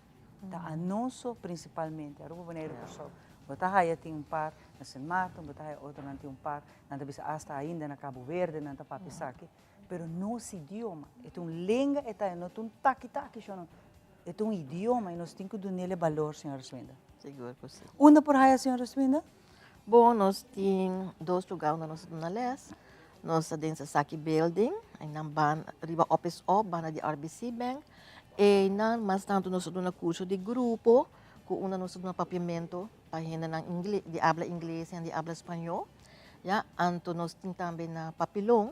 S5: Ta anos so prinsipalmente, Aruba, Boneiru, Kòrsou. Bo ta haya tin un par na Sint Maarten, bo ta haya otronan tin un par, nan ta bisa asta ainda na Cabo Verde nan ta papia esaki. Pero nos idioma, e ta un lenga e ta, e no ta un taki taki sho no. E ta un idioma y nos tin cu dunele balor, señora Swinda.
S11: Sigur cu si.
S5: Unda por haya señora Swinda?
S11: Bon, nos tin dos lugar unda nos ta duna les. Nos ta den Sasaki Building, einan ban riba Op is Op, banda di RBC Bank. Einan mas tanto nos ta duna curso di grupo, cu unda nos ta duna papiamento pa hendenan ingle, di habla ingles en di habla spañó. Ya, anto nos tin tambe na Papilon,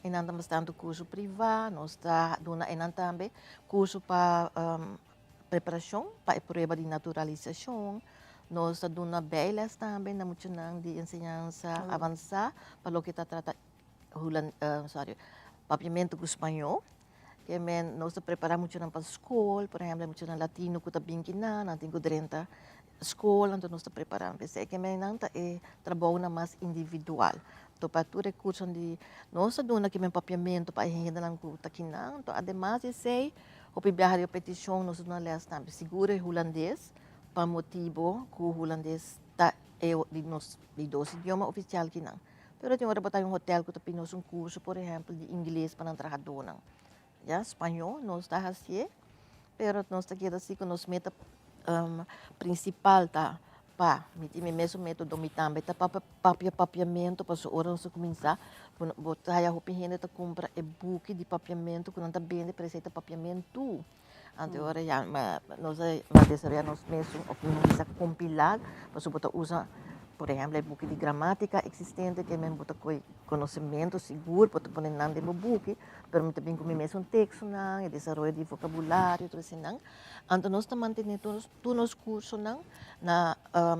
S11: einan ta mas tanto curso priva, nos ta duna einan tambe curso pa preparacion pa e prueba di naturalisacion, nos ta duna bijles tambe na muchanan di enseñansa avansa pa loke ta trata hulan, sorry, papiamento cu spañó. Ke men nos ta prepara muchanan pa skol, por ehempel muchanan latino ku ta bin kinan, nan tin ku drenta skol, anto nos ta prepara nan p'esei. Ke men nan ta e trabounan mas individual. Anto pa tur e kursonan di nos ta duna ke men papiamentu pa e hendenan ku ta kinan. Anto ademas di esei, hopi biaha riba petishon nos ta duna lès tambe. Sigur e hulandes, pa motibu ku hulandes ta e di nos di dos idioma ofisial kinan. Pero tin ora bo ta un hotel ku ta pidi nos un kurso, por ehèmpel, di ingles pa nan trahadónan. Ya, spañó nos ta hasié, pero nos ta keda si ku nos meta prinsipal ta pa, mi tin mi mesun método, mi tambe ta papia papia papiamentu, pasobra ora nos a kuminsá, bo ta haya hopi hende ta kumpra e buki di papiamentu ku nan ta bende, pero esei ta papiamentu. Anto ora ya nos a desaroyá nos mesun òf mi bisa kompilá, pasobra bo ta usa por ehèmpel e buki di gramátika eksistente ke men bo ta kohe konosementu sigur bo ta pone nan den bo buki, pero mi ta bin ku mi mesun tekstonan, e desaroyo di vokabulario tur eseinan. Anto nos ta mantené tur nos kursonan na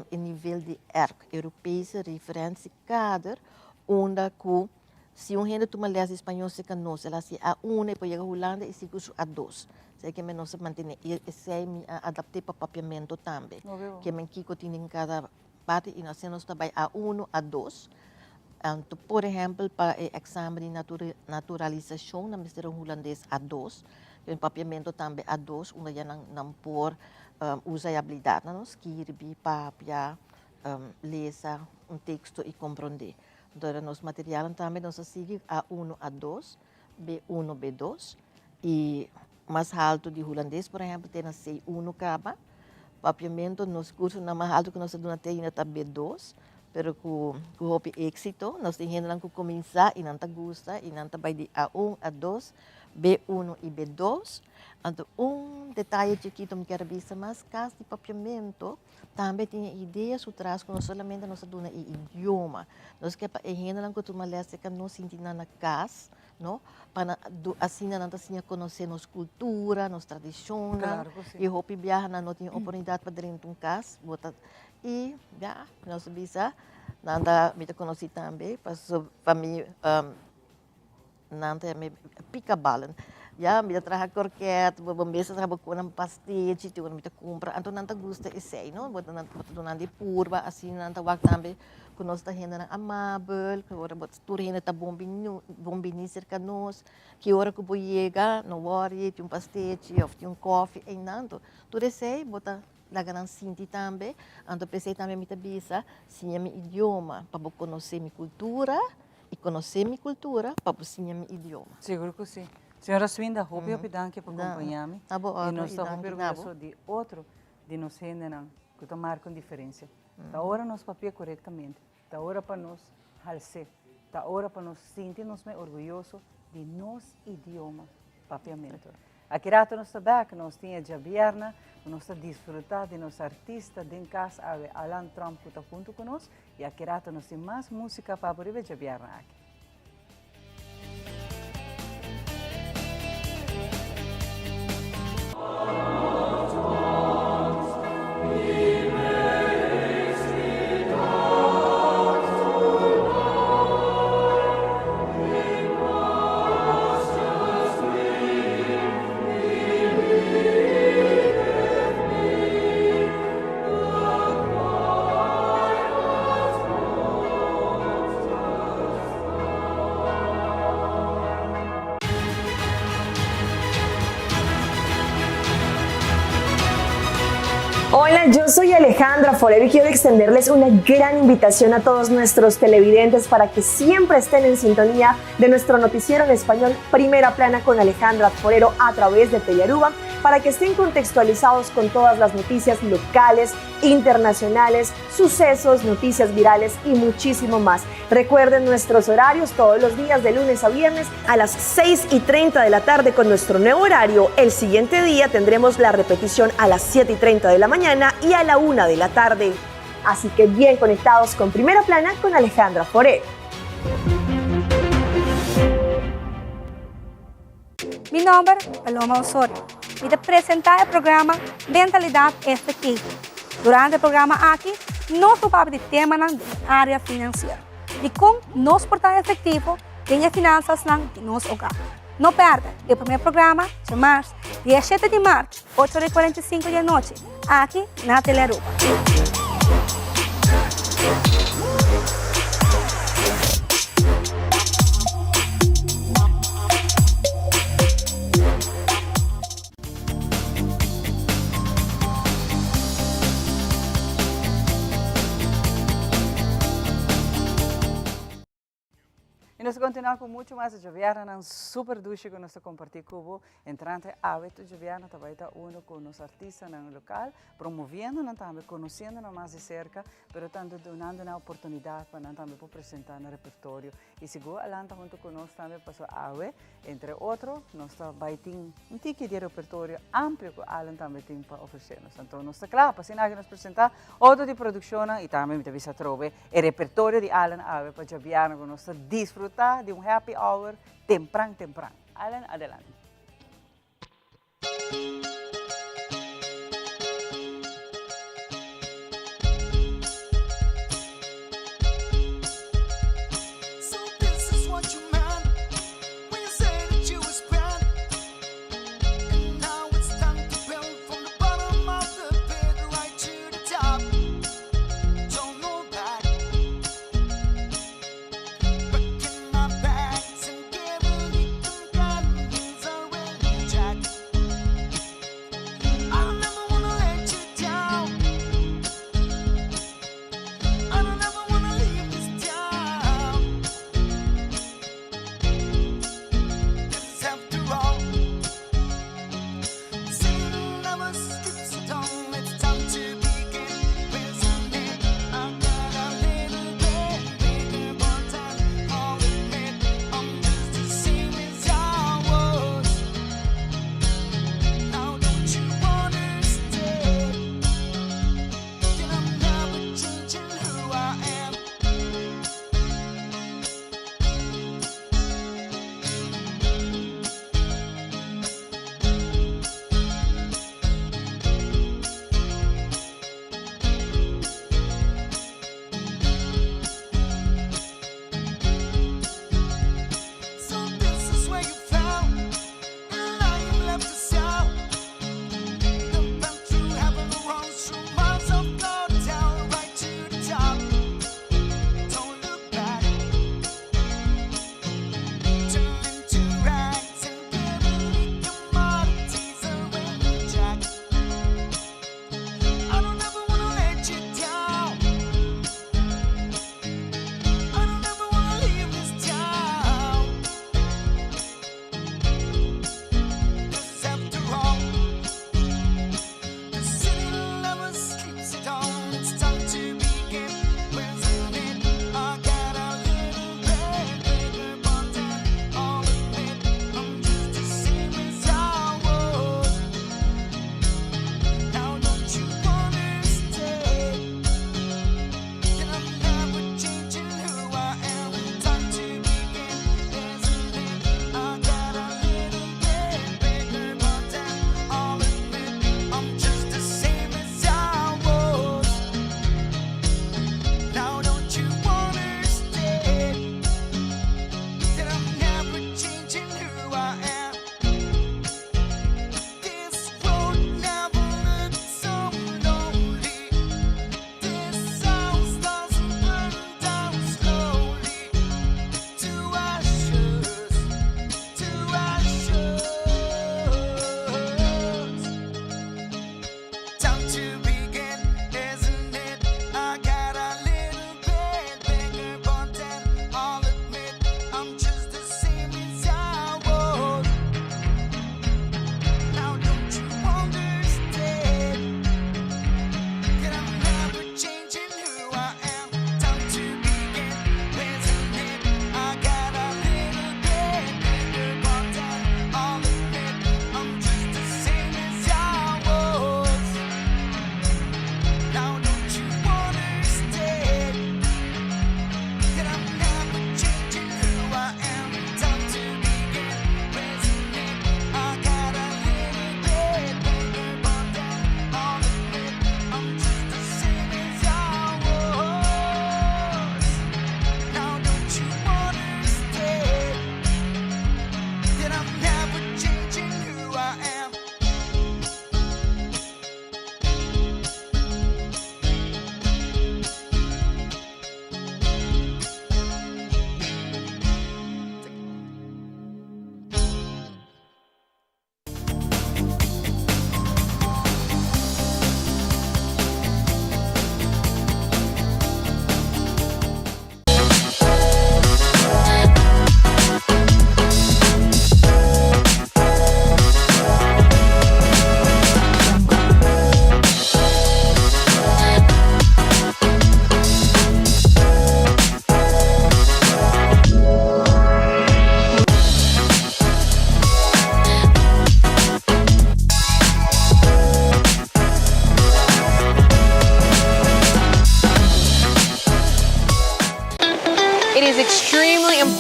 S11: e nivel di erk, Europese Referentiekader, unda ku Si un hende tuma les di spañol cerca nos, el haci A1, e por yega Hulanda y sigui cu su A2. Esey ke men nos a mantene. Y esey mi a adapte pa papiamento tambe. Ke men kico tin den cada parti y asina nos ta bay A1, A2. Anto, por ehempel, pa e examen di naturalisacion nan mester un hulandes A2. Den papiamento tambe A2, unda ya nan por usa e habilidadnan, no? Skirbi, papia, lesa un texto y compronde. Dor nos materialnan tambe nos a sigui A uno, A dos, B uno, B dos y mas halto di hulandes por ehempel te na C uno caba. Papiamento nos cursonan mas halto cu nos a duna te ainda ta B dos, pero cu hopi exito. Nos tin hendenan cu cuminsa y nan ta gusta y nan ta bay di A un, A dos, B uno y B dos. Anto un detaye chikito mi kier a bisa mas, cas di papiamento. Tambe tin e idea su tras ku no solamente nos ta duna e idioma, nos ke pa e hendenan ku tuma lès serka nos sinti nan na kas, no, pa nan asina nan ta siña konosé nos kultura, nos tradishonnan, i hopi biaha nan no tin oportunidat pa drenta un kas, bo ta i ya, nos ta bisa nan ta mi ta konosí tambe pasobra pa mi. Nan ta yama e pikaballen. Ya, mi ta traha korket, bo mes ta traha bo konan pastechi, tin ora mi ta kumpra. Anto nan ta gusta esei, no? Bo ta duna nan di purba, asina nan ta wak tambe ku nos ta hendenan amabel, ku ora bo tur hende ta bon bon bini serka nos. Ki ora ku bo yega, no wòri, tin un pastechi òf tin un kòfi einan. Anto tur esei bo ta laga nan sinti tambe. Anto p'esei tambe mi ta bisa, siña mi idioma pa bo konosé mi kultura. I konosé mi kultura pa bo siña mi idioma.
S5: Sigur ku si. Señora Swinda, hopi hopi danki pa kompañá mi.
S11: Na bo
S5: I
S11: orde
S5: nos
S11: i
S5: ta hopi
S11: danki na bo.
S5: orguyoso di otro di nos hendenan ku ta marka un diferensia. Ta ora nos papia korektamente, ta ora pa nos hals'é, ta ora pa nos sinti nos mes orguyoso di nos idioma papiamentu. Aki rato nos ta bek, nos tin e djabièrnè ku nos ta disfrutá di nos artista den kas awe Alan Tromp ku ta huntu ku nos i aki rato nos tin mas músika pa bo riba e djabièrnè aki.
S10: Hola, yo soy Alejandra Forero y quiero extenderles una gran invitación a todos nuestros televidentes para que siempre estén en sintonía de nuestro noticiero en español Primera Plana con Alejandra Forero a través de Telearuba, para que estén contextualizados con todas las noticias locales, internacionales, sucesos, noticias virales y muchísimo más. Recuerden nuestros horarios todos los días de lunes a viernes a las 6 y 30 de la tarde con nuestro nuevo horario. El siguiente día tendremos la repetición a las 7 y 30 de la mañana y a la 1 de la tarde. Así que bien conectados con Primera Plana con Alejandra Forero.
S21: Mi nomber Paloma Osorio. Mi ta presenta e programa Mentalidad Efectivo. Durante e programa aki nos lo papia di temanan den e area financiero. Di con nos por ta efectivo den e finanzasnan di nos hogar. No perde e primer programa djamars diashete di mart ocho ora y cuarenta y cinco di anochi aki na Telearuba.
S5: Y nos ta continua cu mucho mas djobièrnènan super dushi cu nos ta comparti cu bo. Entrante awe tur djobièrnè ta bay ta uno cu nos artistanan local, promoviendo nan tambe, conociendo nan mas di cerca, pero tanto dunando nan oportunidad pa nan tambe por presenta nan repertorio. Y sigur a lanta hunto cu nos tambe pasobra awe, entre otro, nos ta bay tin un tiki di e repertorio amplio cu Allen tambe tin pa ofrece nos. Anto nos ta cla pa asina aki nos presenta otro di produccionnan y tambe mi ta bisa atrobe e repertorio di Allen awe pa djabièrnè cu nos ta disfruta di un happy hour tempran tempran. Allen, adelante.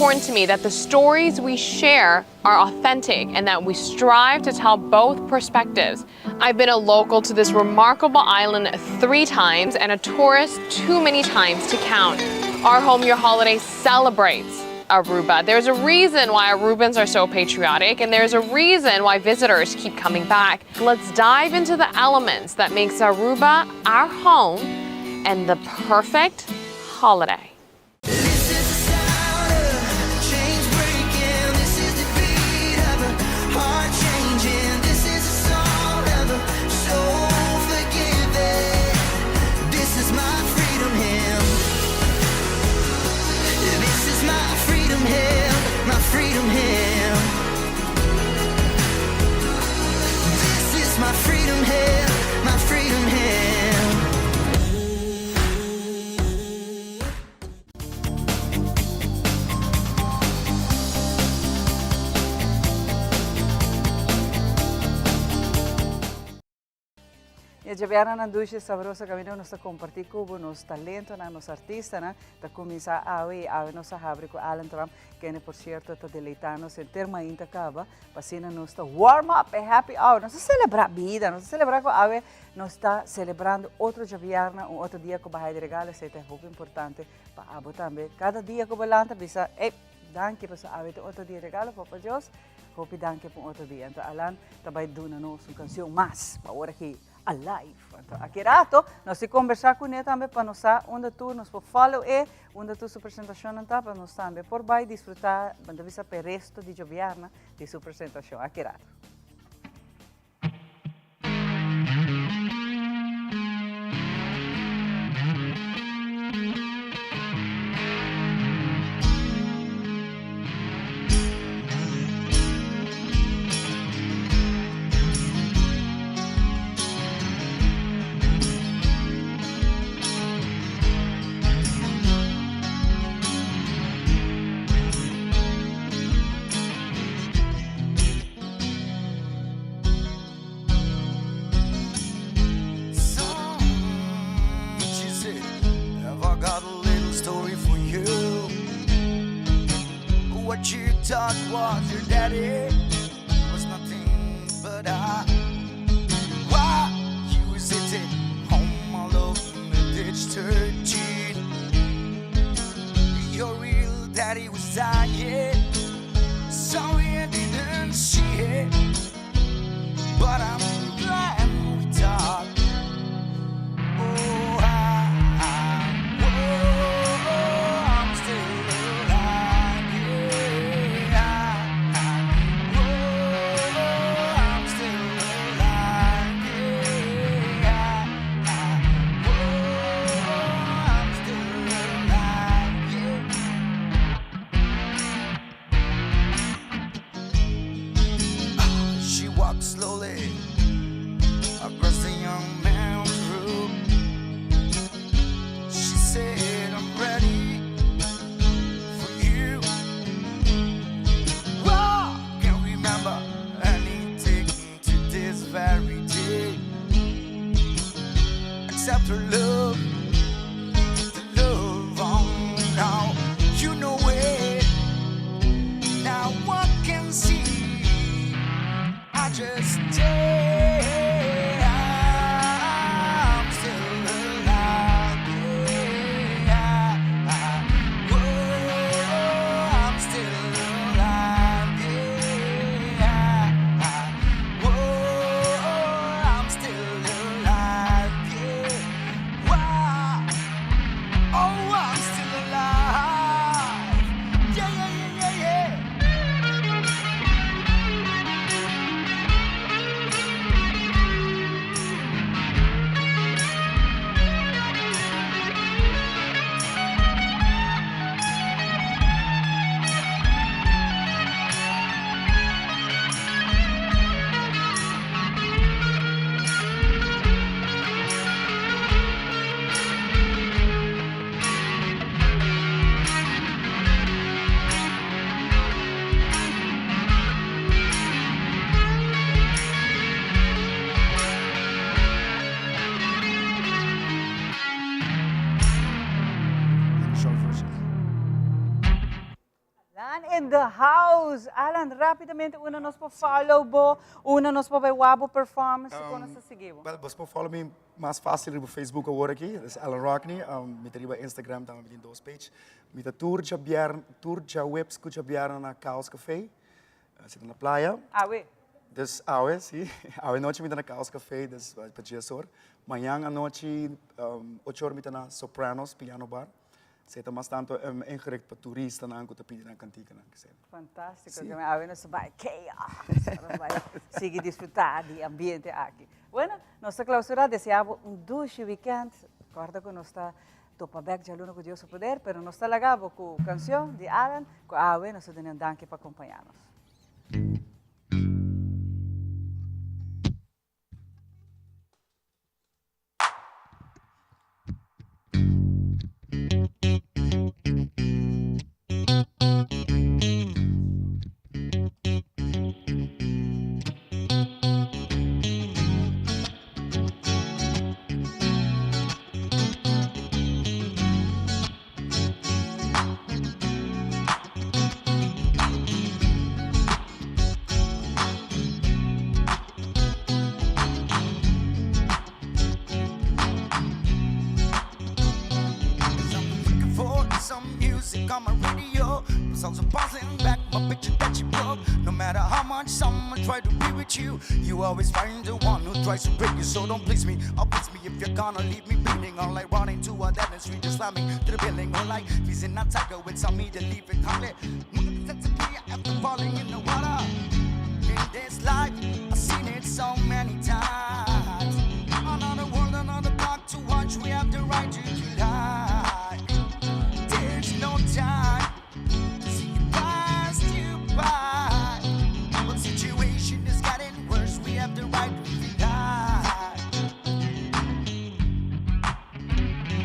S12: important to me that the stories we share are authentic and that we strive to tell both perspectives. I've been a local to this remarkable island three times and a tourist too many times to count. Our Home Your Holiday celebrates Aruba. There's a reason why Arubans are so patriotic and there's a reason why visitors keep coming back. Let's dive into the elements that makes Aruba our home and the perfect holiday.
S9: my freedom here, my freedom here.
S5: E djabièrnènan dushi i sabroso kaminda nos ta kompartí ku bo nos talentonan, nos artistanan. Ta kuminsá awe i awe nos a habri ku Allen Trump, kende por sierto ta deleitá nos henter mainta kaba, pa asina nos ta warm up e happy hour. Nos ta selebrá bida, nos ta selebrá ku awe nos ta selebrando otro djabièrnè, un otro dia ku baha di regalo, esei ta hopi importante pa abo tambe. Kada dia ku bo lanta bisa, ey, danki pasobra awe ta otro dia di regalo, Papa Dios. Hopi danki pa un otro dia. Anto Alan ta bai duna nos un cancion mas pa ora ki alive. Anto aki rato nos tin conversa cune tambe pa nos sa unda tur nos por follow e, unda tur su presentacionnan ta pa nos tambe por bai disfruta, bo ta bisa p'e resto di djobièrnè di su presentacion. Aki rato.
S9: What you thought was your daddy was nothing but I. Why you was sitting home alone at age 13? Your real daddy was dying. Sorry I didn't see it, but I'm glad we talked. Oh, I, oh, I'm still alive. Yeah, I, oh, I'm still alive.
S5: in the house. Alan, rapidamente unda nos por follow bo, unda nos por bay wak bo performance, con nos ta sigui bo?
S19: Well, bos por follow mi mas facil riba Facebook awor aki, dat is Alan Rockne. Mi ta riba Instagram tambe, mi tin dos page. Mi ta tur djabièrn, tur djaweps ku djabièrnè na Chaos Café, si ta na playa.
S5: Awe?
S19: Dus awe, si. Awe nochi mi ta na Chaos Café, dus pa diesor. Mañan anochi, ocho or mi ta na Sopranos Piano Bar. Esei ta mas tanto ingericht pa turistanan ku ta pidi nan kantikanan.
S5: Fantástiko. Si. Awe nos ta bai chaos. Nos bai sigui disfrutá di ambiente aki. Bueno, nos ta klausurá. Deseá bo un dushi weekend. Kòrda ku nos ta topa bèk djaluna ku Dios su poder, pero nos ta laga bo ku kanshon di Alan ku awe nos ta duna un danki pa kompañá nos.
S9: You always find the one who tries to break you, so don't please me. Or please me if you're gonna leave me bleeding. Or like running to a dead end street, just slamming to the building. Or like freezing a tiger with some me to leave it hungry. After falling.